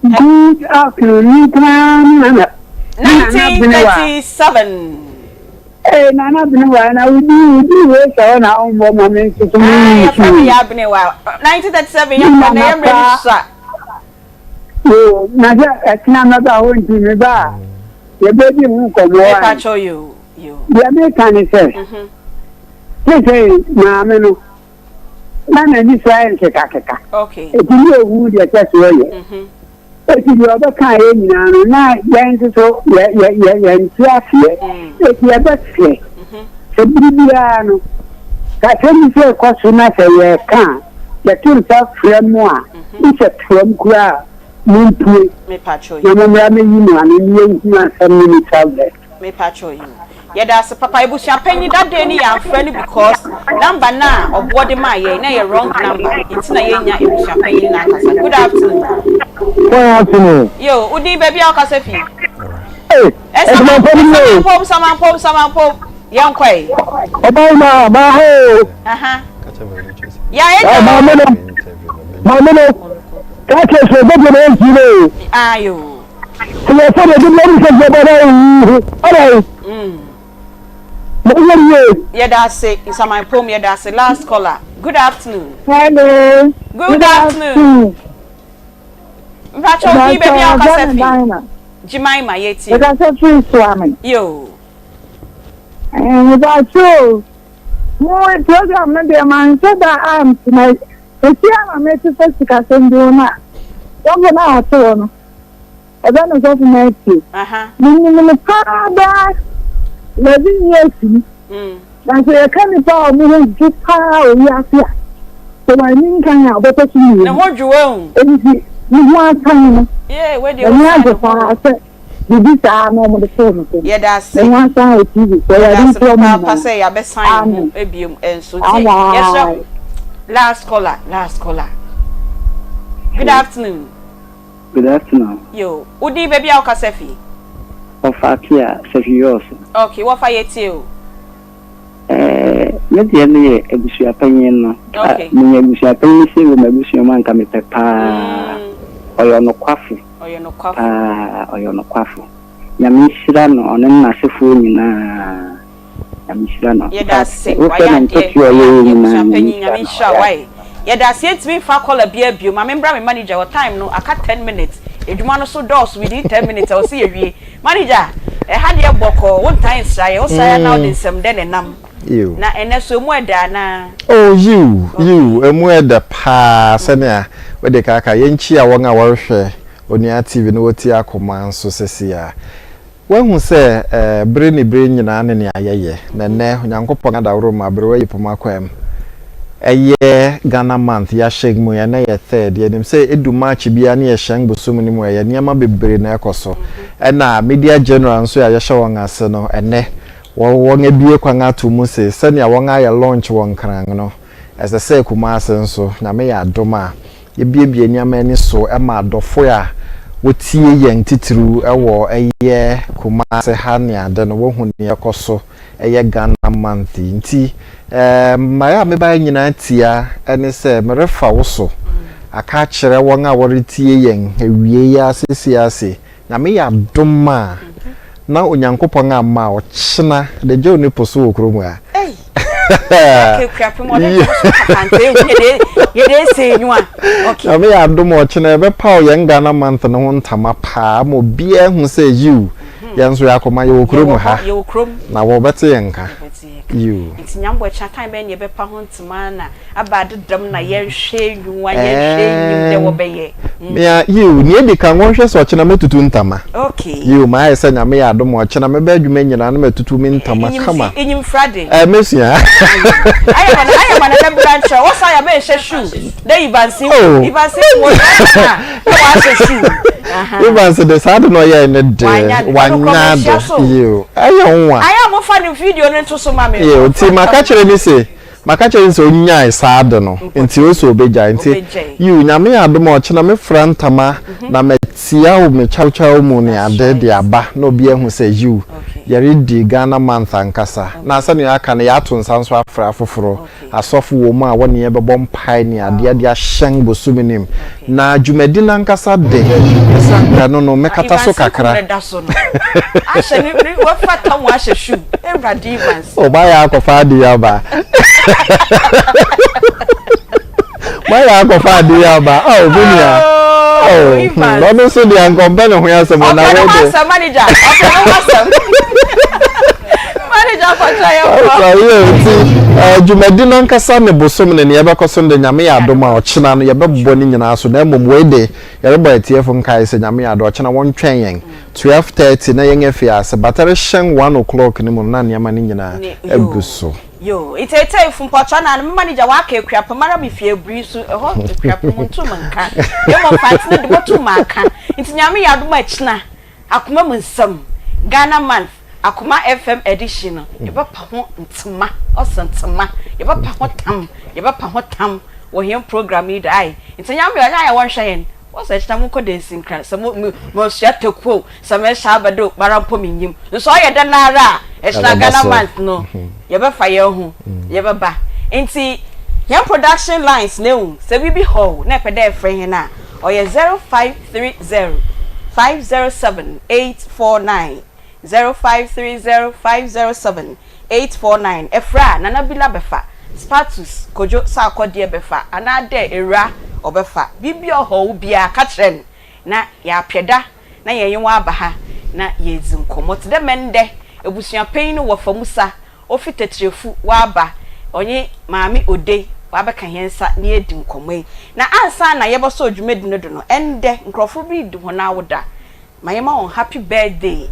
Good afternoon, ni paa ne nana. 1937. Ee nana Benewa na wodi wodi wei sɛ hɔ na ɔmbɔ ma me nso so me Ah, yɛfrɛ me yɛ Abenewa. 1937 yɛ kɔ na yɛ mmerɛ bi sua. Yoo, na sɛ ɛtena mɛba hɔ nti meba a yɛbɛdi ho nkɔmmɔ Mepa ae. kyɛw yoo, yoo. Deɛ meka ne sɛ, seesei maame no, na n'ani so ayɛ nkekakeka. Okay. Enti ne ɔhu deɛ ɛsɛ sɛ ɔyɛ. Enti deɛ ɔbɛkaeɛ nyinaa no, na yɛn nso so yɛ, yɛ, yɛ, yɛnte aseɛ. Enti yɛbɛsrɛ sɛ bere biara no, sɛ asɛm bi sɛ ɛkɔ so na sɛ yɛreka a, yɛto nsa frɛ mo a, ne sɛ toam koraa a, Mompue, na mommra mmɛyi mo ano na yɛnhunu asɛm no mu twaberɛ. Mepakyɛw yiw. Yɛda ase papa. Abusua panyin that day no yɛamfrɛ no because number no a ɔboɔ de maa yɛn na ɛyɛ wrong number nti na yɛnnya abusua panyin no ankasa. Good afternoon. Good afternoon. Yo, wo din baabi a wokasa fi? Hey, Ɛsamampom, Samampom, Samampom, Samampom. Yɛnkɔ ɛ. Ɔbaa ma ma ho. Aha. Yɛ ayɛ dɛ. Maame no, maame no. Ka kyerɛ sɛ bɛdeɛ na ɛnti no o. Ayo. Sɛ yɛsɛ deɛ de bia sɛ deɛ bɛda owu ara yi. Na yɛ yie. Yɛda ase Nsamanpom yɛda ase last caller good afternoon. Hello. Good afternoon. Mpakyɛ obi baabi a ɔkasa fi. Jimaima yɛtie. Mekasa firi Suame. Yo. Mepakyɛ o. Mo program no deɛ manhyɛ da antena Seesei ara na mete sɛ sikasɛm bi ho na sɔfo no a ɔte hɔ no, wɔfrɛ no Sɔfo Matthew. Minim no paa daa 11 years ni. Na sɛ yɛka nnipa a wɔn ho dwo paa wɔ wiase a, Sɛ wanni nkan a, ɔbɛtɔ so mmienu. Ne ho dwo wahu. Enti ne ho asan no. Yee, wei deɛ N'ani wosan agye ne ho. paa sɛ biribi saa na wɔde too no so no. Yɛda ase. Ne ho asan wɔ TV so. Yɛda Awurade ase nhyira mo papaapa nyinaa. sɛ yɛabɛsan yɛn ho Amen. biom nso. Nti yɛsrɛ Amen. last caller, last caller. Good afternoon. Good afternoon. Yo, wo din baabi a wokasa fi? Wɔfa Apia Sefwi-Yorso. Okay, wɔfa yɛtie o. Eh, me deɛ no yɛ abusuapanyin no. Okay. Menya abusuapanyin sei wɔ m'abusua mu a anka mepɛ paa. Ɔyɛ ɔnokwafo. Ɔyɛ nokwafo. Paa, ɔyɛ ɔnokwafo. Nyame nhyira no, ɔne ne n'asefoɔ nyinaa. Nyame nhyira no. Yɛda ase, Wofrɛ wayɛ no adeɛ, ntotoɔ a wayɛ ɔyɛeɛ adeɛ, nyinaa, Nyame abusuapanyin, nhyira Nyame no, nhyira wo, ɔyɛ wayɛ. Yɛda ase, yɛntumi mfa caller biara bio, ma membra me manager hɔ, time no aka ten minutes, adwuma no so dɔɔso, within ten minutes ɛwɔ sɛ yɛwie. Manager, ɛha deɛ bɔkɔɔ, wontaa nsra yɛn, wosra yɛn a na wode nsɛm dɛ na ɛnam. Yiw. Na ɛnnɛ so emu ɛdɛ anaa? Oh, yiw, yiw, emu ɛdɛ paa sɛnea wode ka aka. Yɛnkyia wɔn a wɔrehwɛ Onua TV na wɔretie Akoma nso seesei ara. Woahu sɛ eh, bere ne bere nyinaa ne nea yɛyɛ, na ɛnnɛ Onyankopɔn adaworo ma aberewa yi poma kwam. Ɛyɛ Ghana month, yɛahyɛn mu, ɛnnɛ yɛ third. Yɛnim sɛ ɛdu March biara ne yɛhyɛn bosom no mu a, ɛyɛ nneɛma bebree na ɛkɔ so. Ɛna Media General nso a yɛhyɛ wɔn ase no, ɛnnɛ wɔabue kwan ato mu se sɛnea wɔayɛ launch wɔ Nkran no, ɛsɛ sɛ Kumasi nso, Nyame yɛ adom a, Yɛbuebue nneɛma ani so ma adɔfo a wɔtie yɛn titiriw wɔ ɛyɛ Kumase ha ne ade no, wɔhu nea ɛkɔ so ɛyɛ Ghana month yi. Nti mmaeɛ a mebaeɛ nyinaa tia ne sɛ merefa wo so aka akyerɛ wɔn a wɔretie yɛn awiei yi ara seesei ara se, Nyame yɛ adom a na Onyankopɔn amma a ɔkyena de gye wo po so wɔ kurom ha. Nyame yɛ adom a ɔkyena yɛbɛpaw yɛn Ghana month no ho ntama paa ama obiara ahu sɛ yiw yɛn nso yɛakɔma yɛwɔ kurom ha na wɔbɛte yɛn nka. Yiw. Nti Nyame bɔ ɛkyena time bɛn na yɛbɛpa ho ntoma na aba adedam na yɛnhwɛ nnwuma, yɛnhwɛ nnyim dɛ wɔbɛyɛ. Mea, yiw, nea edi kan, wɔnhwɛ sɛ ɔkyena mɛtutu ntama. Okay. Yiw, mayɛ sɛ Nyame yɛ adom a, ɔkyena mɛba adwuma nyinaa na matutu me ntama Inyim kama. inyim fura de. Ɛɛ, mɛsua. Ayɛ ma na ayɛ ma nana bra nkyerɛ wo saa yɛ bɛnhyɛ shoe dɛ Ivansi Oh. Ivansi wɔ na na wahyɛ shoe. Aha. Ivansi de saa de na ɔyɛe no de, Wanya ade. Ɔno wanya koraa ade. manhyia so. Yiw, ɛyɛ nwonwa. Ayɛ a mofa ne video no nto so ma me. Yiw, nti maka kyerɛ no se, Maka kyerɛ no sɛ ɔnyae saa ade no nti ose ɔbɛgyae nti yiw Nyame yɛ adom a ɔkyena mɛfira ntama na matia wo me kyawkyaw mu ne ade de aba na obi ahu sɛ yiw yɛredi Ghana month ankasa na sɛnea aka no yɛato nsa nso afrɛ afoforo asɔfo wɔ mu a wɔne yɛn bɛbɔ mpae ne adeɛ de ahyɛn bosome no mu na dwumadi no ankasa de ɛsiane ɛno no mɛkata so kakra. Oh, mayɛ akɔfa ade yi aba. Mayɛ akɔfa ade yi aba. Oh, me nua. Oh, hmm, ɔno nso deɛ nkɔmpɛ ne ho asɛm na Ɔpɛ ne ho wo de. asɛm, manager. Ɔpɛ ne ho asɛm. Manager kɔkyɛ yɛ kɔ. Ɔsɔ yɛ nti eh, dwumadi no ankasa ne bosom ne nea ɛbɛkɔ so no de Nyame yɛ adom a ɔkyena no yɛbɛbɔ ne nyinaa so na mmom wei de yɛrebɔ atiefo nkae sɛ Nyame yɛ adom ɔkyena wɔntwɛn yɛn 12:30 na yɛn afi ase but ɛrehyɛn one o'clock no mu no na nneɛma no nyinaa agu so. Yoo iteiteifo mpɔkyɛ na me manager waka akuapem ara me fie aburi so ɛhɔ akuapem ntum nka na mmom mfantene de botum aka nti nyame yɛ adom a kyina akoma mu nsɛm Ghana month akoma FM edition no yɛbɛpa ho ntema ɔsɛ ntema yɛbɛpa ho tam yɛbɛpa ho tam wɔ hɛn program yi do ae nti nyame yɛ ɔnyɛ ayɛ wɔnhwɛ hɛn Wɔsɛ kyena monkɔ Dansinkran, sɛ mo mo mosua taku o, sɛ mehyɛ abɛde o, mara mpo mennyim. Nso ɔyɛ dɛn ara a, ɛkyena Ɛbɛba Ghana so. month no, yɛbɛfa hɛn ho, yɛbɛba. Ntsi hɛn production lines no ehu, sɛ biribi haw wo na epɛ dɛ efrɛ hɛn a, ɔyɛ 0530 507 849, 0530 507 849 Ɛfrɛ a, Nana Bila bɛfa, Spatus Kojo Sarkodie bɛfa anaadɛ Ewura ɔbɛfa. Biribi a ɔhaw wo biara, ka kyerɛ no na yɛapɛ da na yɛnye wo aba ha na yeedzi nkɔmbɔ. Tse dɛ mɛ ndɛ, ebusuapanyin no wɔfa Musa ofi Tɛkyerɛfu ɔaba, ɔnye Maame Odei wɔabɛka hɛn nsa na yeedi nkɔmbɔ yi. Na ansaana yɛbɔsɔw dwumadzi no do no, ndɛ nkorɔfo bi redi hɔn awoda. Ma yɛma wɔn happy birthday.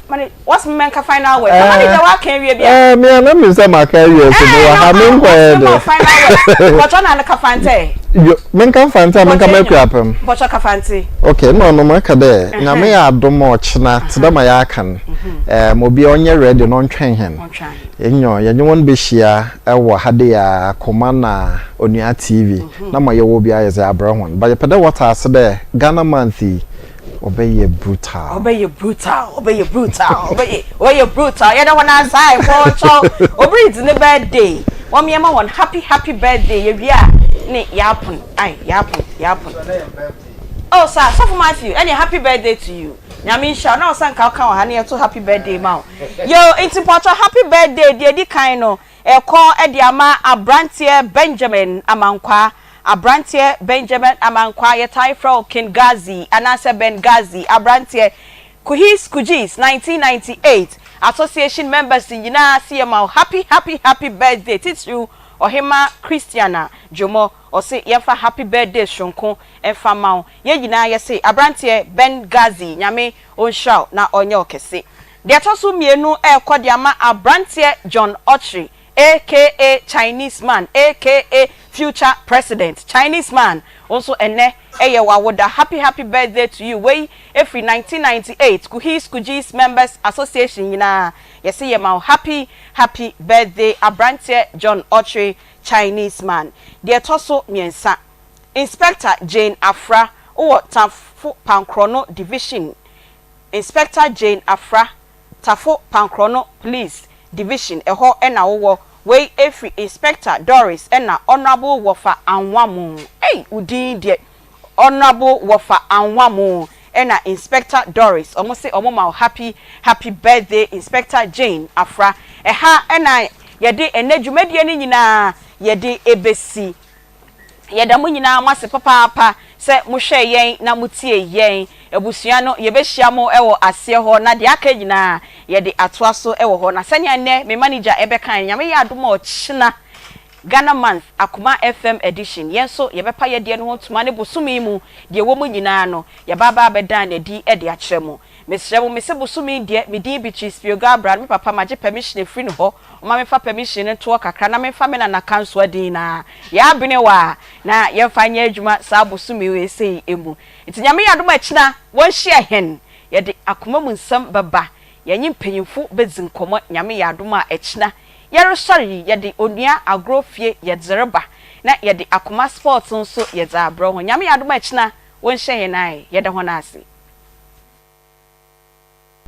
Mane wɔsi mi mɛnka final word. Na manager wa ka awie bia. Eh, me ana mi sɛ maka awie so me wɔ ha me nkɔyɛ de. Final word. Bɔtɔ na ka fante. Yo, menka fante a menka makura apam. Bɔtɔ ka fante. Okay, na ɔno maka dɛ nyame yɛ adom a ɔkyena te dɛ ma yɛaka no. Eh, ma obi ɔnyɛ ready na ɔntwɛn hɛn. Enyo, yɛnye wɔn bɛhyia wɔ ha de a Koma na Onua TV na ma yɛwɔ bi ayɛ dze abrɛ hɔn. But yɛpɛ dɛ wɔtse ase dɛ Ghana month yi Ɔbɛyɛ brutal. Ɔbɛyɛ brutal, ɔbɛyɛ brutal, ɔbɛyɛ ɔbɛyɛ brutal. Yɛda wɔn ase a ɛkɔɔkyɛw. Obi redzi ne birthday. Wɔn yɛma wɔn happy happy birthday. Yɛwie a ne yɛapon. Ai yɛapon yɛapon. Oh sir, Sɔfo Matthew, ɛne happy birthday to you. Nyame nhyira wo. Na ɔsɛ nka woka wɔ ha ne yɛto happy birthday ma wo. Yo, nti mpɔtɔ happy birthday deɛ edi kan no. Ɛkɔ de ama abranteɛ Benjamin Amankwaa Abranteɛ Benjamin Amankwaa, yɛtae frɛ wo King Gazi anaasɛ Ben Gazi, abranteɛ Kuhis Kujis 1998 Association members nyinaa se yɛma wo happy happy happy birthday titiriw Ɔhemmaa Christiana Dwomoh ɔse yɛmfa happy birthday soronko mfa mma wo Yɛn nyinaa yɛse abranteɛ Ben Gazi Nyame ɔnhyira wo na ɔnyɛ wo kɛse Deɛ ɛtɔ so mmienu rekɔ de ama abranteɛ John Okyere aka Chinese man aka future president Chinese man wo nso ɛnnɛ yɛ w'awoda happy happy birthday to you wei ɛfiri 1998 Kuhis Kujis members association nyinaa yɛse yɛma wo happy happy birthday abranteɛ John Okyere Chinese man Deɛ ɛtɔ so mmiɛnsa Inspector Jane Afra wowɔ Tafo Pankorɔno division Inspector Jane Afra, Tafo Pankrɔno Police Division ɛhɔ na wowɔ, wei ɛfiri Inspector Doris ɛna Honourable Wɔfa Anwamoo, ei wo din deɛ, Honourable Wɔfa Anwamoo ɛna Inspector Doris, ɔmo se ɔmo ma wo happy happy birthday Inspector Jane Afra. Ɛha ɛna yɛde ɛnɛ dwumadie no nyinaa yɛde ɛbɛsi. Yɛda mo nyinaa mo ase papaapa sɛ mohwɛɛ yɛn na motiee yɛn. Abusua no, yɛbɛhyia mo wɔ aseɛ hɔ na deɛ aka nyinaa yɛde atoa so wɔ hɔ. Na sɛnea nnɛ me manager bɛkae no, Nyame yɛ adom a ɔkyena Ghana Month Akoma FM Edition, yɛn nso yɛbɛpa yɛdeɛ no ho ntoma ne bosome yi mu deɛ ɛwɔ mu nyinaa no, yɛba aba abɛdan no adi de akyerɛ mo. Mesrɛ mo, mese bosome yi deɛ, me din Beatrice Pioga-Abran, me papa magye permission afiri ne hɔ, Ɔma memfa permission no ntoɔ kakra na memfa me nana Kansoa din na yɛabene wɔ a na yɛmfa nyɛ adwuma saa bosome wei sei mu. Nti Nyame yɛ adom a ɛkyena wɔnhyia hɛn yɛde akoma mu nsɛm bɛba yɛnye mpanyimfo bɛdzi nkɔmmɔ Nyame yɛ adom a ɛkyena yɛresɔre yi yɛde Onua Agorɔ Fie yɛdze reba na yɛde Akoma Sports nso yɛdze abrɛ ho Nyame yɛ adom a ɛkyena wɔnhyia hɛn ae yɛda hɔn ase.